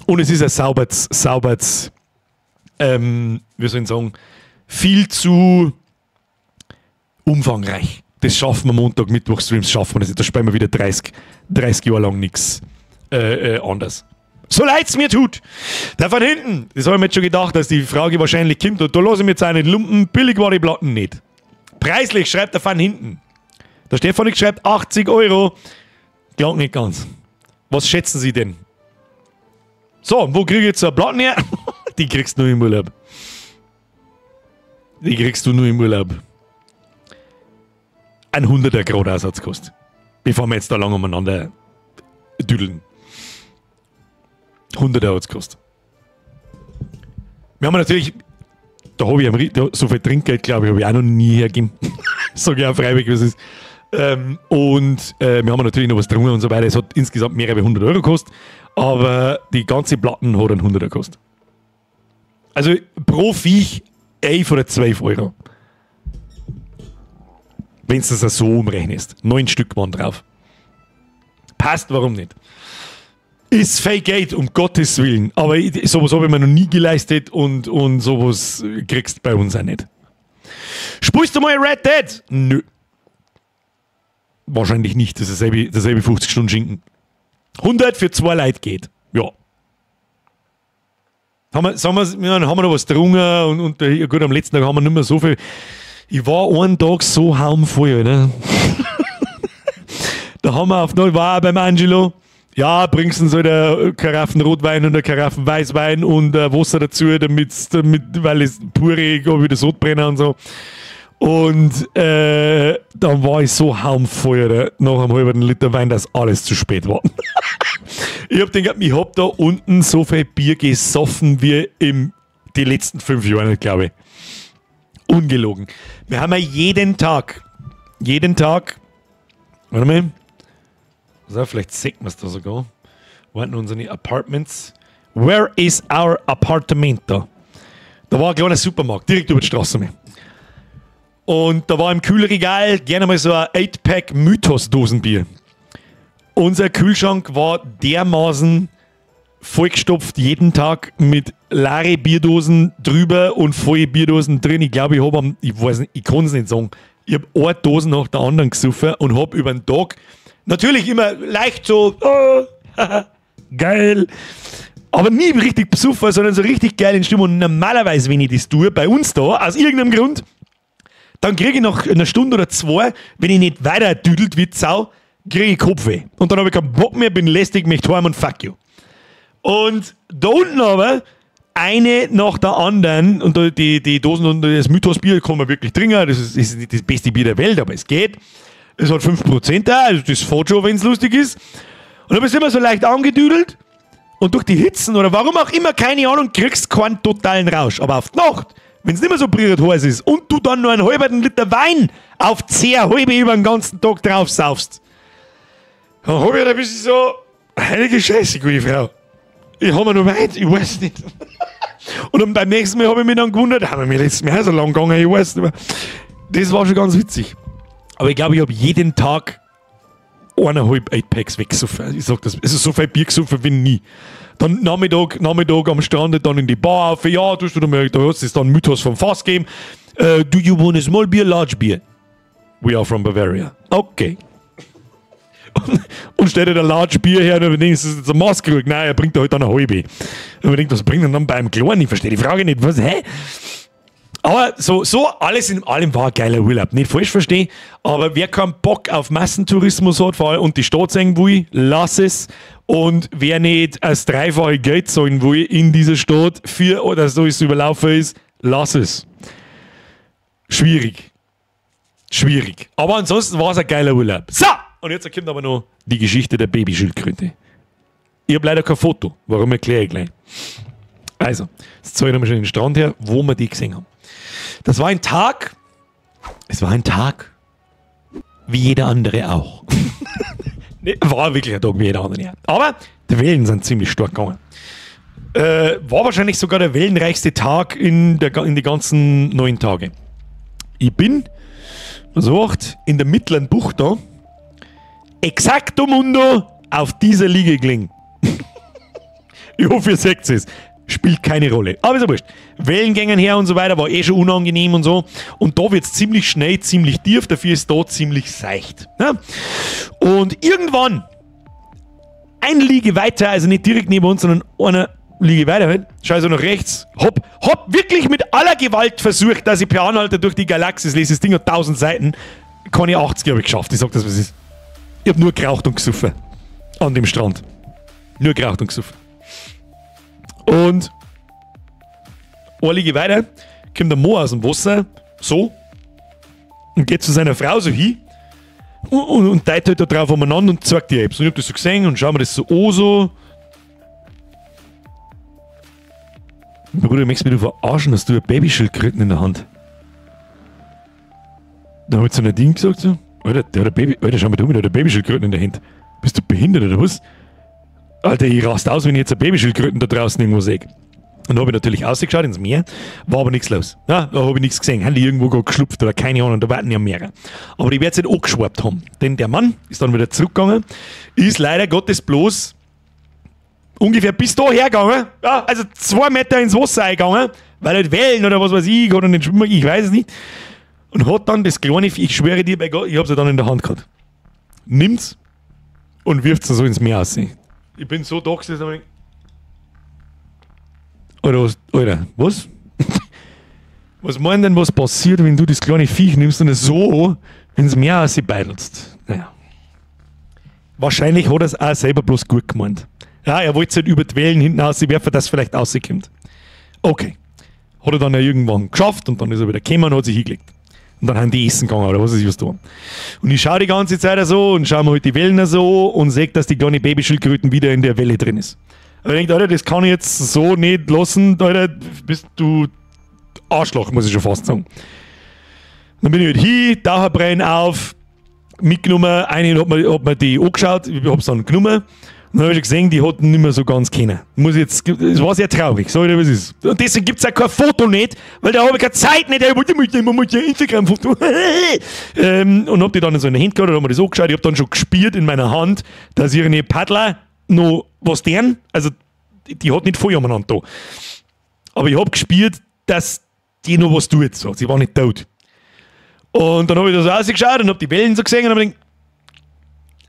S1: Und es ist ein sauberes, wie soll ich sagen, viel zu umfangreich. Das schaffen wir Montag, Mittwoch Streams, schaffen wir das nicht. Da spielen wir wieder 30 Jahre lang nichts anders. So leid's mir tut. Da von hinten, das habe ich mir jetzt schon gedacht, dass die Frage wahrscheinlich kommt. Und da lasse ich mir jetzt auch nicht lumpen. Billig war die Platten nicht. Preislich schreibt der von hinten. Der Stefan schreibt 80 Euro. Klang nicht ganz. Was schätzen Sie denn? So, wo kriege ich jetzt so eine Platten her? Die kriegst du nur im Urlaub. Die kriegst du nur im Urlaub. Ein 100er Grad Ersatz kostet. Bevor wir jetzt da lange umeinander düdeln. 100er hat's gekostet. Wir haben natürlich, da habe ich so viel Trinkgeld, glaube ich, habe ich auch noch nie hergegeben. Sag ich auch freiwillig, was es ist. Wir haben natürlich noch was getrunken und so weiter. Es hat insgesamt mehrere 100 Euro gekostet, aber die ganze Platten hat einen 100er gekostet. Also pro Viech 11 oder 12 Euro. Wenn du das so umrechnest. 9 Stück waren drauf. Passt, warum nicht? Ist Fake Geld, um Gottes Willen. Aber sowas habe ich mir noch nie geleistet und sowas kriegst du bei uns auch nicht. Spielst du mal Red Dead? Nö. Wahrscheinlich nicht. Das ist dasselbe 50 Stunden Schinken. 100 für 2 Leute geht. Ja. Haben wir noch was getrunken und gut, am letzten Tag haben wir nicht mehr so viel. Ich war einen Tag so haumvoll, ne? Da haben wir auf Null, war auch beim Angelo. Ja, bringst du so eine Karaffen Rotwein und eine Karaffen Weißwein und Wasser dazu, damit, weil es pure wieder Sodbrenner und so. Und dann war ich so haumvoll, ne? Nach einem halben Liter Wein, dass alles zu spät war. Ich hab gedacht, ich hab da unten so viel Bier gesoffen wie in die letzten 5 Jahren, glaube ich. Ungelogen. Wir haben ja jeden Tag, warte mal, so, vielleicht sieht man es da sogar. Wo sind unsere Apartments? Where is our Apartamento? Da war ein kleiner Supermarkt, direkt über die Straße. Und da war im Kühlregal gerne mal so ein 8-Pack Mythos-Dosenbier. Unser Kühlschrank war dermaßen vollgestopft jeden Tag mit leere Bierdosen drüber und volle Bierdosen drin. Ich glaube, ich habe, ich weiß nicht, ich kann es nicht sagen, ich habe eine Dose nach der anderen gesoffen und habe über den Tag natürlich immer leicht so, oh, geil, aber nie richtig besoffen, sondern so richtig geil in Stimmung. Und normalerweise, wenn ich das tue, bei uns da, aus irgendeinem Grund, dann kriege ich nach einer Stunde oder zwei, wenn ich nicht weiter düdelt wie Sau, kriege ich Kopfweh. Und dann habe ich keinen Bock mehr, bin lästig, möchte heim und fuck you. Und da unten aber, eine nach der anderen, und die Dosen und das Mythos-Bier kann man wirklich trinken, das ist nicht das beste Bier der Welt, aber es geht. Es hat 5% da, also das fährt schon, wenn es lustig ist. Und dann bist du immer so leicht angedüdelt und durch die Hitzen oder warum auch immer, keine Ahnung, kriegst keinen totalen Rausch. Aber auf die Nacht, wenn es nicht mehr so brühend heiß ist und du dann nur einen halben Liter Wein auf 10 halbe über den ganzen Tag drauf saufst, dann hab ich da ein bisschen so, heilige Scheiße, gute Frau. Ich hab mir noch weit, ich weiß nicht. Und dann beim nächsten Mal habe ich mich dann gewundert, haben wir mir letztes Mal so lang gegangen, ich weiß nicht mehr. Das war schon ganz witzig. Aber ich glaube, ich habe jeden Tag 1,5 8-Packs weggesoffen. Ich sag das, es ist so viel Bier gesoffen wie nie. Dann Nachmittag am Strand, dann in die Bar auf, ja, tust du da mal, da hast es dann Mythos vom Fass gegeben. Do you want a small beer, large beer? We are from Bavaria. Okay. Und stellt dir ein large Bier her und überdenkt, das ist jetzt ein Maßkrug. Nein, er bringt da halt dann eine halbe. Und man denkt, was bringt er dann beim Kleinen? Ich verstehe die Frage nicht. Was, hä? Aber so alles in allem war ein geiler Urlaub. Nicht falsch verstehen, aber wer keinen Bock auf Massentourismus hat, vor allem und die Stadt sehen will, lass es. Und wer nicht als dreifache Geld zahlen will in dieser Stadt, für oder so es überlaufen ist, lass es. Schwierig. Schwierig. Aber ansonsten war es ein geiler Urlaub. So! Und jetzt kommt aber noch die Geschichte der Babyschildkröte. Ich hab leider kein Foto. Warum, erkläre ich gleich. Also, jetzt zeige ich nochmal schon den Strand her, wo wir die gesehen haben. Das war ein Tag, es war ein Tag, wie jeder andere auch. Nee, war wirklich ein Tag wie jeder andere. Ja. Aber die Wellen sind ziemlich stark gegangen. War wahrscheinlich sogar der wellenreichste Tag in die ganzen 9 Tage. Ich bin, was sagt, in der mittleren Bucht da, exakto mundo auf dieser Liege gelegen. Ich hoffe, ihr seht es. Spielt keine Rolle. Aber ist ja wurscht. Wellengängen her und so weiter, war eh schon unangenehm und so. Und da wird's ziemlich schnell, ziemlich tief, dafür ist da ziemlich seicht. Ne? Und irgendwann, eine Liege weiter, also nicht direkt neben uns, sondern eine Liege weiter, halt, schau so nach rechts, hopp, wirklich mit aller Gewalt versucht, dass ich per Anhalter durch die Galaxis lese. Das Ding hat 1000 Seiten, keine 80 habe ich geschafft. Ich sag das, was es ist. Ich hab nur geraucht und gesoffen. An dem Strand. Nur geraucht und gesoffen. Und eine Liege weiter, kommt der Mo aus dem Wasser, so, und geht zu seiner Frau so hin und deutet halt da drauf umeinander und zeigt die Apps. Und ich hab das so gesehen und schau mir das so an, so. Bruder, du möchtest mich verarschen, hast du ein Babyschildkröten in der Hand. Dann hab ich zu Nadine gesagt, so, Alter, der hat ein Baby, Alter, schau mal du, der hat ein Babyschildkröten in der Hand. Bist du behindert oder was? Alter, ich rast aus, wenn ich jetzt ein Babyschildkröten da draußen irgendwo sehe. Und da hab ich natürlich rausgeschaut ins Meer, war aber nichts los. Ja, da hab ich nichts gesehen. Haben die irgendwo gerade geschlupft oder keine Ahnung, da warten ja mehrere. Aber die werden's nicht angeschwappt haben. Denn der Mann ist dann wieder zurückgegangen, ist leider Gottes bloß ungefähr bis da hergegangen, ja, also 2 Meter ins Wasser eingegangen, weil halt Wellen oder was weiß ich, oder nicht schwimmen, ich weiß es nicht. Und hat dann das kleine, ich schwöre dir bei Gott, ich hab's ja dann in der Hand gehabt. Nimmt's und wirft's dann so ins Meer raus. Ich bin so da gesessen, dass ich Alter, was, Alter, was? Was meint denn, was passiert, wenn du das kleine Viech nimmst und es so ins Meer rausbeidelst? Naja. Wahrscheinlich hat er es auch selber bloß gut gemeint. Ja, er wollte es halt über die Wellen hinten rauswerfen, dass es vielleicht rauskommt. Okay. Hat er dann ja irgendwann geschafft und dann ist er wieder gekommen und hat sich hingelegt. Und dann haben die essen gegangen oder was weiß ich was da. Und ich schaue die ganze Zeit so und schaue mir halt die Wellen so und sehe, dass die kleine Babyschildkröten wieder in der Welle drin ist. Und ich denke, Alter, das kann ich jetzt so nicht lassen, Alter, bist du Arschloch, muss ich schon fast sagen. Dann bin ich halt hin, Taucherbrillen auf, mitgenommen, eine hat mir die angeschaut, ich hab's dann genommen. Und dann hab ich gesehen, die hat nicht mehr so ganz kennen. Muss jetzt, es war sehr traurig, sag ich dir, was ist. Und deswegen gibt's auch kein Foto nicht, weil da hab ich keine Zeit nicht. Ich wollte immer mal ein Instagram-Foto. Und hab die dann so in der Hand gehabt und hab mir das angeschaut. Ich hab dann schon gespürt in meiner Hand, dass ihre Paddler noch was deren, also die hat nicht voll umeinander da. Aber ich hab gespürt, dass die noch was tut. So. Sie war nicht tot. Und dann hab ich da so rausgeschaut und hab die Wellen so gesehen und hab mir gedacht,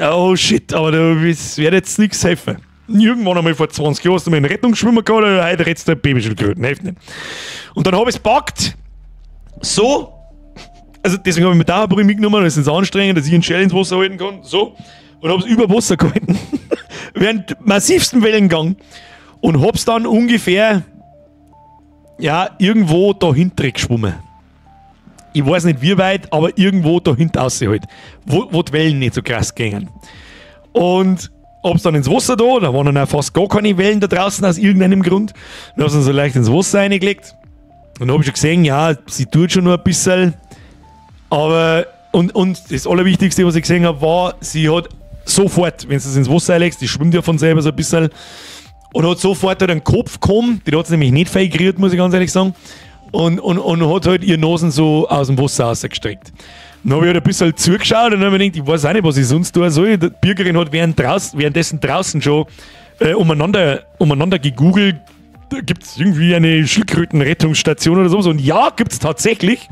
S1: oh shit, aber da wird jetzt nichts helfen. Irgendwann einmal vor 20 Jahren hast du mal einen Rettungsschwimmer gehabt, oder heute rettest du ein Babyschildkröten, hilft nicht. Und dann hab ich's gepackt, so, also deswegen hab ich mir Taucherbrille mitgenommen, das ist anstrengend, dass ich einen Shell ins Wasser halten kann, so, und hab's über Wasser gehalten, während massivsten Wellengang, und hab's dann ungefähr, ja, irgendwo dahinter geschwommen. Ich weiß nicht wie weit, aber irgendwo dahinter raus halt, wo die Wellen nicht so krass gingen. Und hab's dann ins Wasser da, da waren dann auch fast gar keine Wellen da draußen aus irgendeinem Grund. Dann hab's dann so leicht ins Wasser reingelegt. Und dann hab ich schon gesehen, ja, sie tut schon nur ein bisschen. Aber, und das Allerwichtigste, was ich gesehen hab, war, sie hat sofort, wenn du es ins Wasser reinlegst, die schwimmt ja von selber so ein bisschen, und hat sofort halt einen Kopf gekommen, die hat sie nämlich nicht feigriert, muss ich ganz ehrlich sagen. Und hat halt ihre Nasen so aus dem Wasser rausgestreckt. Dann habe ich halt ein bisschen zugeschaut und dann habe ich gedacht, ich weiß auch nicht, was ich sonst tun soll. Die Birgerin hat währenddessen draußen schon umeinander gegoogelt. Gibt es irgendwie eine Schildkrötenrettungsstation oder so? Und ja, gibt es tatsächlich.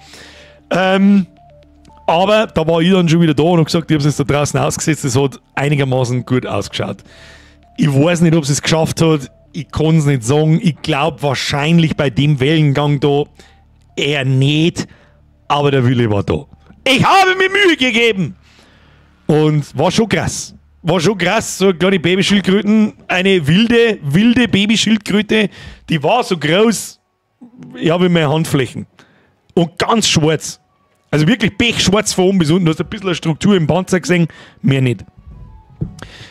S1: Aber da war ich dann schon wieder da und habe gesagt, ich habe es jetzt da draußen ausgesetzt. Es hat einigermaßen gut ausgeschaut. Ich weiß nicht, ob sie es geschafft hat. Ich kann es nicht sagen. Ich glaube wahrscheinlich bei dem Wellengang da eher nicht. Aber der Wille war da. Ich habe mir Mühe gegeben. Und war schon krass. War schon krass, so kleine Babyschildkröten, eine wilde, wilde Babyschildkröte, die war so groß, ja, wie meine Handflächen. Und ganz schwarz. Also wirklich pechschwarz von oben bis unten. Du hast ein bisschen eine Struktur im Panzer gesehen, mehr nicht.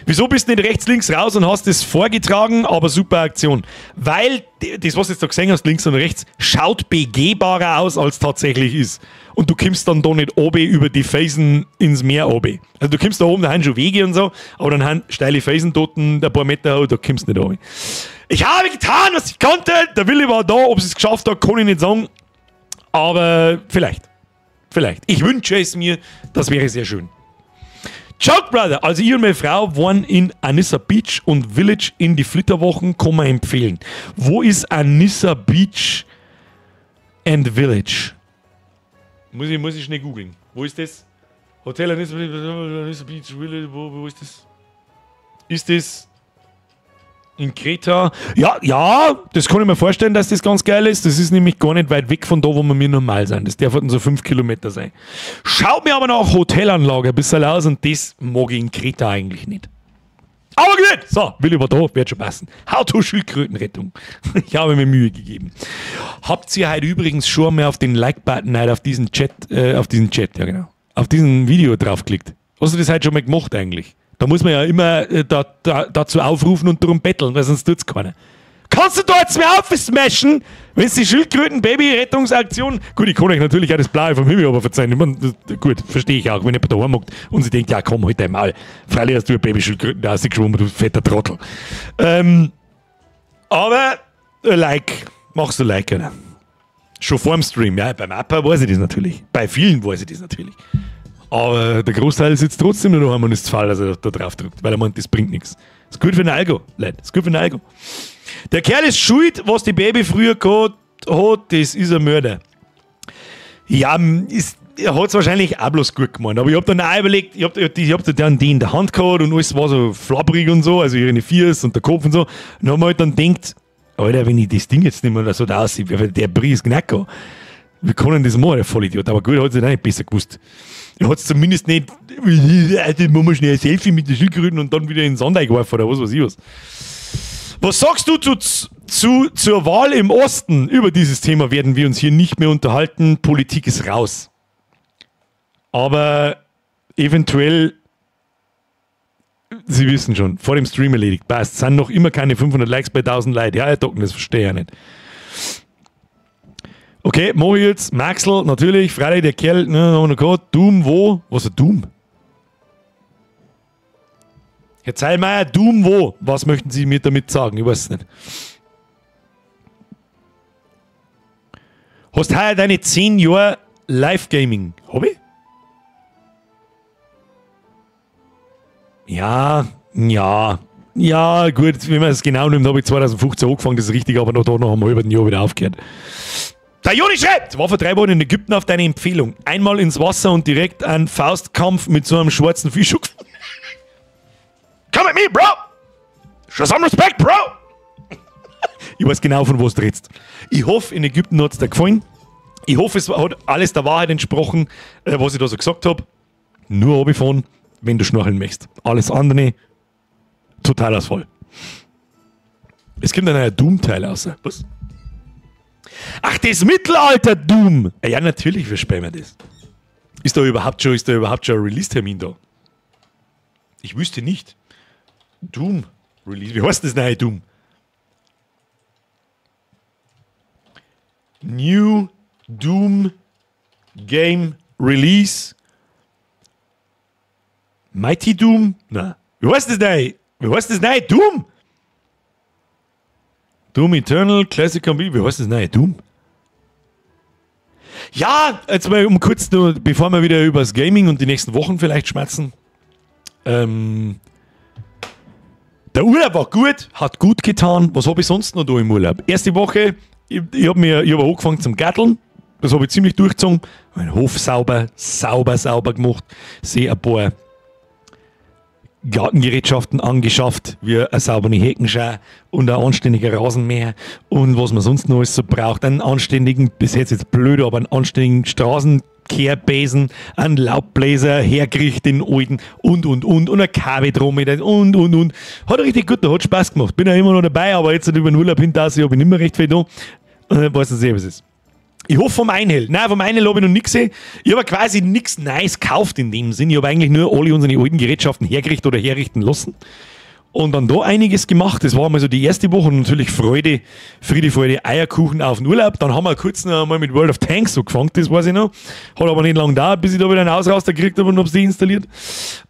S1: Wieso bist du nicht rechts, links raus und hast das vorgetragen, aber super Aktion. Weil das, was du jetzt da gesehen hast, links und rechts, schaut begehbarer aus, als tatsächlich ist. Und du kommst dann da nicht oben über die Felsen ins Meer oben. Also du kommst da oben, da haben schon Wege und so, aber dann haben steile Felsen dort ein paar Meter, da kommst du nicht oben. Ich habe getan, was ich konnte. Der Wille war da, ob sie es geschafft hat, kann ich nicht sagen. Aber vielleicht. Vielleicht. Ich wünsche es mir, das wäre sehr schön. Joke Brother, also ich und meine Frau waren in Anissa Beach und Village in die Flitterwochen, kann man empfehlen. Wo ist Anissa Beach and Village? Muss ich schnell googeln. Wo ist das? Hotel Anissa, Anissa Beach Village, wo ist das? Ist das in Kreta? Ja, ja, das kann ich mir vorstellen, dass das ganz geil ist. Das ist nämlich gar nicht weit weg von da, wo wir normal sind. Das darf halt so 5 Kilometer sein. Schaut mir aber nach Hotelanlage ein bisschen aus und das mag ich in Kreta eigentlich nicht. Aber gut, so, will ich aber da, wird schon passen. How to Schildkrötenrettung. Ich habe mir Mühe gegeben. Habt ihr heute übrigens schon mal auf den Like-Button, auf diesen Chat, ja genau, auf diesen Video draufgeklickt? Hast du das heute schon mal gemacht eigentlich? Da muss man ja immer dazu aufrufen und darum betteln, weil sonst tut's keiner. Kannst du da jetzt mehr aufsmashen, wenn es die Schildkröten-Baby-Rettungsaktion... Gut, ich kann euch natürlich auch das Blaue vom Himmel aber verzeihen. Ich mein, gut, verstehe ich auch, wenn jemand daheim hockt und sie denkt, ja komm, halt dein Maul. Freilich hast du ein Babyschildkröten da rausgeschwommen, du fetter Trottel. Aber Like, machst du Like, oder? Schon vorm Stream, ja, beim Appa weiß ich das natürlich. Bei vielen weiß ich das natürlich. Aber der Großteil sitzt trotzdem nur noch einmal und ist zu faul, dass er da drauf drückt, weil er meint, das bringt nichts. Ist gut für den Algo, Leute. Ist gut für den Algo. Der Kerl ist schuld, was die Baby früher gehabt hat, das ist ein Mörder. Ja, er hat es wahrscheinlich auch bloß gut gemeint. Aber ich hab dann auch überlegt, ich hab dann die in der Hand gehabt und alles war so flabberig und so, also ihre Fiers und der Kopf und so. Und dann haben wir halt dann gedacht, Alter, wenn ich das Ding jetzt nicht mehr so da aussieht, der Brie ist knacker. Wir können das machen, der Vollidiot. Aber gut, er hat es auch nicht besser gewusst. Er hat es zumindest nicht, also machen wir schnell ein Selfie mit den Schildkröten und dann wieder in den Sand eingeworfen oder was weiß ich was. Was sagst du zur Wahl im Osten? Über dieses Thema werden wir uns hier nicht mehr unterhalten. Politik ist raus. Aber eventuell, Sie wissen schon, vor dem Stream erledigt. Passt, sind noch immer keine 500 Likes bei 1000 Leuten. Ja, Herr Docken, das verstehe ich ja nicht. Okay, Moritz, Maxl, natürlich, freilich, der Kerl, ne, haben wir noch gehabt. Doom, wo? Was ist Doom? Herr Zeilmeier, Doom wo? Was möchten Sie mir damit sagen? Ich weiß es nicht. Hast heuer deine 10 Jahre Live-Gaming? Hab ich? Ja, ja. Ja, gut, wenn man es genau nimmt, habe ich 2015 angefangen, das ist richtig, aber noch da noch einmal über den Jahr wieder aufgehört. Der Joni schreibt, war vor 3 Wochen in Ägypten auf deine Empfehlung. Einmal ins Wasser und direkt einen Faustkampf mit so einem schwarzen Fisch. Come at me, bro! Show some respect, bro! Ich weiß genau, von was du redest. Ich hoffe, in Ägypten hat es dir gefallen. Ich hoffe, es hat alles der Wahrheit entsprochen, was ich da so gesagt habe. Nur runterfahren, wenn du schnorcheln möchtest. Alles andere, Totalausfall. Es kommt ein neuer Doom-Teil raus. Was? Ach, das Mittelalter-Doom! Ja, natürlich versperren wir das. Ist da überhaupt schon ein Release-Termin da? Ich wüsste nicht. Doom Release. Wie heißt das neue Doom? New Doom Game Release. Mighty Doom? Na. Wie heißt das neue? Wie heißt das neue Doom? Doom Eternal, Classic Computer. Wie heißt das neue Doom? Ja, jetzt mal um kurz nur, bevor wir wieder über das Gaming und die nächsten Wochen vielleicht schmerzen. Der Urlaub war gut, hat gut getan. Was habe ich sonst noch da im Urlaub? Erste Woche, ich hab angefangen zum Gatteln. Das habe ich ziemlich durchgezogen. Mein Hof sauber, sauber, sauber gemacht. Sehe ein paar Gartengerätschaften angeschafft, wie eine saubere Heckenschar und ein anständiger Rasenmäher und was man sonst noch alles so braucht. Einen anständigen, bis jetzt blöd, aber einen anständigen Straßenkehrbesen, einen Laubbläser, hergerichtet den alten und ein Kabeltrommel und. Hat richtig gut, hat Spaß gemacht. Bin ja immer noch dabei, aber jetzt über den Urlaub hinter, ich habe nicht mehr recht viel da. Weiß nicht, was es ist. Ich hoffe vom Einhell. Nein, vom Einhell habe ich noch nichts gesehen. Ich habe quasi nichts Neues gekauft in dem Sinn. Ich habe eigentlich nur alle unsere alten Gerätschaften hergerichtet oder herrichten lassen. Und dann da einiges gemacht. Das war mal so die erste Woche und natürlich Freude, Friede, Freude, Eierkuchen auf den Urlaub. Dann haben wir kurz noch einmal mit World of Tanks so gefangen, das weiß ich noch. Hat aber nicht lange gedauert, bis ich da wieder einen Ausraster gekriegt habe und hab's deinstalliert.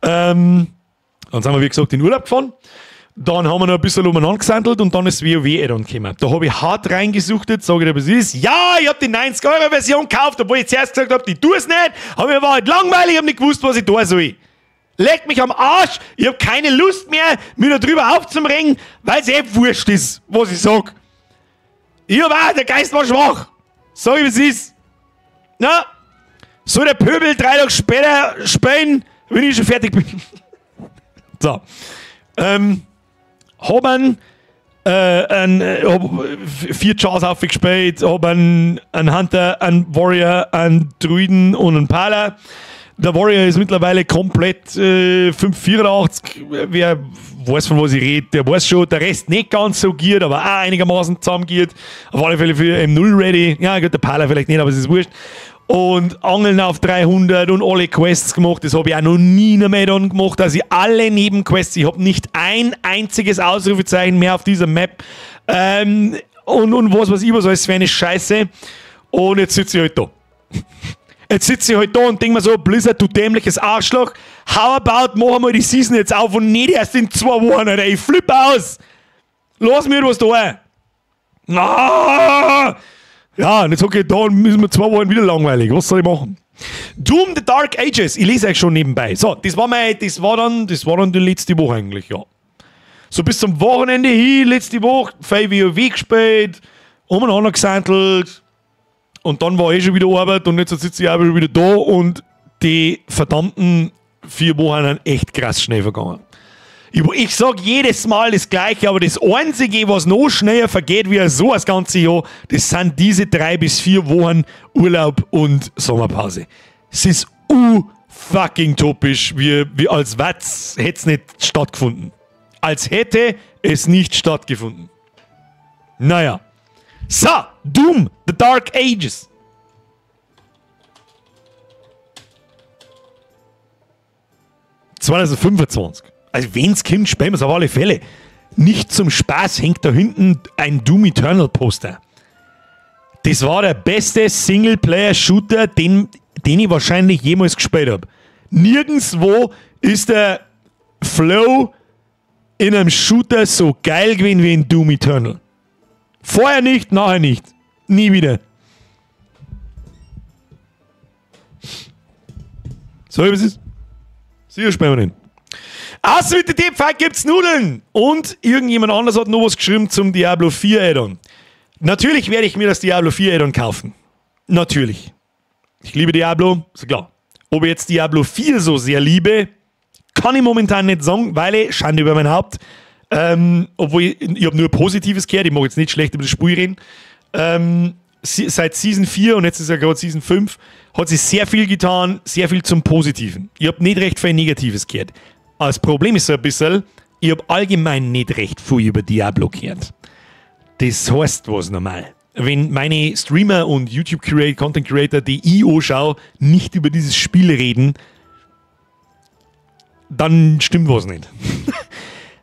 S1: Dann sind wir, wie gesagt, in den Urlaub gefahren. Dann haben wir noch ein bisschen umeinander gesandelt und dann ist WoW Add-on gekommen. Da habe ich hart reingesuchtet, sage ich dir, was ist. Ja, ich habe die 90-Euro-Version gekauft, obwohl ich zuerst gesagt habe, die tue es nicht. Aber mir war halt langweilig, ich habe nicht gewusst, was ich da soll. Leck mich am Arsch, ich habe keine Lust mehr, mich da drüber aufzuregen, weil es eh wurscht ist, was ich sag. Ich hab auch, der Geist war schwach. Sag ich, was ist. Na, soll der Pöbel 3 Tage später spielen, wenn ich schon fertig bin. So. Hab 4 Chars aufgespielt, hab einen Hunter, einen Warrior, einen Druiden und einen Pala. Der Warrior ist mittlerweile komplett 5,84. Wer weiß, von was ich rede, der weiß schon. Der Rest nicht ganz so geart, aber auch einigermaßen zusammengeart. Auf alle Fälle für M0 ready. Ja, gut, der Pala vielleicht nicht, aber es ist wurscht. Und Angeln auf 300 und alle Quests gemacht. Das habe ich auch noch nie mehr dann gemacht. Also alle Nebenquests. Ich habe nicht ein einziges Ausrufezeichen mehr auf dieser Map. Und was weiß ich was alles für eine Scheiße. Und jetzt sitze ich halt da. Jetzt sitze ich halt da und denke mir so, Blizzard, du dämliches Arschloch. How about, machen wir die Season jetzt auf und nicht erst in 2 Wochen, Alter. Ich flippe aus. Lass mir was da. Ah! Ja, und jetzt hocke ich da und müssen wir 2 Wochen wieder langweilig. Was soll ich machen? Doom The Dark Ages. Ich lese euch schon nebenbei. So, das war dann die letzte Woche eigentlich, ja. So bis zum Wochenende hin, letzte Woche, viel WoW gespielt, umeinander gesandelt. Und dann war eh schon wieder Arbeit und jetzt sitze ich auch schon wieder da und die verdammten 4 Wochen sind echt krass schnell vergangen. Ich sag jedes Mal das Gleiche, aber das Einzige, was noch schneller vergeht, wie so das ganze Jahr, das sind diese 3 bis 4 Wochen Urlaub und Sommerpause. Es ist fucking topisch, wie als hätte es nicht stattgefunden. Als hätte es nicht stattgefunden. Naja. So, Doom, The Dark Ages. ...2025. Also wenn's kommt, spielen wir's auf alle Fälle. Nicht zum Spaß hängt da hinten ein Doom Eternal Poster. Das war der beste Singleplayer-Shooter, den ich wahrscheinlich jemals gespielt habe. Nirgendwo ist der Flow in einem Shooter so geil gewesen wie in Doom Eternal. Vorher nicht, nachher nicht. Nie wieder. So, was ist? Sicher spielen wir den. Außer mit der Deep gibt's Nudeln. Und irgendjemand anders hat noch was geschrieben zum Diablo 4 Add-on. Natürlich werde ich mir das Diablo 4 Add-on kaufen. Natürlich. Ich liebe Diablo, ist klar. Ob ich jetzt Diablo 4 so sehr liebe, kann ich momentan nicht sagen, weil ich, Schande über mein Haupt, obwohl ich habe nur Positives gehört, ich mag jetzt nicht schlecht über das Spiel reden. Seit Season 4 und jetzt ist ja gerade Season 5, hat sich sehr viel getan, sehr viel zum Positiven. Ich habe nicht recht viel Negatives gehört. Das Problem ist so ein bisschen, ich habe allgemein nicht recht viel über Diablo gehört. Das heißt was normal. Wenn meine Streamer und YouTube-Content Creator, die ich anschaue, nicht über dieses Spiel reden, dann stimmt was nicht.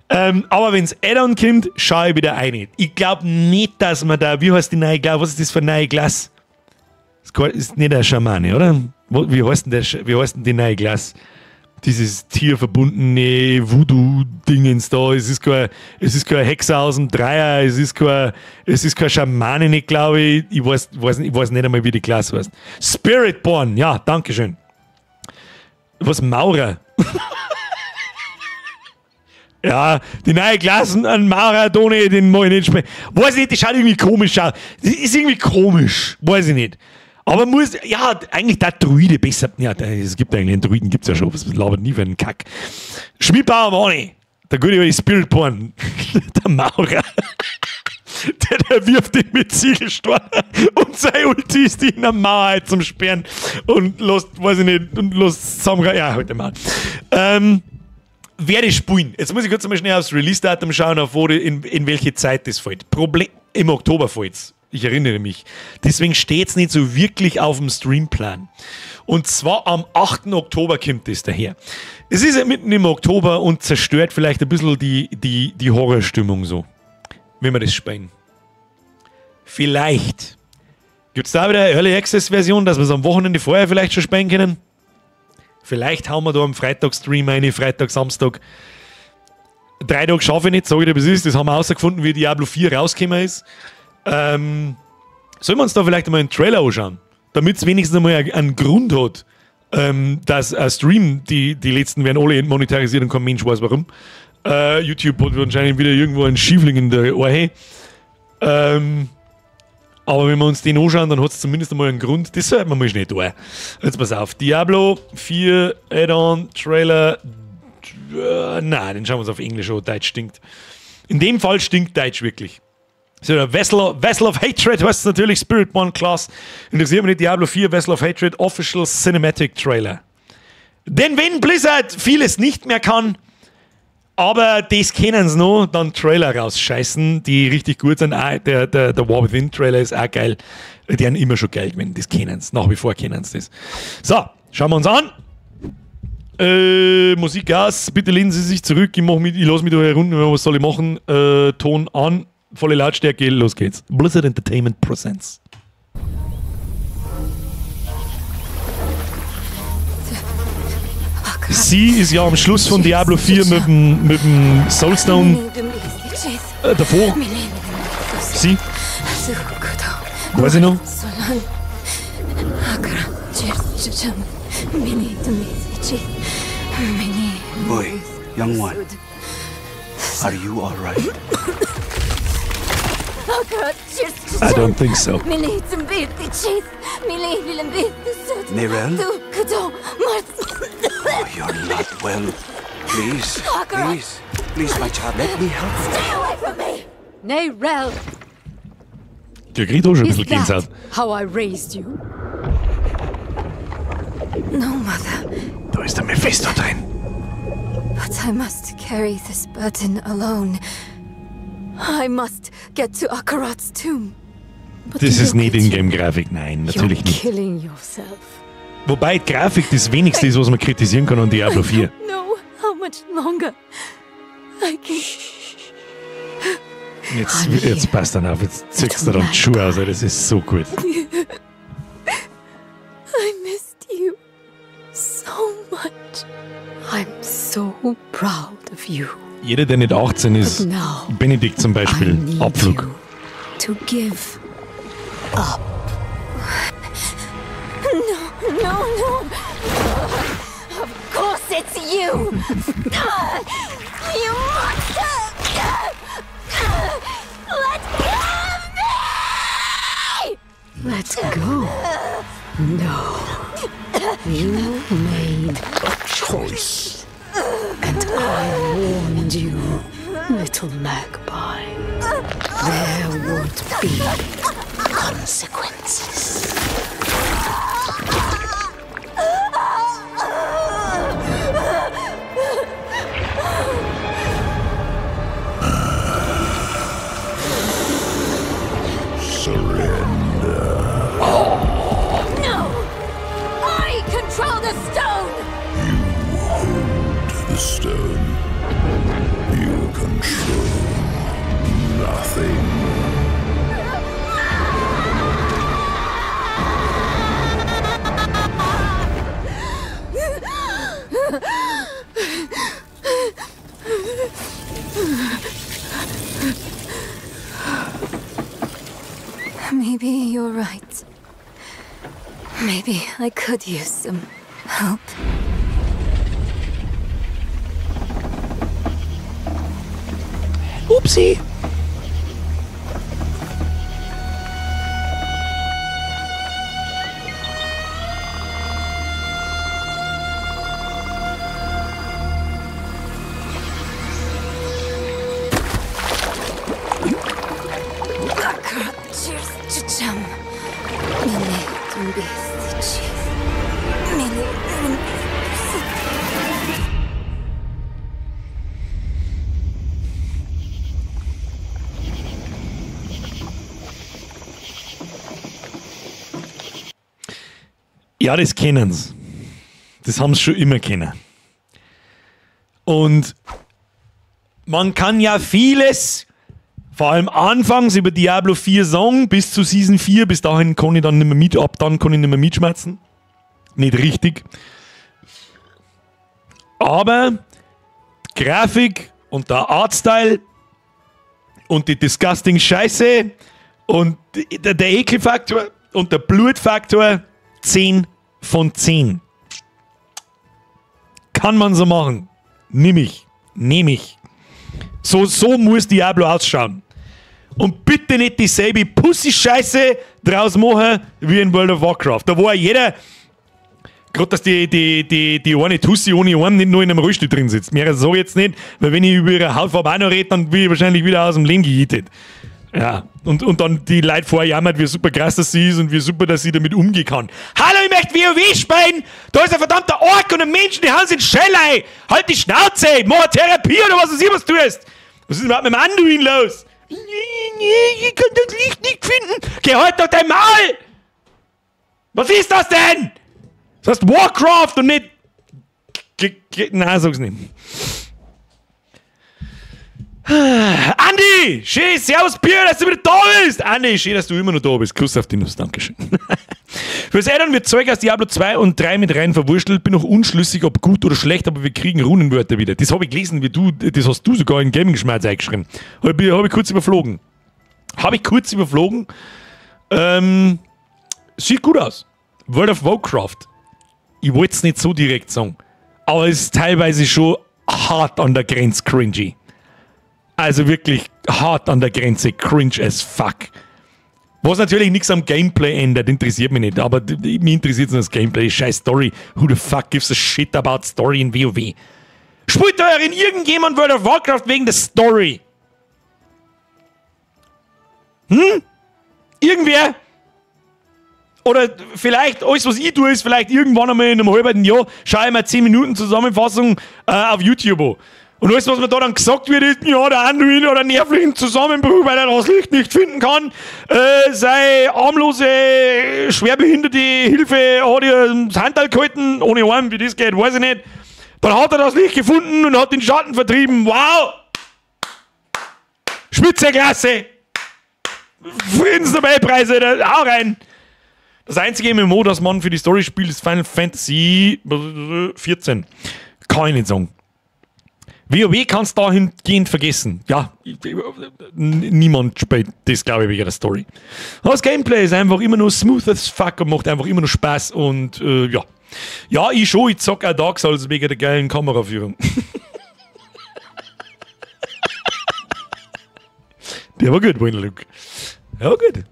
S1: Aber wenn's Add-on kommt, schaue ich wieder rein. Ich glaube nicht, dass man da, wie heißt die neue Klasse, was ist das für eine neue Klasse? Das ist nicht der Schamane, oder? Wie heißt denn, wie heißt denn die neue Klasse? dieses tierverbundene Voodoo-Dingens da. Es ist kein Hexer aus dem Dreier, es ist kein Schamane, nicht, glaube ich. Ich weiß nicht einmal, wie die Klasse heißt. Spiritborn, ja, dankeschön. Was, Maurer? Ja, die neue Klassen an Maurer, Toni, den mag ich nicht spielen. Weiß ich nicht, die schaut irgendwie komisch aus. Das ist irgendwie komisch, weiß ich nicht. Aber muss, ja, eigentlich der Druide besser. Ja, es gibt eigentlich einen Druiden, gibt's ja schon. Was labert nie für einen Kack. Schmidbauer Mani, der gute alte Spiritborn, der Maurer. Der wirft ihn mit Ziegelsteinen und sein Ulti ist in der Mauer zum Sperren und lässt, weiß ich nicht, und lässt zusammen. Ja, halt mal. Werde ich spielen. Jetzt muss ich kurz mal schnell aufs Release-Datum schauen, auf wo in welche Zeit das fällt. Problem, im Oktober fällt's. Ich erinnere mich. Deswegen steht es nicht so wirklich auf dem Streamplan. Und zwar am 8. Oktober kommt es daher. Es ist ja mitten im Oktober und zerstört vielleicht ein bisschen die Horrorstimmung so, wenn wir das spielen. Vielleicht. Gibt es da wieder eine Early Access Version, dass wir es am Wochenende vorher vielleicht schon spielen können? Vielleicht hauen wir da am Freitag-Stream rein, Freitag, Samstag. 3 Tage schaffe ich nicht, sage ich dir, was ist. Das haben wir herausgefunden, wie Diablo 4 rausgekommen ist. Sollen wir uns da vielleicht einmal einen Trailer anschauen? Damit es wenigstens einmal einen Grund hat, dass ein Stream, die letzten werden alle entmonetarisiert und kein Mensch weiß warum. YouTube hat wahrscheinlich wieder irgendwo einen Schiefling in der Ohr. Aber wenn wir uns den anschauen, dann hat es zumindest einmal einen Grund. Das sollte man mal schnell tun. Jetzt pass auf. Diablo 4 Add-on Trailer. Nein, den schauen wir uns auf Englisch an. Deutsch stinkt. In dem Fall stinkt Deutsch wirklich. So, der Vessel of Hatred heißt es natürlich, Spiritborn Class. Interessiert mich nicht, Diablo 4 Vessel of Hatred Official Cinematic Trailer. Denn wenn Blizzard vieles nicht mehr kann, aber das kennen sie noch, dann Trailer rausscheißen, die richtig gut sind. Auch der War Within Trailer ist auch geil. Die haben immer schon geil gewesen, das kennen sie. Nach wie vor kennen sie das. So, schauen wir uns an. Musik aus, bitte lehnen Sie sich zurück. Ich lasse mich da herunter, was soll ich machen? Ton an, volle Lautstärke, los geht's. Blizzard Entertainment Presents. Sie ist ja am Schluss von Diablo 4 mit dem Soulstone davor. Sie? Weiß ich noch?
S3: Boy, young one, are you all right?
S1: I don't think so.
S3: Neyrelle? Oh, you're not well. Please, please, please, my child, let me help you.
S4: Stay away from me! Neyrelle!
S1: Der kriegt auch schon ein bisschen Gänsehaut.
S4: How I raised you?
S5: No, mother.
S1: Da ist der Mephisto drin.
S5: But I must carry this burden alone. I must get to Akarat's tomb.
S1: But das ist nicht Ingame-Grafik, nein, natürlich nicht.
S4: Killing yourself.
S1: Wobei die Grafik das wenigste ist, was man kritisieren kann an Diablo 4.
S5: No, how much longer I can.
S1: Jetzt passt dann auf, jetzt ziehst du dann die Schuhe aus, das ist so gut.
S5: I missed you so much.
S4: I'm so proud of you.
S1: Jeder, der nicht 18 ist, Benedikt zum Beispiel, Abflug.
S4: To give up.
S5: No, no, no. Of course it's you. You monster! Let go of me!
S4: Let go? No. You made a choice. And I warned you, little magpie. There would be consequences.
S6: Surrender.
S5: No! I control the stone!
S6: You hold the stone. You control nothing.
S5: Maybe you're right. Maybe I could use some help.
S1: Upsi! Ja, das kennen sie. Das haben sie schon immer kennen. Und man kann ja vieles, vor allem anfangs über Diablo 4 sagen, bis zu Season 4, bis dahin kann ich dann nicht mehr mit, ab dann kann ich nicht mehr mitschmerzen. Nicht richtig. Aber die Grafik und der Artstyle und die disgusting Scheiße und der Ekelfaktor und der Blutfaktor, 10 von 10. Kann man so machen. Nimm ich. Nehm ich. So muss Diablo ausschauen. Und bitte nicht dieselbe Pussy-Scheiße draus machen wie in World of Warcraft. Da war jeder, gerade dass die eine Tussi ohne Arm nicht nur in einem Rollstuhl drin sitzt. Mehr sag ich jetzt nicht, weil wenn ich über ihre Hautfarbe auch noch rede, dann bin ich wahrscheinlich wieder aus dem Leben gejietet. Ja, und dann die Leute vorher jammert, wie super krass das sie ist und wie super, dass sie damit umgehen kann. Hallo, ich möchte WoW spielen! Da ist ein verdammter Ork und ein Mensch, die haben sich in Schell. Halt die Schnauze! Mach eine Therapie oder was weiß ich, was du tust! Was ist denn überhaupt mit dem Anduin los? Ich kann das Licht nicht finden! Geh halt doch dein Maul! Was ist das denn? Das heißt Warcraft und nicht... Nein, sag's nicht. Andi! Schön, servus Bier, dass du wieder da bist! Andi, schön, dass du immer noch da bist. Kuss auf die Nuss, Dankeschön. Fürs Addon wird Zeug aus Diablo 2 und 3 mit rein verwurschtelt. Bin noch unschlüssig, ob gut oder schlecht, aber wir kriegen Runenwörter wieder. Das habe ich gelesen, wie du, das hast du sogar in Gaming Schmerz eingeschrieben. Hab ich kurz überflogen. Habe ich kurz überflogen. Sieht gut aus. World of Warcraft. Ich wollte es nicht so direkt sagen, aber es ist teilweise schon hart an der Grenze cringy. Also wirklich hart an der Grenze, cringe as fuck. Was natürlich nichts am Gameplay ändert, interessiert mich nicht. Aber mich interessiert nur das Gameplay, scheiß Story. Who the fuck gives a shit about Story in WoW? Spielt da in irgendjemand World of Warcraft wegen der Story? Hm? Irgendwer? Oder vielleicht, alles was ich tue, ist vielleicht irgendwann einmal in einem halben Jahr, schaue ich mir 10 Minuten Zusammenfassung auf YouTube an. Und alles, was mir da dann gesagt wird, ist, ja, der Anduin oder nervlichen Zusammenbruch, weil er das Licht nicht finden kann, sei armlose, schwerbehinderte Hilfe hat ihr das Handteil gehalten, ohne Arm, wie das geht, weiß ich nicht. Dann hat er das Licht gefunden und hat den Schatten vertrieben. Wow! Spitzenklasse! Friedensnobelpreise, hau rein! Das einzige MMO, das man für die Story spielt, ist Final Fantasy 14. Kann ich nicht sagen. WoW kannst du dahingehend vergessen. Ja, niemand spielt das, glaube ich, wegen der Story. Das Gameplay ist einfach immer nur smooth as fuck und macht einfach immer nur Spaß und ja. Ja, ich schon, ich zock auch Dark Souls wegen der geilen Kameraführung. Der war gut, Wayne Luke. Ja, gut.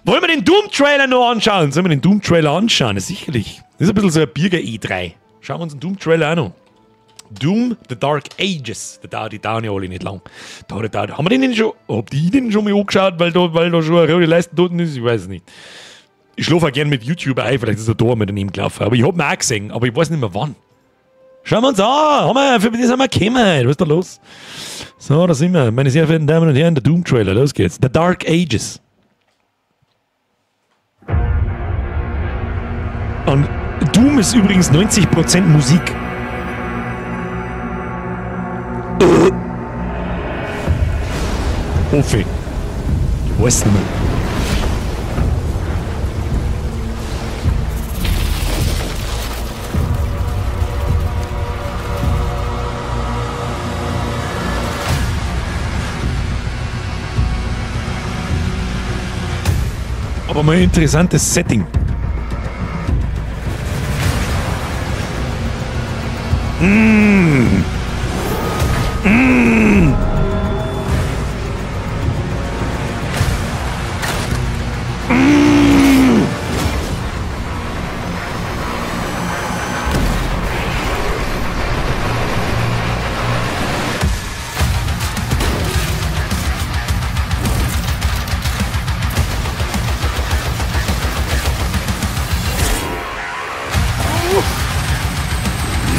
S1: Wollen wir den Doom-Trailer noch anschauen? Sollen wir den Doom-Trailer anschauen? Ja, sicherlich. Das ist ein bisschen so ein Birger E3. Schauen wir uns den Doom-Trailer auch noch. Doom, The Dark Ages. Da die dauern ja alle nicht lang. Da, haben wir den denn schon? Hab die den schon mal angeschaut, weil da schon eine rote Leiste dort ist? Ich weiß es nicht. Ich schlafe auch gern mit YouTube ein, vielleicht ist er da mit daneben gelaufen. Aber ich hab ihn auch gesehen, aber ich weiß nicht mehr wann. Schauen wir uns an! Haben wir, für das haben wir gekommen. Was ist da los? So, da sind wir. Meine sehr verehrten Damen und Herren, der Doom-Trailer. Los geht's. The Dark Ages. Und Doom ist übrigens 90% Musik. Hoffe ich. Ich weiß nicht mehr. Aber mal ein interessantes Setting. Mmh. Mmh. Mmh.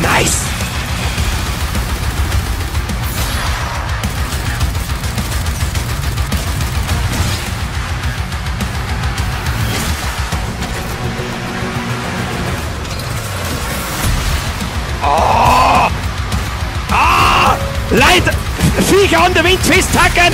S1: Nice! Oh! Ah! Leute! Viecher an der Wind festhacken!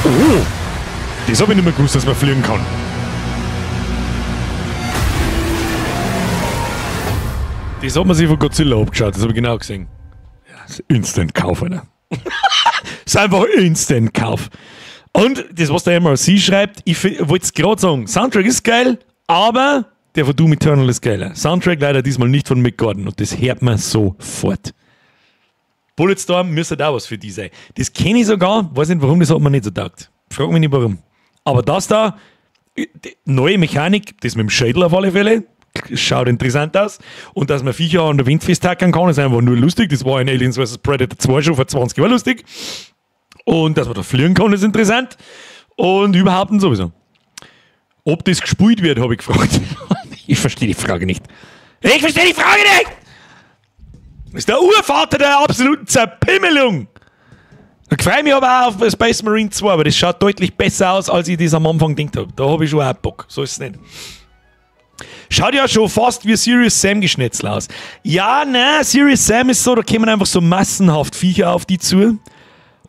S1: Oh! Das habe ich nicht mehr gewusst, dass man fliegen kann. Das hat man sich von Godzilla abgeschaut, das habe ich genau gesehen. Ja, das ist Instant-Kauf, Alter. Das ist einfach Instant-Kauf. Und das, was der MRC schreibt, ich wollte es gerade sagen, Soundtrack ist geil, aber der von Doom Eternal ist geiler. Soundtrack leider diesmal nicht von Mick Gordon und das hört man sofort. Bulletstorm müsste da was für die sein. Das kenne ich sogar, weiß nicht warum, das hat man nicht so taugt. Frag mich nicht warum. Aber das da, neue Mechanik, das mit dem Schädel auf alle Fälle, schaut interessant aus. Und dass man Viecher an der Wind festhacken kann, ist einfach nur lustig. Das war in Aliens vs. Predator 2 schon vor 20 Jahren lustig. Und dass man da fliegen kann, ist interessant. Und überhaupt und sowieso. Ob das gespielt wird, habe ich gefragt. Ich verstehe die Frage nicht. Ich verstehe die Frage nicht! Das ist der Urvater der absoluten Zerpimmelung! Ich freue mich aber auch auf Space Marine 2, aber das schaut deutlich besser aus, als ich das am Anfang gedacht habe. Da habe ich schon auch Bock. So ist es nicht. Schaut ja schon fast wie Serious Sam Geschnetzel aus. Ja, nein, Serious Sam ist so, da kommen einfach so massenhaft Viecher auf die zu.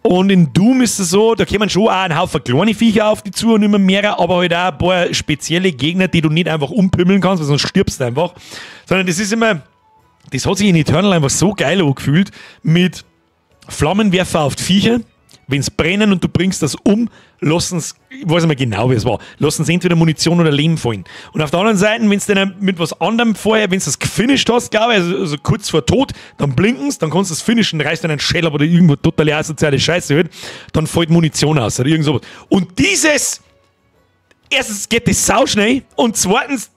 S1: Und in Doom ist es so, da kommen schon auch ein Haufen kleine Viecher auf die zu und immer mehr, aber halt auch ein paar spezielle Gegner, die du nicht einfach umpümmeln kannst, weil sonst stirbst du einfach. Sondern das ist immer, das hat sich in Eternal einfach so geil angefühlt, mit Flammenwerfer auf die Viecher, wenn es brennen und du bringst das um, lassen es, ich weiß nicht mehr genau, wie es war, lassen es entweder Munition oder Lehm fallen. Und auf der anderen Seite, wenn es dann mit was anderem vorher, wenn du das gefinisht hast, glaube ich, also kurz vor Tod, dann blinken es, dann kannst du es finishen, reißt dann einen Schädel oder irgendwo total asoziale Scheiße halt, dann fällt Munition aus oder irgend sowas. Und dieses, erstens geht das sauschnell und zweitens,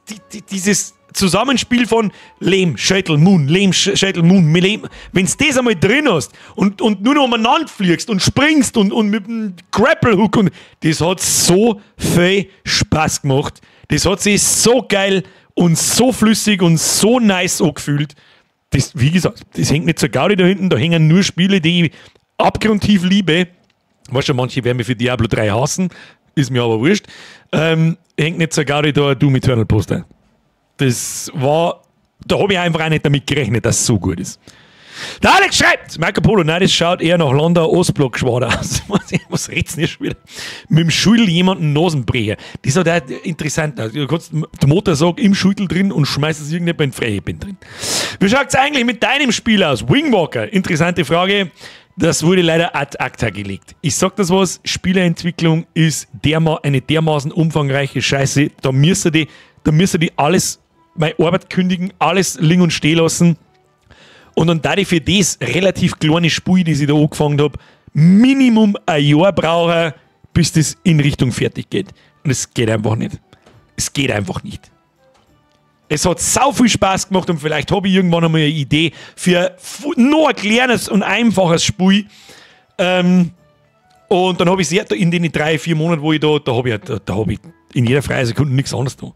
S1: dieses Zusammenspiel von Lehm, Schädel, Moon, Lehm, Schädel, Moon, Lehm. Wenn du das einmal drin hast und nur noch umeinander fliegst und springst und mit dem Grapple Hook und das hat so viel Spaß gemacht. Das hat sich so geil und so flüssig und so nice angefühlt. Das, wie gesagt, das hängt nicht zur Gaudi da hinten, da hängen nur Spiele, die ich abgrundtief liebe. Weißt schon, manche werden mich für Diablo 3 hassen, ist mir aber wurscht. Hängt nicht zur Gaudi da ein Doom Eternal Poster. Das war, da habe ich einfach auch nicht damit gerechnet, dass es so gut ist. Der Alex schreibt, Marco Polo, nein, das schaut eher nach Landau Ostblock-Geschwader aus. Was red's denn schon wieder? Mit dem Schüttel jemanden Nasenbrecher. Das ist halt auch interessant. Du kannst den Motorsag im Schüttel drin und schmeißt es irgendjemand in Freiheben drin. Wie schaut's eigentlich mit deinem Spiel aus? Wingwalker, interessante Frage. Das wurde leider ad acta gelegt. Ich sag das was, Spieleentwicklung ist eine dermaßen umfangreiche Scheiße. Da müsst ihr die alles, meine Arbeit kündigen, alles liegen und stehen lassen. Und dann da ich für das relativ kleine Spiel, das ich da angefangen habe, Minimum ein Jahr brauche, bis das in Richtung fertig geht. Und es geht einfach nicht. Es geht einfach nicht. Es hat sau viel Spaß gemacht und vielleicht habe ich irgendwann einmal eine Idee für noch ein kleines und einfaches Spiel. Und dann habe ich sehr, in den 3, 4 Monaten, wo ich da habe ich in jeder freien Sekunde nichts anderes da.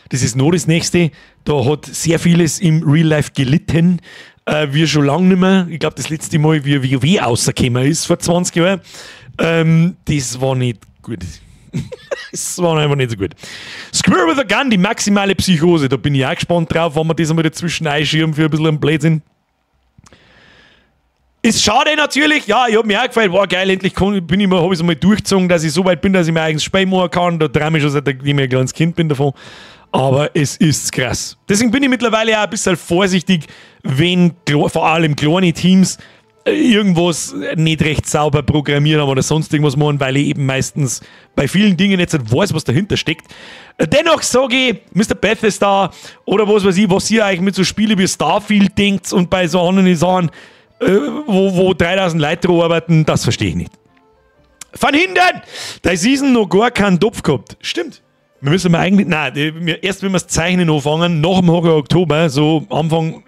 S1: Das ist noch das Nächste. Da hat sehr vieles im Real Life gelitten. Wir schon lange nicht mehr. Ich glaube, das letzte Mal, wie WoW rausgekommen ist, vor 20 Jahren. Das war nicht gut. Das war einfach nicht so gut. Squirrel with a Gun, die maximale Psychose. Da bin ich auch gespannt drauf, wenn wir das einmal dazwischen einschieben für ein bisschen einen Blödsinn. Ist schade natürlich. Ja, ich hab mich auch gefreut. War geil, endlich habe ich es mal durchgezogen, dass ich so weit bin, dass ich mein eigenes Spiel machen kann. Da träume ich schon, seit ich ein kleines Kind bin davon. Aber es ist krass. Deswegen bin ich mittlerweile auch ein bisschen vorsichtig, wenn vor allem kleine Teams irgendwas nicht recht sauber programmieren haben oder sonst irgendwas machen, weil ich eben meistens bei vielen Dingen jetzt nicht weiß, was dahinter steckt. Dennoch sage ich, Mr. Bethesda oder was weiß ich, was ihr eigentlich mit so Spielen wie Starfield denkt und bei so anderen Sachen, wo 3000 Leute arbeiten, das verstehe ich nicht. Von hinten! Da Season noch gar keinen Topf gehabt. Stimmt. Wir müssen mal eigentlich, nein, erst wenn wir das Zeichnen anfangen, nach dem Oktober, so Anfang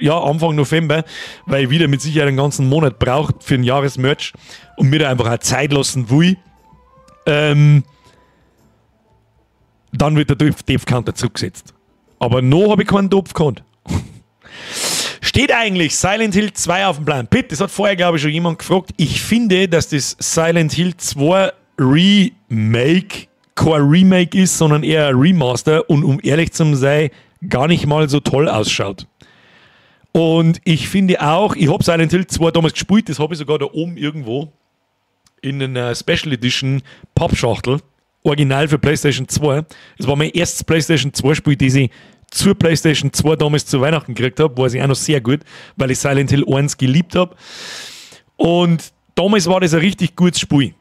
S1: November, weil ich wieder mit Sicherheit einen ganzen Monat braucht für ein Jahresmerch und mir da einfach auch Zeit lassen will, dann wird der Depth-Counter zurückgesetzt. Aber noch habe ich keinen Topf gehabt. Steht eigentlich Silent Hill 2 auf dem Plan? Pitt, das hat vorher, glaube ich, schon jemand gefragt. Ich finde, dass das Silent Hill 2 Remake kein Remake ist, sondern eher ein Remaster und um ehrlich zu sein, gar nicht mal so toll ausschaut. Und ich finde auch, ich habe Silent Hill 2 damals gespielt, das habe ich sogar da oben irgendwo in einer Special Edition Pappschachtel, original für PlayStation 2. Das war mein erstes PlayStation 2 Spiel, das ich zur PlayStation 2 damals zu Weihnachten gekriegt habe, war ich auch noch sehr gut, weil ich Silent Hill 1 geliebt habe. Und damals war das ein richtig gutes Spiel.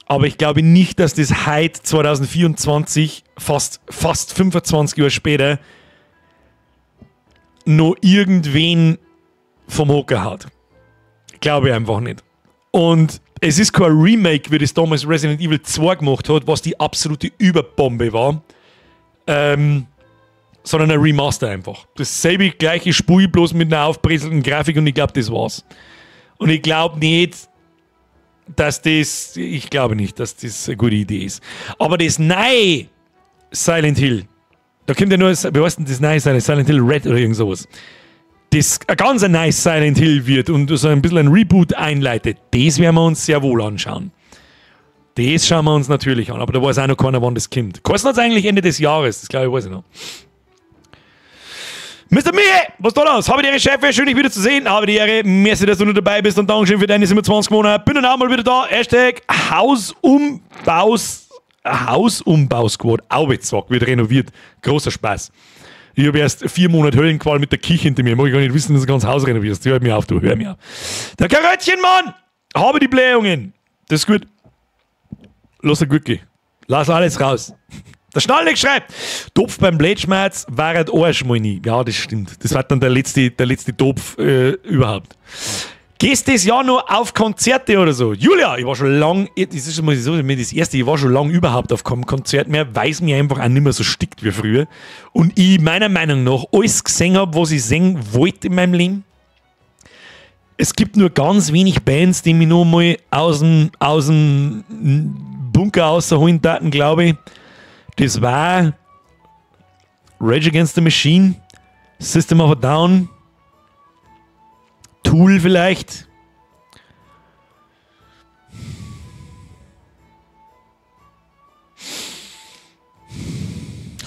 S1: Aber ich glaube nicht, dass das heute 2024, fast 25 Jahre später, noch irgendwen vom Hocker haut. Glaube ich einfach nicht. Und es ist kein Remake, wie das damals Resident Evil 2 gemacht hat, was die absolute Überbombe war, sondern ein Remaster einfach. Dasselbe gleiche Spiel, bloß mit einer aufbrezelten Grafik, und ich glaube, das war's. Und ich glaube nicht, dass das, ich glaube nicht, dass das eine gute Idee ist. Aber das neue Silent Hill, da kommt ja nur, wie heißt denn das neue Silent, Silent Hill Red oder irgend sowas, das ein ganz neues Silent Hill wird und so ein bisschen ein Reboot einleitet, das werden wir uns sehr wohl anschauen. Das schauen wir uns natürlich an, aber da weiß auch noch keiner, wann das kommt. Kostet uns eigentlich Ende des Jahres, das glaube ich, weiß ich noch. Mr. Mihe, was ist da los? Habe die Ehre, Chef, schön dich wieder zu sehen. Habe die Ehre, merci, dass du noch dabei bist und Dankeschön für deine 27 Monate. Bin dann auch mal wieder da. Hashtag Hausumbau-Squad. Aubezock wird renoviert. Großer Spaß. Ich habe erst 4 Monate Höllenqual mit der Küche hinter mir. Mag ich gar nicht wissen, dass du das ganze Haus renovierst. Hör mir auf, du, hör mir auf. Der Karöttchen-Mann! Habe die Blähungen. Das ist gut. Lass es gut gehen. Lass alles raus. Der Schnallnick schreibt, Topf beim Blätschmerz war ein Arsch, meine. Ja, das stimmt. Das war dann der letzte Topf überhaupt. Gehst das Jahr nur auf Konzerte oder so? Julia, ich war schon lang, das ist mal so, das erste, ich war schon lang überhaupt auf keinem Konzert mehr, weil es mir einfach auch nicht mehr so stickt wie früher. Und ich meiner Meinung nach alles gesehen habe, was ich sehen wollte in meinem Leben. Es gibt nur ganz wenig Bands, die mich noch mal aus dem Bunker rausholen taten, glaube ich. Das war Rage Against the Machine, System of a Down, Tool vielleicht.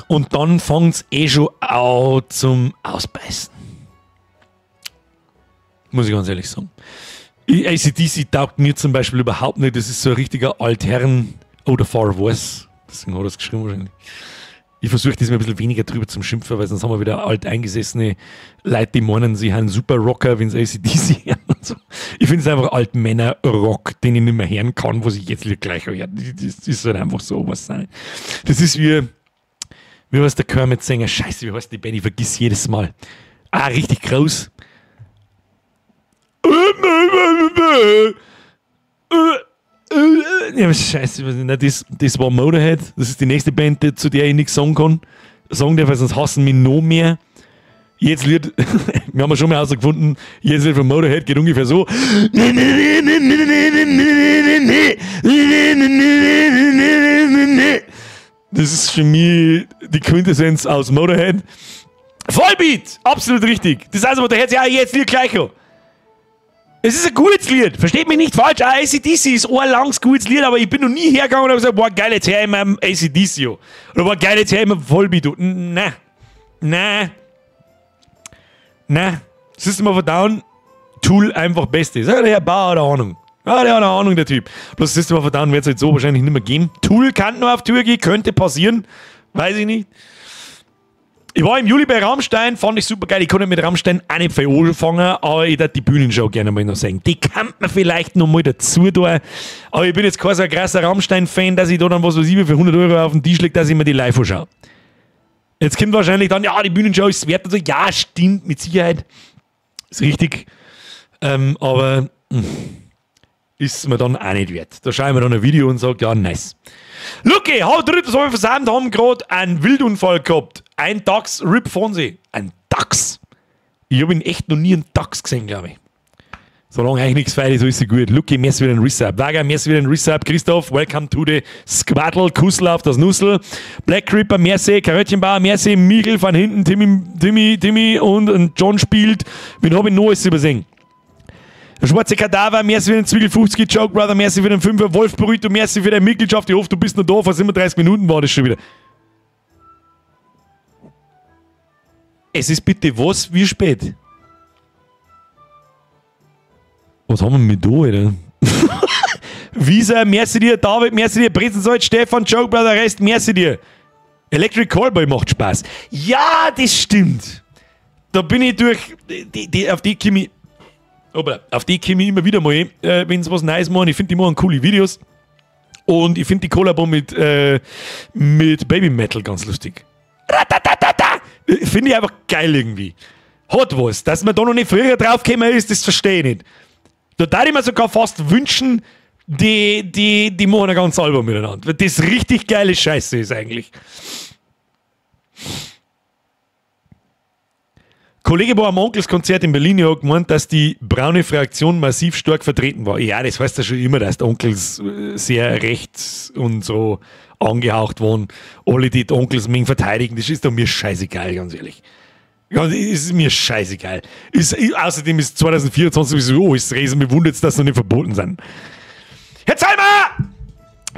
S1: Und dann fängt's eh schon an zum Ausbeißen. Muss ich ganz ehrlich sagen. AC/DC taugt mir zum Beispiel überhaupt nicht. Das ist so ein richtiger Altherren- oder Far Wars. Deswegen hat er es geschrieben wahrscheinlich. Ich versuche das mir ein bisschen weniger drüber zum Schimpfen, weil sonst haben wir wieder alteingesessene Leute, die meinen, sie haben super Rocker, wenn sie AC/DC hören und so. Ich finde es einfach Altmänner-Rock, den ich nicht mehr hören kann, was ich jetzt gleich höre. Das ist halt einfach so was sein. Das ist wie heißt der Kermit-Sänger? Scheiße, wie heißt die Band? Ich vergiss jedes Mal. Ah, richtig groß. Ja, scheiße, das war Motorhead. Das ist die nächste Band, zu der ich nichts sagen kann. Sagen darf, weil sonst hassen mich noch mehr. Jetzt Lied, wir haben ja schon mal herausgefunden, jetzt Lied von Motorhead geht ungefähr so. Das ist für mich die Quintessenz aus Motorhead. Vollbeat! Absolut richtig. Das heißt aber, da hört sich auch jetzt Lied gleich an. Es ist ein gutes Lied, versteht mich nicht falsch, auch AC/DC ist ein langes gutes Lied, aber ich bin noch nie hergegangen und habe gesagt, boah, geil, jetzt hör ich mir AC/DC an. Oder boah, geil, jetzt hör ich mir Volbeat an. Nein. Nein. Nein. System of a Down, Tool einfach Beste. Sag der Herr Bauer hat eine Ahnung. Ja, der hat eine Ahnung, der Typ. Bloß System of a Down wird es halt so wahrscheinlich nicht mehr geben. Tool kann nur auf Tour gehen, könnte passieren. Weiß ich nicht. Ich war im Juli bei Rammstein, fand ich super geil. Ich konnte mit Rammstein auch nicht viel anfangen, aber ich würde die Bühnenshow gerne mal noch sehen. Die kann man vielleicht noch mal dazu tun. Aber ich bin jetzt kein so krasser Rammstein-Fan, dass ich da dann was weiß ich für 100 Euro auf den Tisch lege, dass ich mir die live anschaue. Jetzt kommt wahrscheinlich dann, ja, die Bühnenshow ist wert und so. Ja, stimmt, mit Sicherheit. Ist richtig. Aber ist mir dann auch nicht wert. Da schaue ich mir dann ein Video und sage, ja, nice. Lucky, hau drin, das habe ich versäumt, haben gerade einen Wildunfall gehabt. Ein Dachs, RIP Fonsi. Ein Dachs. Ich habe ihn echt noch nie einen Dachs gesehen, glaube ich. Solange eigentlich nichts feiert ist, alles gut. Lucky, merci wieder ein Resub. Wager, merci wieder ein Resub. Christoph, welcome to the Squaddle. Kussel auf das Nussel. Black Creeper, merci. Karöttchenbauer, merci. Michel von hinten, Timmy und John spielt. Wen habe ich noch alles übersehen? Der schwarze Kadaver, merci für den Zwiegel 50, Joke Brother, merci für den 5er, Wolf Burrito, merci für deine Mitgliedschaft. Ich hoffe, du bist noch da. Vor 37 Minuten war das schon wieder. Es ist bitte was? Wie spät? Was haben wir mit da, Alter? Visa, merci dir, David, merci dir, Brezensalz, Stefan, Joke Brother, Rest, merci dir. Electric Callboy macht Spaß. Ja, das stimmt. Da bin ich durch, auf die Chemie. Aber auf die komme ich immer wieder mal, wenn sie was Neues machen. Ich finde, die machen coole Videos. Und ich finde die Kollabo mit Baby Metal ganz lustig. Ratatatata! Finde ich einfach geil irgendwie. Hat was. Dass man da noch nicht früher drauf gekommen ist, das verstehe ich nicht. Da darf ich mir sogar fast wünschen, die machen ein ganzes Album miteinander. Weil das richtig geile Scheiße ist eigentlich. Kollege war am Onkelskonzert in Berlin, hat gemeint, dass die braune Fraktion massiv stark vertreten war. Ja, das heißt ja schon immer, dass die Onkels sehr rechts und so angehaucht waren. Alle, die Onkels mögen verteidigen, das ist doch mir scheißegal, ganz ehrlich. Das ist mir scheißegal. Außerdem ist 2024 sowieso alles Resen, mir wundert es, dass sie noch nicht verboten sind. Herr Zalmer!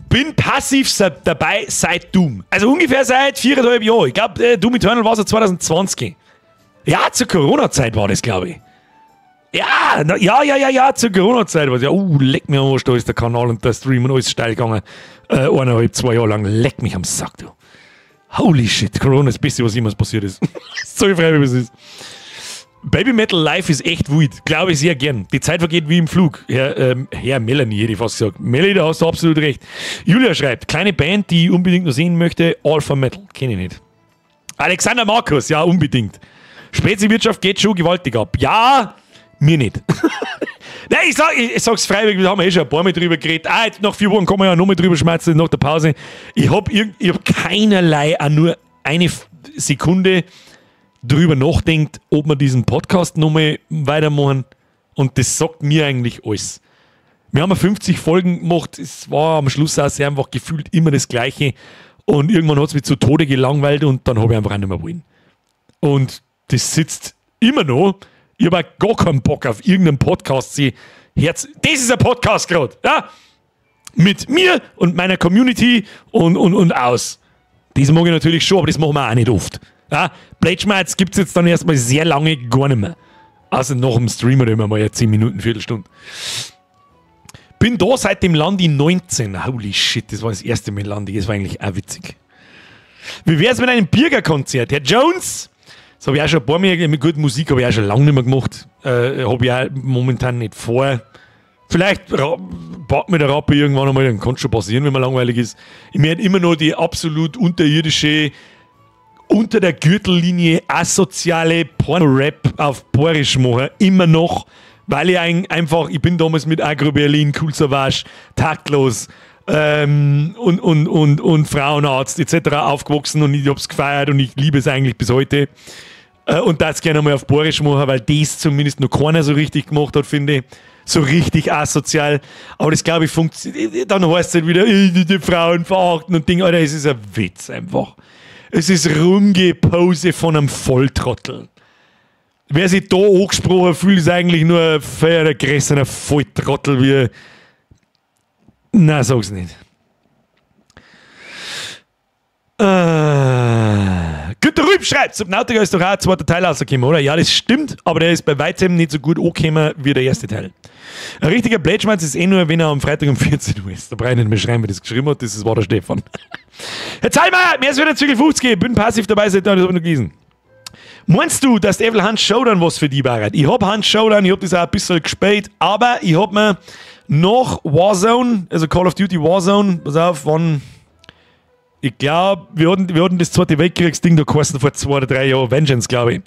S1: Bin passiv dabei seit Doom. Also ungefähr seit 4,5 Jahren. Ich glaube, Doom Eternal war so 2020. Ja, zur Corona-Zeit war das, glaube ich. Ja, na, ja, zur Corona-Zeit war das. Ja, leck mich am Arsch, da ist der Kanal und der Stream und alles steil gegangen. 1,5, 2 Jahre lang. Leck mich am Sack, du. Holy shit, Corona ist das Beste, was jemals passiert ist. So frei, wie es ist. Baby Metal Live ist echt wild. Glaube ich sehr gern. Die Zeit vergeht wie im Flug. Herr Melanie, hätte ich fast gesagt. Melanie, da hast du absolut recht. Julia schreibt, kleine Band, die ich unbedingt noch sehen möchte, Alpha Metal. Kenne ich nicht. Alexander Markus, ja, unbedingt. Speziwirtschaft geht schon gewaltig ab. Ja, mir nicht. Nein, ich sag's freiwillig, wir haben eh schon ein paar Mal drüber geredet. Ah, jetzt nach 4 Wochen kann man ja noch mal drüber schmerzen, nach der Pause. Ich hab keinerlei, auch nur eine Sekunde drüber nachdenkt, ob wir diesen Podcast nochmal weitermachen. Und das sagt mir eigentlich alles. Wir haben 50 Folgen gemacht. Es war am Schluss auch sehr einfach gefühlt immer das Gleiche. Und irgendwann hat es mich zu Tode gelangweilt und dann habe ich einfach auch nicht mehr wollen. Und das sitzt immer noch. Ich habe auch gar keinen Bock auf irgendeinen Podcast. Das ist ein Podcast gerade. Ja? Mit mir und meiner Community und aus. Das mag ich natürlich schon, aber das machen wir auch nicht oft. Ja? Plätschmerz gibt es jetzt dann erstmal sehr lange gar nicht mehr. Also nach dem Stream oder immer mal 10 Minuten, Viertelstunde. Bin da seit dem Landi 19. Holy shit, das war das erste Mal Landi. Das war eigentlich auch witzig. Wie wär's mit einem Birger-Konzert? Herr Jones? Das habe ich auch schon ein paar Mal, mit guter Musik habe ich auch schon lange nicht mehr gemacht. Habe ich auch momentan nicht vor. Vielleicht packt mir der Rappe irgendwann einmal, dann kann es schon passieren, wenn man langweilig ist. Ich möchte immer noch die absolut unterirdische, unter der Gürtellinie asoziale Porno-Rap auf Borisch machen. Immer noch, weil ich einfach, ich bin damals mit Agro Berlin, Cool Savage, taktlos und Frauenarzt etc. aufgewachsen und ich hab's gefeiert und ich liebe es eigentlich bis heute. Und das gerne mal auf Borisch machen, weil das zumindest noch keiner so richtig gemacht hat, finde ich. So richtig asozial. Aber das, glaube ich, funktioniert. Dann heißt es halt wieder, die Frauen verachten und Ding. Alter, es ist ein Witz einfach. Es ist Rumgepose von einem Volltrottel. Wer sich da angesprochen fühlt, ist eigentlich nur ein feiner, größerer Volltrottel wie. Na, sag's nicht. Günter Rüb schreibt, Subnautica ist doch auch ein zweiter Teil rausgekommen, oder? Ja, das stimmt, aber der ist bei weitem nicht so gut angekommen wie der erste Teil. Ein richtiger Plätschmanz ist eh nur, wenn er am Freitag um 14 Uhr ist. Da brauche ich nicht mehr schreiben, wer das geschrieben hat, das war der Stefan. Herr Zalmer, mir ist wieder Zügel 50, bin passiv dabei, seit das habe ich noch gelesen. Meinst du, dass Evil Hunt Showdown was für die war? Ich hab Hunt Showdown, ich hab das auch ein bisschen gespielt, aber ich hab mir nach Warzone, also Call of Duty Warzone, pass auf, wann. Ich glaube, wir hatten das Zweite Weltkriegsding da geheißen vor 2 oder 3 Jahren, Vengeance, glaube ich.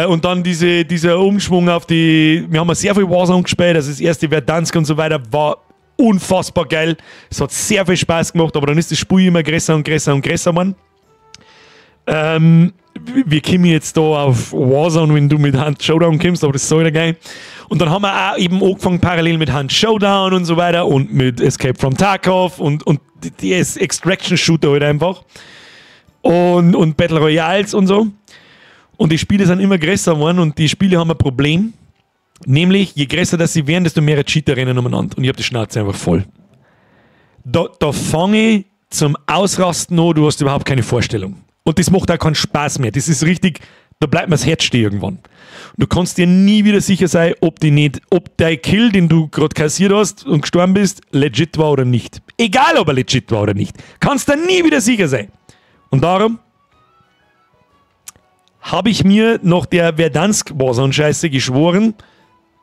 S1: Und dann dieser Umschwung auf die. Wir haben sehr viel Warzone gespielt, also das erste Verdansk und so weiter war unfassbar geil. Es hat sehr viel Spaß gemacht, aber dann ist das Spiel immer größer und größer und größer geworden. Wir kommen jetzt da auf Warzone, wenn du mit Hunt Showdown kommst, aber das soll ja geil. Und dann haben wir auch eben angefangen parallel mit Hunt Showdown und so weiter und mit Escape from Tarkov und die Extraction Shooter halt einfach. Und Battle Royales und so. Und die Spiele sind immer größer geworden und die Spiele haben ein Problem. Nämlich, je größer das sie werden, desto mehr Cheater rennen umeinander. Und ich hab die Schnauze einfach voll. Da fange ich zum Ausrasten an, du hast überhaupt keine Vorstellung. Und das macht auch keinen Spaß mehr. Das ist richtig, da bleibt mir das Herz stehen irgendwann. Und du kannst dir nie wieder sicher sein, ob dein Kill, den du gerade kassiert hast und gestorben bist, legit war oder nicht. Egal, ob er legit war oder nicht. Kannst dir nie wieder sicher sein. Und darum habe ich mir nach der Verdansk Warzone-Scheiße geschworen,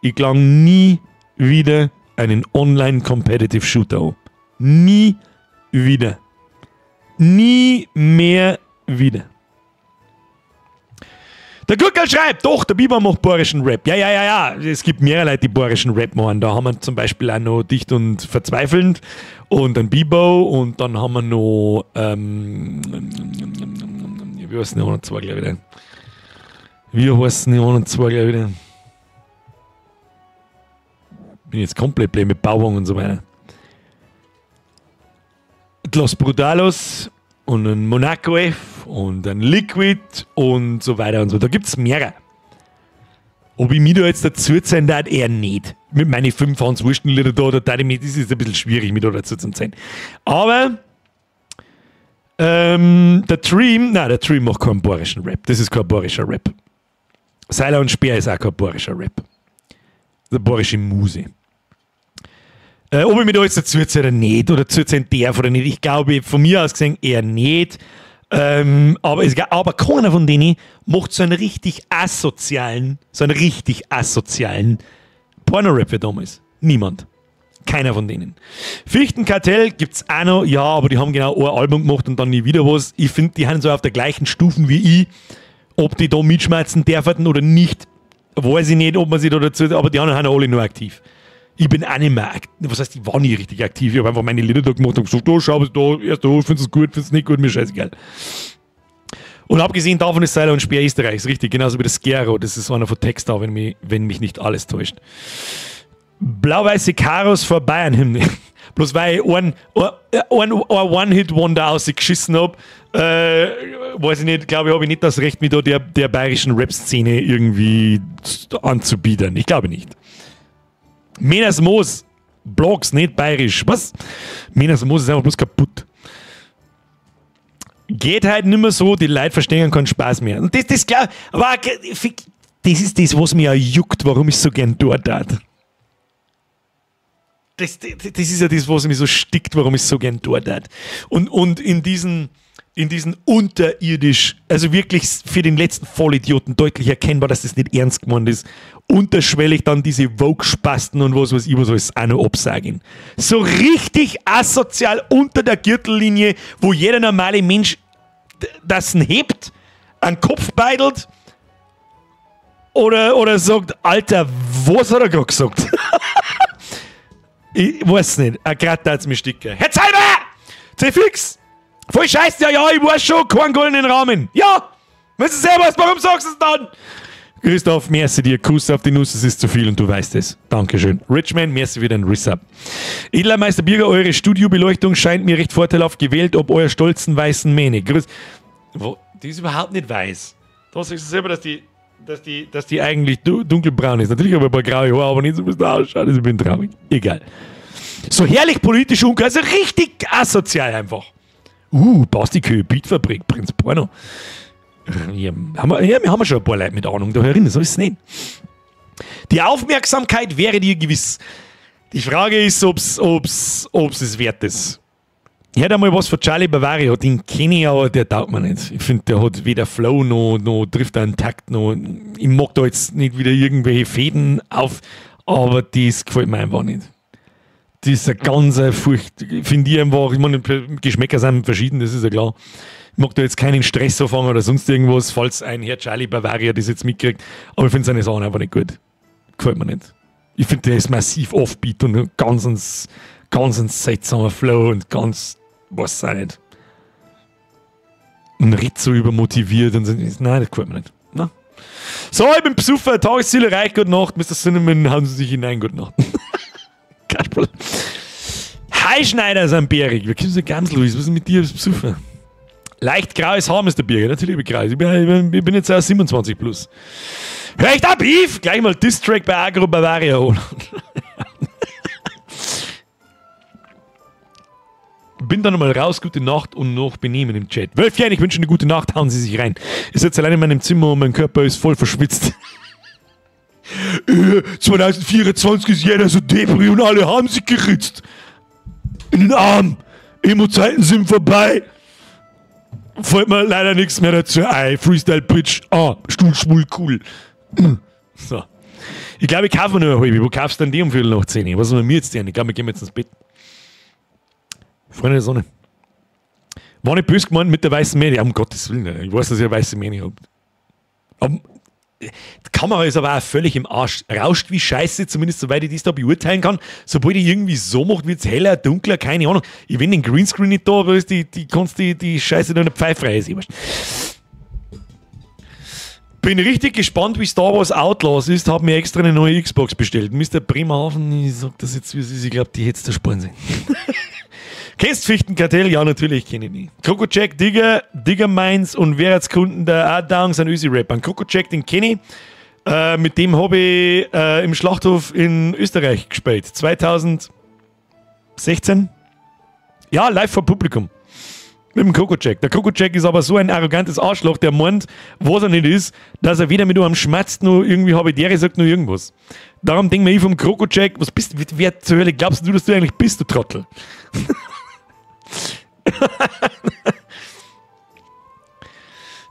S1: ich klang nie wieder einen Online-Competitive Shooter an. Nie wieder. Nie mehr wieder. Der Gurkel schreibt, doch, der Biber macht bayerischen Rap. Ja. Es gibt mehrere Leute, die bayerischen Rap machen. Da haben wir zum Beispiel auch noch Dicht und Verzweifelnd und ein Bibo und dann haben wir noch, wie heißt denn die anderen zwei gleich wieder? Wie heißen die anderen zwei gleich wieder? Bin jetzt komplett blöd mit Bauung und so weiter. Los Brutalos und ein Monaco F und ein Liquid und so weiter und so. Da gibt es mehrere. Ob ich mich da jetzt dazu zählen darf, eher nicht. Mit meinen 5 Hans Wurstenlieder da ich mich, das ist ein bisschen schwierig, mich da dazu zu zählen. Aber der Dream macht keinen bayerischen Rap. Das ist kein bayerischer Rap. Seiler und Speer ist auch kein bayerischer Rap. Das ist eine bayerische Muse. Ob ich mich da jetzt dazu zähle oder nicht, oder dazu zählen darf oder nicht, ich glaube, von mir aus gesehen eher nicht. Aber keiner von denen macht so einen richtig asozialen, Porno-Rap wie damals. Niemand. Keiner von denen. Fichtenkartell gibt's auch noch, ja, aber die haben genau ein Album gemacht und dann nie wieder was. Ich finde, die haben so auf der gleichen Stufe wie ich. Ob die da mitschmerzen dürfen oder nicht, weiß ich nicht, ob man sich da dazu, aber die anderen sind alle nur aktiv. Ich bin auch nicht mehr aktiv. Was heißt, ich war nie richtig aktiv. Ich habe einfach meine Lieder da gemacht und gesagt, oh, schau, da, erst da, findest du es gut, findest du es nicht gut, mir scheißegal. Und abgesehen davon ist Seiler und Speer Österreichs, richtig, genauso wie das Gero, das ist einer von Textar, wenn mich nicht alles täuscht. Blau-weiße Karos vor Bayern-Hymne. Bloß weil ich einen One-Hit-Wonder ausgeschissen habe, weiß ich nicht, glaube ich, habe ich nicht das Recht, mich da der bayerischen Rap-Szene irgendwie anzubiedern. Ich glaube nicht. Menas Moos, Blogs, nicht bayerisch. Was? Menas Moos ist einfach bloß kaputt. Geht halt nicht mehr so, die Leute verstehen keinen Spaß mehr. Und das ist klar, aber das ist das, was mich auch juckt, warum ich so gern dort tat. Das ist ja das, was mich so stickt, warum ich so gern dort tat. Und in diesen unterirdisch, also wirklich für den letzten Vollidioten deutlich erkennbar, dass das nicht ernst gemeint ist, unterschwellig dann diese Vogue-Spasten und was weiß ich, was alles auch noch absagen. So richtig asozial unter der Gürtellinie, wo jeder normale Mensch das hebt, einen Kopf beidelt oder sagt, Alter, was hat er gerade gesagt? Ich weiß nicht, gerade da hat's mich sticken. Herr Zeiber! C-Fix! Voll scheiße, ja, ich weiß schon, keinen goldenen Rahmen. Ja! Wenn du selber weißt, warum sagst du es dann? Christoph, merci dir, Kuss auf die Nuss, es ist zu viel und du weißt es. Dankeschön. Richman, merci für den Resub. Edelmeister Birger, eure Studiobeleuchtung scheint mir recht vorteilhaft gewählt, ob euer stolzen weißen Mähne. Grüß. Wo? Die ist überhaupt nicht weiß. Da sagst du selber, dass die eigentlich dunkelbraun ist. Natürlich habe ich ein paar graue Haare, aber nicht so, wie es da ausschaut. Ich bin traurig. Egal. So herrlich politisch unklar, also richtig asozial einfach. Basti-Kühe, Beatfabrik, Prinz Porno. Hier haben wir schon ein paar Leute mit Ahnung da herin, so ist es nicht. Die Aufmerksamkeit wäre dir gewiss. Die Frage ist, ob's es wert ist. Ich hätte einmal was von Charlie Bavaria, den kenne ich, aber der taugt mir nicht. Ich finde, der hat weder Flow noch trifft einen Takt noch. Ich mag da jetzt nicht wieder irgendwelche Fäden auf, aber das gefällt mir einfach nicht. Das ist eine ganz Furcht, finde ich einfach. Ich meine, Geschmäcker sind verschieden, das ist ja klar. Ich mag da jetzt keinen Stress anfangen oder sonst irgendwas, falls ein Herr Charlie Bavaria das jetzt mitkriegt. Aber ich finde seine Sachen einfach nicht gut. Gefällt mir nicht. Ich finde, der ist massiv offbeat und ganz ein seltsamer Flow und ganz, weiß auch nicht. Und redet so übermotiviert und so. Nein, das gefällt mir nicht. Na? So, ich bin Besucher, Tagesziel erreicht, gute Nacht. Mr. Cinnamon, hauen Sie sich hinein, gute Nacht. Kasperl. Hi Schneider, sind Bärig. Wir können so ganz, Luis, was ist mit dir, Besucher? Leicht graues Haar, Mr. Birger. Natürlich bin ich grau. Ich bin jetzt auch 27 plus. Hör ich da Beef? Gleich mal Diss-Track bei Agro Bavaria holen. Bin dann nochmal raus, gute Nacht und noch benehmen im Chat. Wölfchen, ich wünsche eine gute Nacht, hauen Sie sich rein. Ich sitze allein in meinem Zimmer und mein Körper ist voll verschwitzt. 2024 ist jeder so depri und alle haben sich geritzt. In den Arm. Emo-Zeiten sind vorbei. Fällt mir leider nichts mehr dazu ein. Freestyle Bitch. Ah, Stuhl, schwul, cool. So. Ich glaube, ich kaufe mir nur eine halbe. Wo kaufst du denn die um 10:15? Was ist mit mir jetzt denn? Ich glaube, wir gehen jetzt ins Bett. Freunde der Sonne. War nicht böse gemeint mit der weißen Mähne. Ja, um Gottes Willen. Ich weiß, dass ich eine weiße Mähne habe. Aber die Kamera ist aber auch völlig im Arsch. Rauscht wie Scheiße, zumindest soweit ich das da beurteilen kann. Sobald ich irgendwie so macht, wird es heller, dunkler, keine Ahnung. Ich bin den Greenscreen nicht da, aber ist die kannst die Scheiße nur in der Pfeife rein. Bin richtig gespannt, wie Star Wars Outlaws ist. Hab mir extra eine neue Xbox bestellt. Mr. Bremerhaven, ich sag das jetzt, wie es ist. Ich glaube, die hätt's da sparen sehen. Kennst Fichtenkartell? Ja, natürlich kenne ich die. Krokojack, Digger, Digger Mainz und wer jetzt Kunden der A-Down sind Ösi Rapper. Krokojack, den kenne ich. Mit dem habe ich im Schlachthof in Österreich gespielt. 2016? Ja, live vor Publikum. Mit dem Krokojack. Der Krokojack ist aber so ein arrogantes Arschloch, der meint, was er nicht ist, dass er weder mit einem schmerzt noch irgendwie Habidere sagt noch irgendwas. Darum denke ich mir vom Krokojack, was bist du, wer zur Hölle glaubst du, dass du eigentlich bist, du Trottel?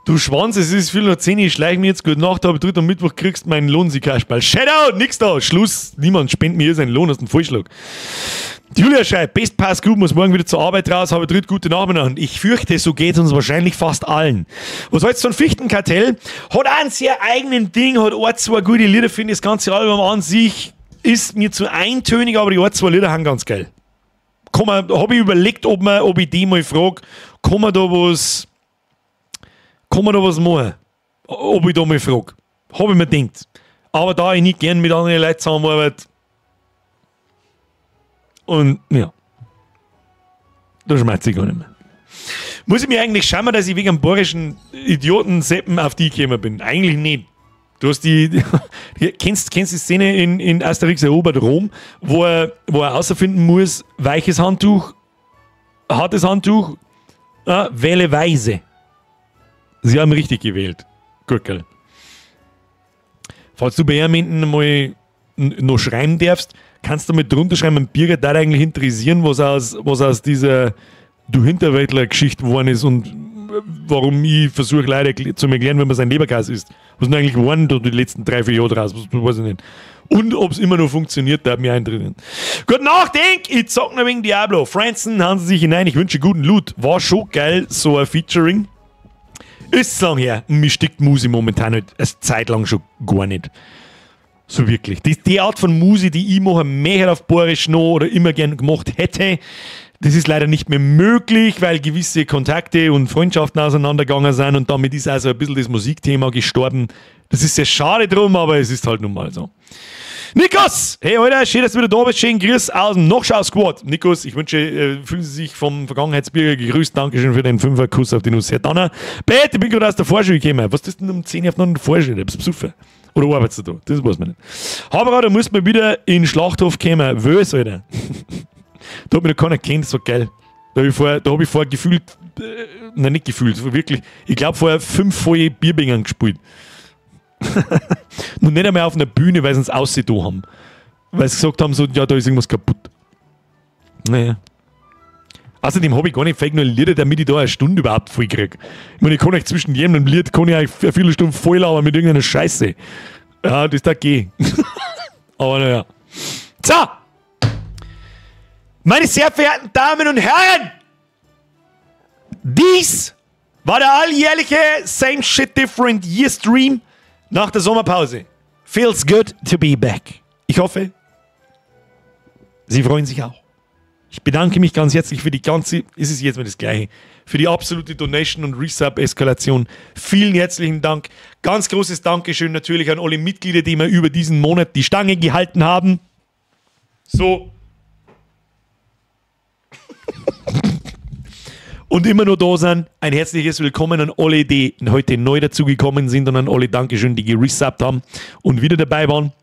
S1: Du Schwanz, es ist 10:15, ich schleiche mir jetzt gute Nacht, aber dritter Mittwoch kriegst du meinen Lohn, sie Kasperl. Shadow, nix da, Schluss, niemand spendet mir seinen Lohn aus dem Vorschlag. Julia schreibt, Best Pass gut, muss morgen wieder zur Arbeit raus, habe dritt gute Nacht miteinander. Ich fürchte, so geht es uns wahrscheinlich fast allen. Was hältst du von Fichtenkartell? Hat auch einen sehr eigenen Ding, hat auch zwei gute Lieder, finde ich, das ganze Album an sich ist mir zu eintönig, aber die ein, zwei Lieder haben ganz geil. Habe ich überlegt, ob ich die mal frage, kann man da was machen? Ob ich da mal frage. Habe ich mir gedacht. Aber da ich nicht gern mit anderen Leuten zusammenarbeite, und ja, da schmerzt ich gar nicht mehr. Muss ich mir eigentlich schauen, dass ich wegen einem bayerischen Idioten-Seppen auf die gekommen bin? Eigentlich nicht. Du hast die kennst die Szene in Asterix erobert Rom, wo er herausfinden muss, weiches Handtuch, hartes Handtuch, wähle weise. Sie haben richtig gewählt. Gut, gell. Falls du bei ihm mal noch schreiben darfst, kannst du mit drunter schreiben, ein Birger da eigentlich interessieren, was aus dieser Du Hinterwäldler-Geschichte geworden ist und warum ich versuche, leider zu erklären, wenn man sein Leberkäse isst. Was ist denn eigentlich geworden die letzten 3-4 Jahre draus? Was, weiß ich nicht. Und ob es immer noch funktioniert, da hat mich eintreten. Gute Nacht, Denk! Ich zock noch wegen Diablo. Franzen, hauen Sie sich hinein. Ich wünsche guten Loot. War schon geil, so ein Featuring. Ist lang her. Mich stickt Musi momentan nicht. Eine Zeit lang schon gar nicht. So wirklich. Das ist die Art von Musi, die ich machen mehr auf Bayerisch noch oder immer gern gemacht hätte. Das ist leider nicht mehr möglich, weil gewisse Kontakte und Freundschaften auseinandergegangen sind und damit ist also ein bisschen das Musikthema gestorben. Das ist sehr schade drum, aber es ist halt nun mal so. Nikos! Hey, Alter, schön, dass du wieder da bist. Schönen Grüß aus dem Nachschau-Squad. Nikos, ich wünsche, fühlen Sie sich vom Vergangenheitsbürger gegrüßt. Dankeschön für den 5er-Kuss auf die Nuss. Herr Danner, Bett, ich bin gerade aus der Vorschule gekommen. Was ist denn um 10 Uhr auf noch in der Vorschule? Ich hab's besoffen. Oder arbeitest du da? Das weiß man nicht. Aber da muss man wieder in den Schlachthof kommen. Wös, Alter. Da hat mich noch keiner gekannt, das war geil. Da hab ich vorher gefühlt, nein, nicht gefühlt, wirklich, ich glaube vorher 5 volle Bierbängern gespielt. Nur nicht einmal auf einer Bühne, weil sie uns ausgetan haben. Weil sie gesagt haben, so, ja, da ist irgendwas kaputt. Naja. Außerdem habe ich gar nicht fake nur Lieder, damit ich da eine Stunde überhaupt voll kriege. Ich meine, ich kann euch zwischen jedem Lied kann ich euch eine Viertelstunde voll labern mit irgendeiner Scheiße. Ja, das da geht. Aber naja. So! Meine sehr verehrten Damen und Herren! Dies war der alljährliche Same Shit Different Year Stream nach der Sommerpause. Feels good to be back. Ich hoffe, Sie freuen sich auch. Ich bedanke mich ganz herzlich für die ganze, ist es jetzt mal das Gleiche, für die absolute Donation- und Resub-Eskalation. Vielen herzlichen Dank. Ganz großes Dankeschön natürlich an alle Mitglieder, die mir über diesen Monat die Stange gehalten haben. So. Und immer nur da sind. Ein herzliches Willkommen an alle, die heute neu dazugekommen sind und an alle Dankeschön, die geresubbt haben und wieder dabei waren.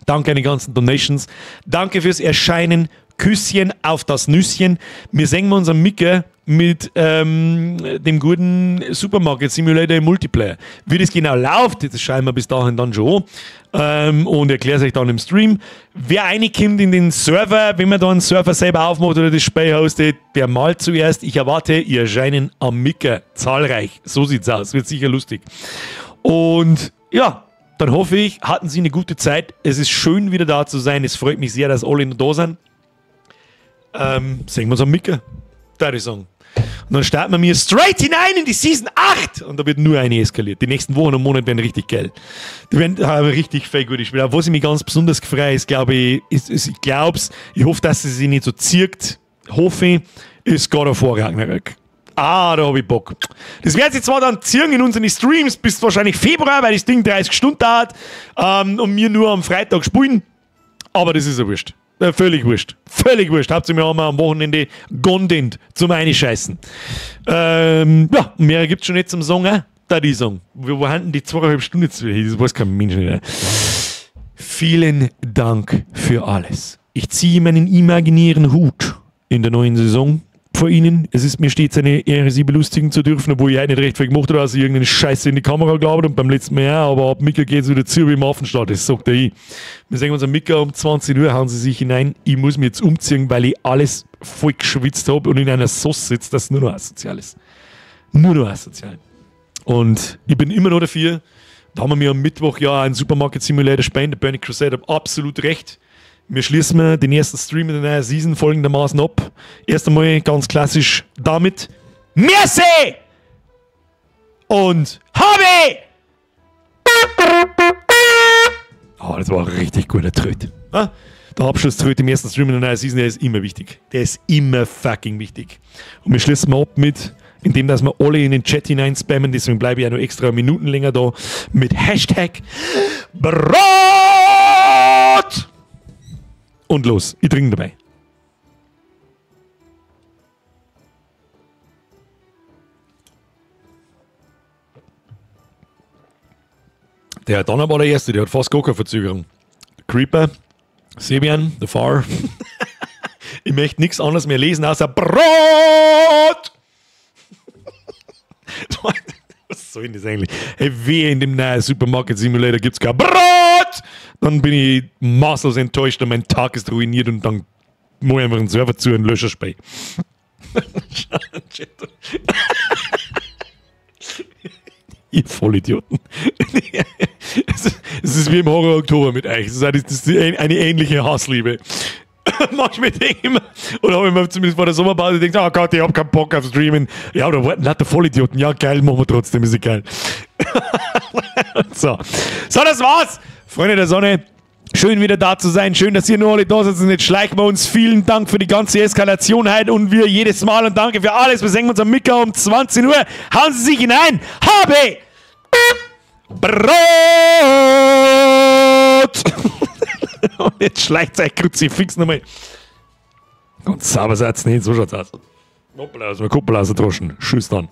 S1: Danke an die ganzen Donations. Danke fürs Erscheinen. Küsschen auf das Nüsschen. Wir sehen uns am Micke mit dem guten Supermarket Simulator im Multiplayer. Wie das genau läuft, das schauen wir bis dahin dann schon an. Und erkläre es euch dann im Stream. Wer reinkommt in den Server, wenn man da einen Server selber aufmacht oder das Spiel hostet, der malt zuerst. Ich erwarte, ihr erscheinen am Micke zahlreich. So sieht's aus. Wird sicher lustig. Und ja, dann hoffe ich, hatten Sie eine gute Zeit. Es ist schön, wieder da zu sein. Es freut mich sehr, dass alle noch da sind. Sehen wir uns am Micke, würde ich sagen. Und dann starten wir mir straight hinein in die Season 8. Und da wird nur eine eskaliert. Die nächsten Wochen und Monate werden richtig geil. Die werden richtig fake gute Spiele. Was ich mich ganz besonders freue, ist, glaube ich, ich glaub's, ich hoffe, dass sie sich nicht so zirkt. Hoffe ich, ist God of War Ragnarök. Ah, da hab ich Bock. Das wird sich zwar dann ziehen in unseren Streams bis wahrscheinlich Februar, weil das Ding 30 Stunden dauert, und wir nur am Freitag spielen. Aber das ist ja wurscht. Völlig wurscht. Völlig wurscht. Hauptsächlich wir haben am Wochenende Content zum Einscheißen. Ja, mehr gibt's schon nicht zum Sagen. Da die Song. Wo haben denn die 2,5 Stunden jetzt wieder? Das weiß kein Mensch nicht. Vielen Dank für alles. Ich ziehe meinen imaginären Hut in der neuen Saison vor Ihnen. Es ist mir stets eine Ehre, Sie belustigen zu dürfen, obwohl ich heute nicht recht viel gemacht habe, dass ich irgendeine Scheiße in die Kamera glaubt und beim letzten Mal auch, aber ab Mika geht's wieder zu wie im Affenstart, das sagt er ich. Wir sehen uns am Mika um 20 Uhr, hauen Sie sich hinein. Ich muss mich jetzt umziehen, weil ich alles voll geschwitzt habe und in einer Sauce sitze, das nur noch asozial ist. Nur noch asozial. Und ich bin immer noch dafür, da haben wir mir am Mittwoch ja einen Supermarket Simulator spielen, der Burning Crusade hat absolut recht. Wir schließen den ersten Stream in der neuen Season folgendermaßen ab. Erst einmal ganz klassisch damit. Merci! Und Habe! Oh, das war ein richtig guter Tröt. Der Abschlusströt im ersten Stream in der neuen Season, der ist immer wichtig. Der ist immer fucking wichtig. Und wir schließen ab mit, indem dass wir alle in den Chat hinein spammen, deswegen bleibe ich ja noch extra Minuten länger da, mit Hashtag Brot! Und los, ich trinke dabei. Der Donner war der Erste, der hat fast gar keine Verzögerung. Creeper, Sebian, The Far. Ich möchte nichts anderes mehr lesen außer Brot! Was soll denn das eigentlich? Hey, wehe, in dem neuen Supermarket Simulator gibt's kein Brot! Dann bin ich maßlos enttäuscht und mein Tag ist ruiniert und dann muss ich einfach einen Server zu und lösche Spei. Ihr Vollidioten. Es ist wie im Horror Oktober mit euch. Es ist eine ähnliche Hassliebe. Manchmal denke ich immer, oder habe ich mir zumindest vor der Sommerpause gedacht, oh Gott, ich hab keinen Bock auf Streamen. Ja, oder warten lauter Vollidioten. Ja, geil, machen wir trotzdem, ist egal. So. So, das war's. Freunde der Sonne, schön wieder da zu sein. Schön, dass ihr nur alle da seid. Und jetzt schleichen wir uns. Vielen Dank für die ganze Eskalation heute und wir jedes Mal. Und danke für alles. Wir sehen uns am Mittag um 20 Uhr. Hauen Sie sich hinein. Habe Brot! Und jetzt schleicht euch Kruzifix nochmal. Ganz sauber seid's nicht, so schaut's aus. Hoppla, aus dem Kuppel aus der Droschen. Tschüss dann.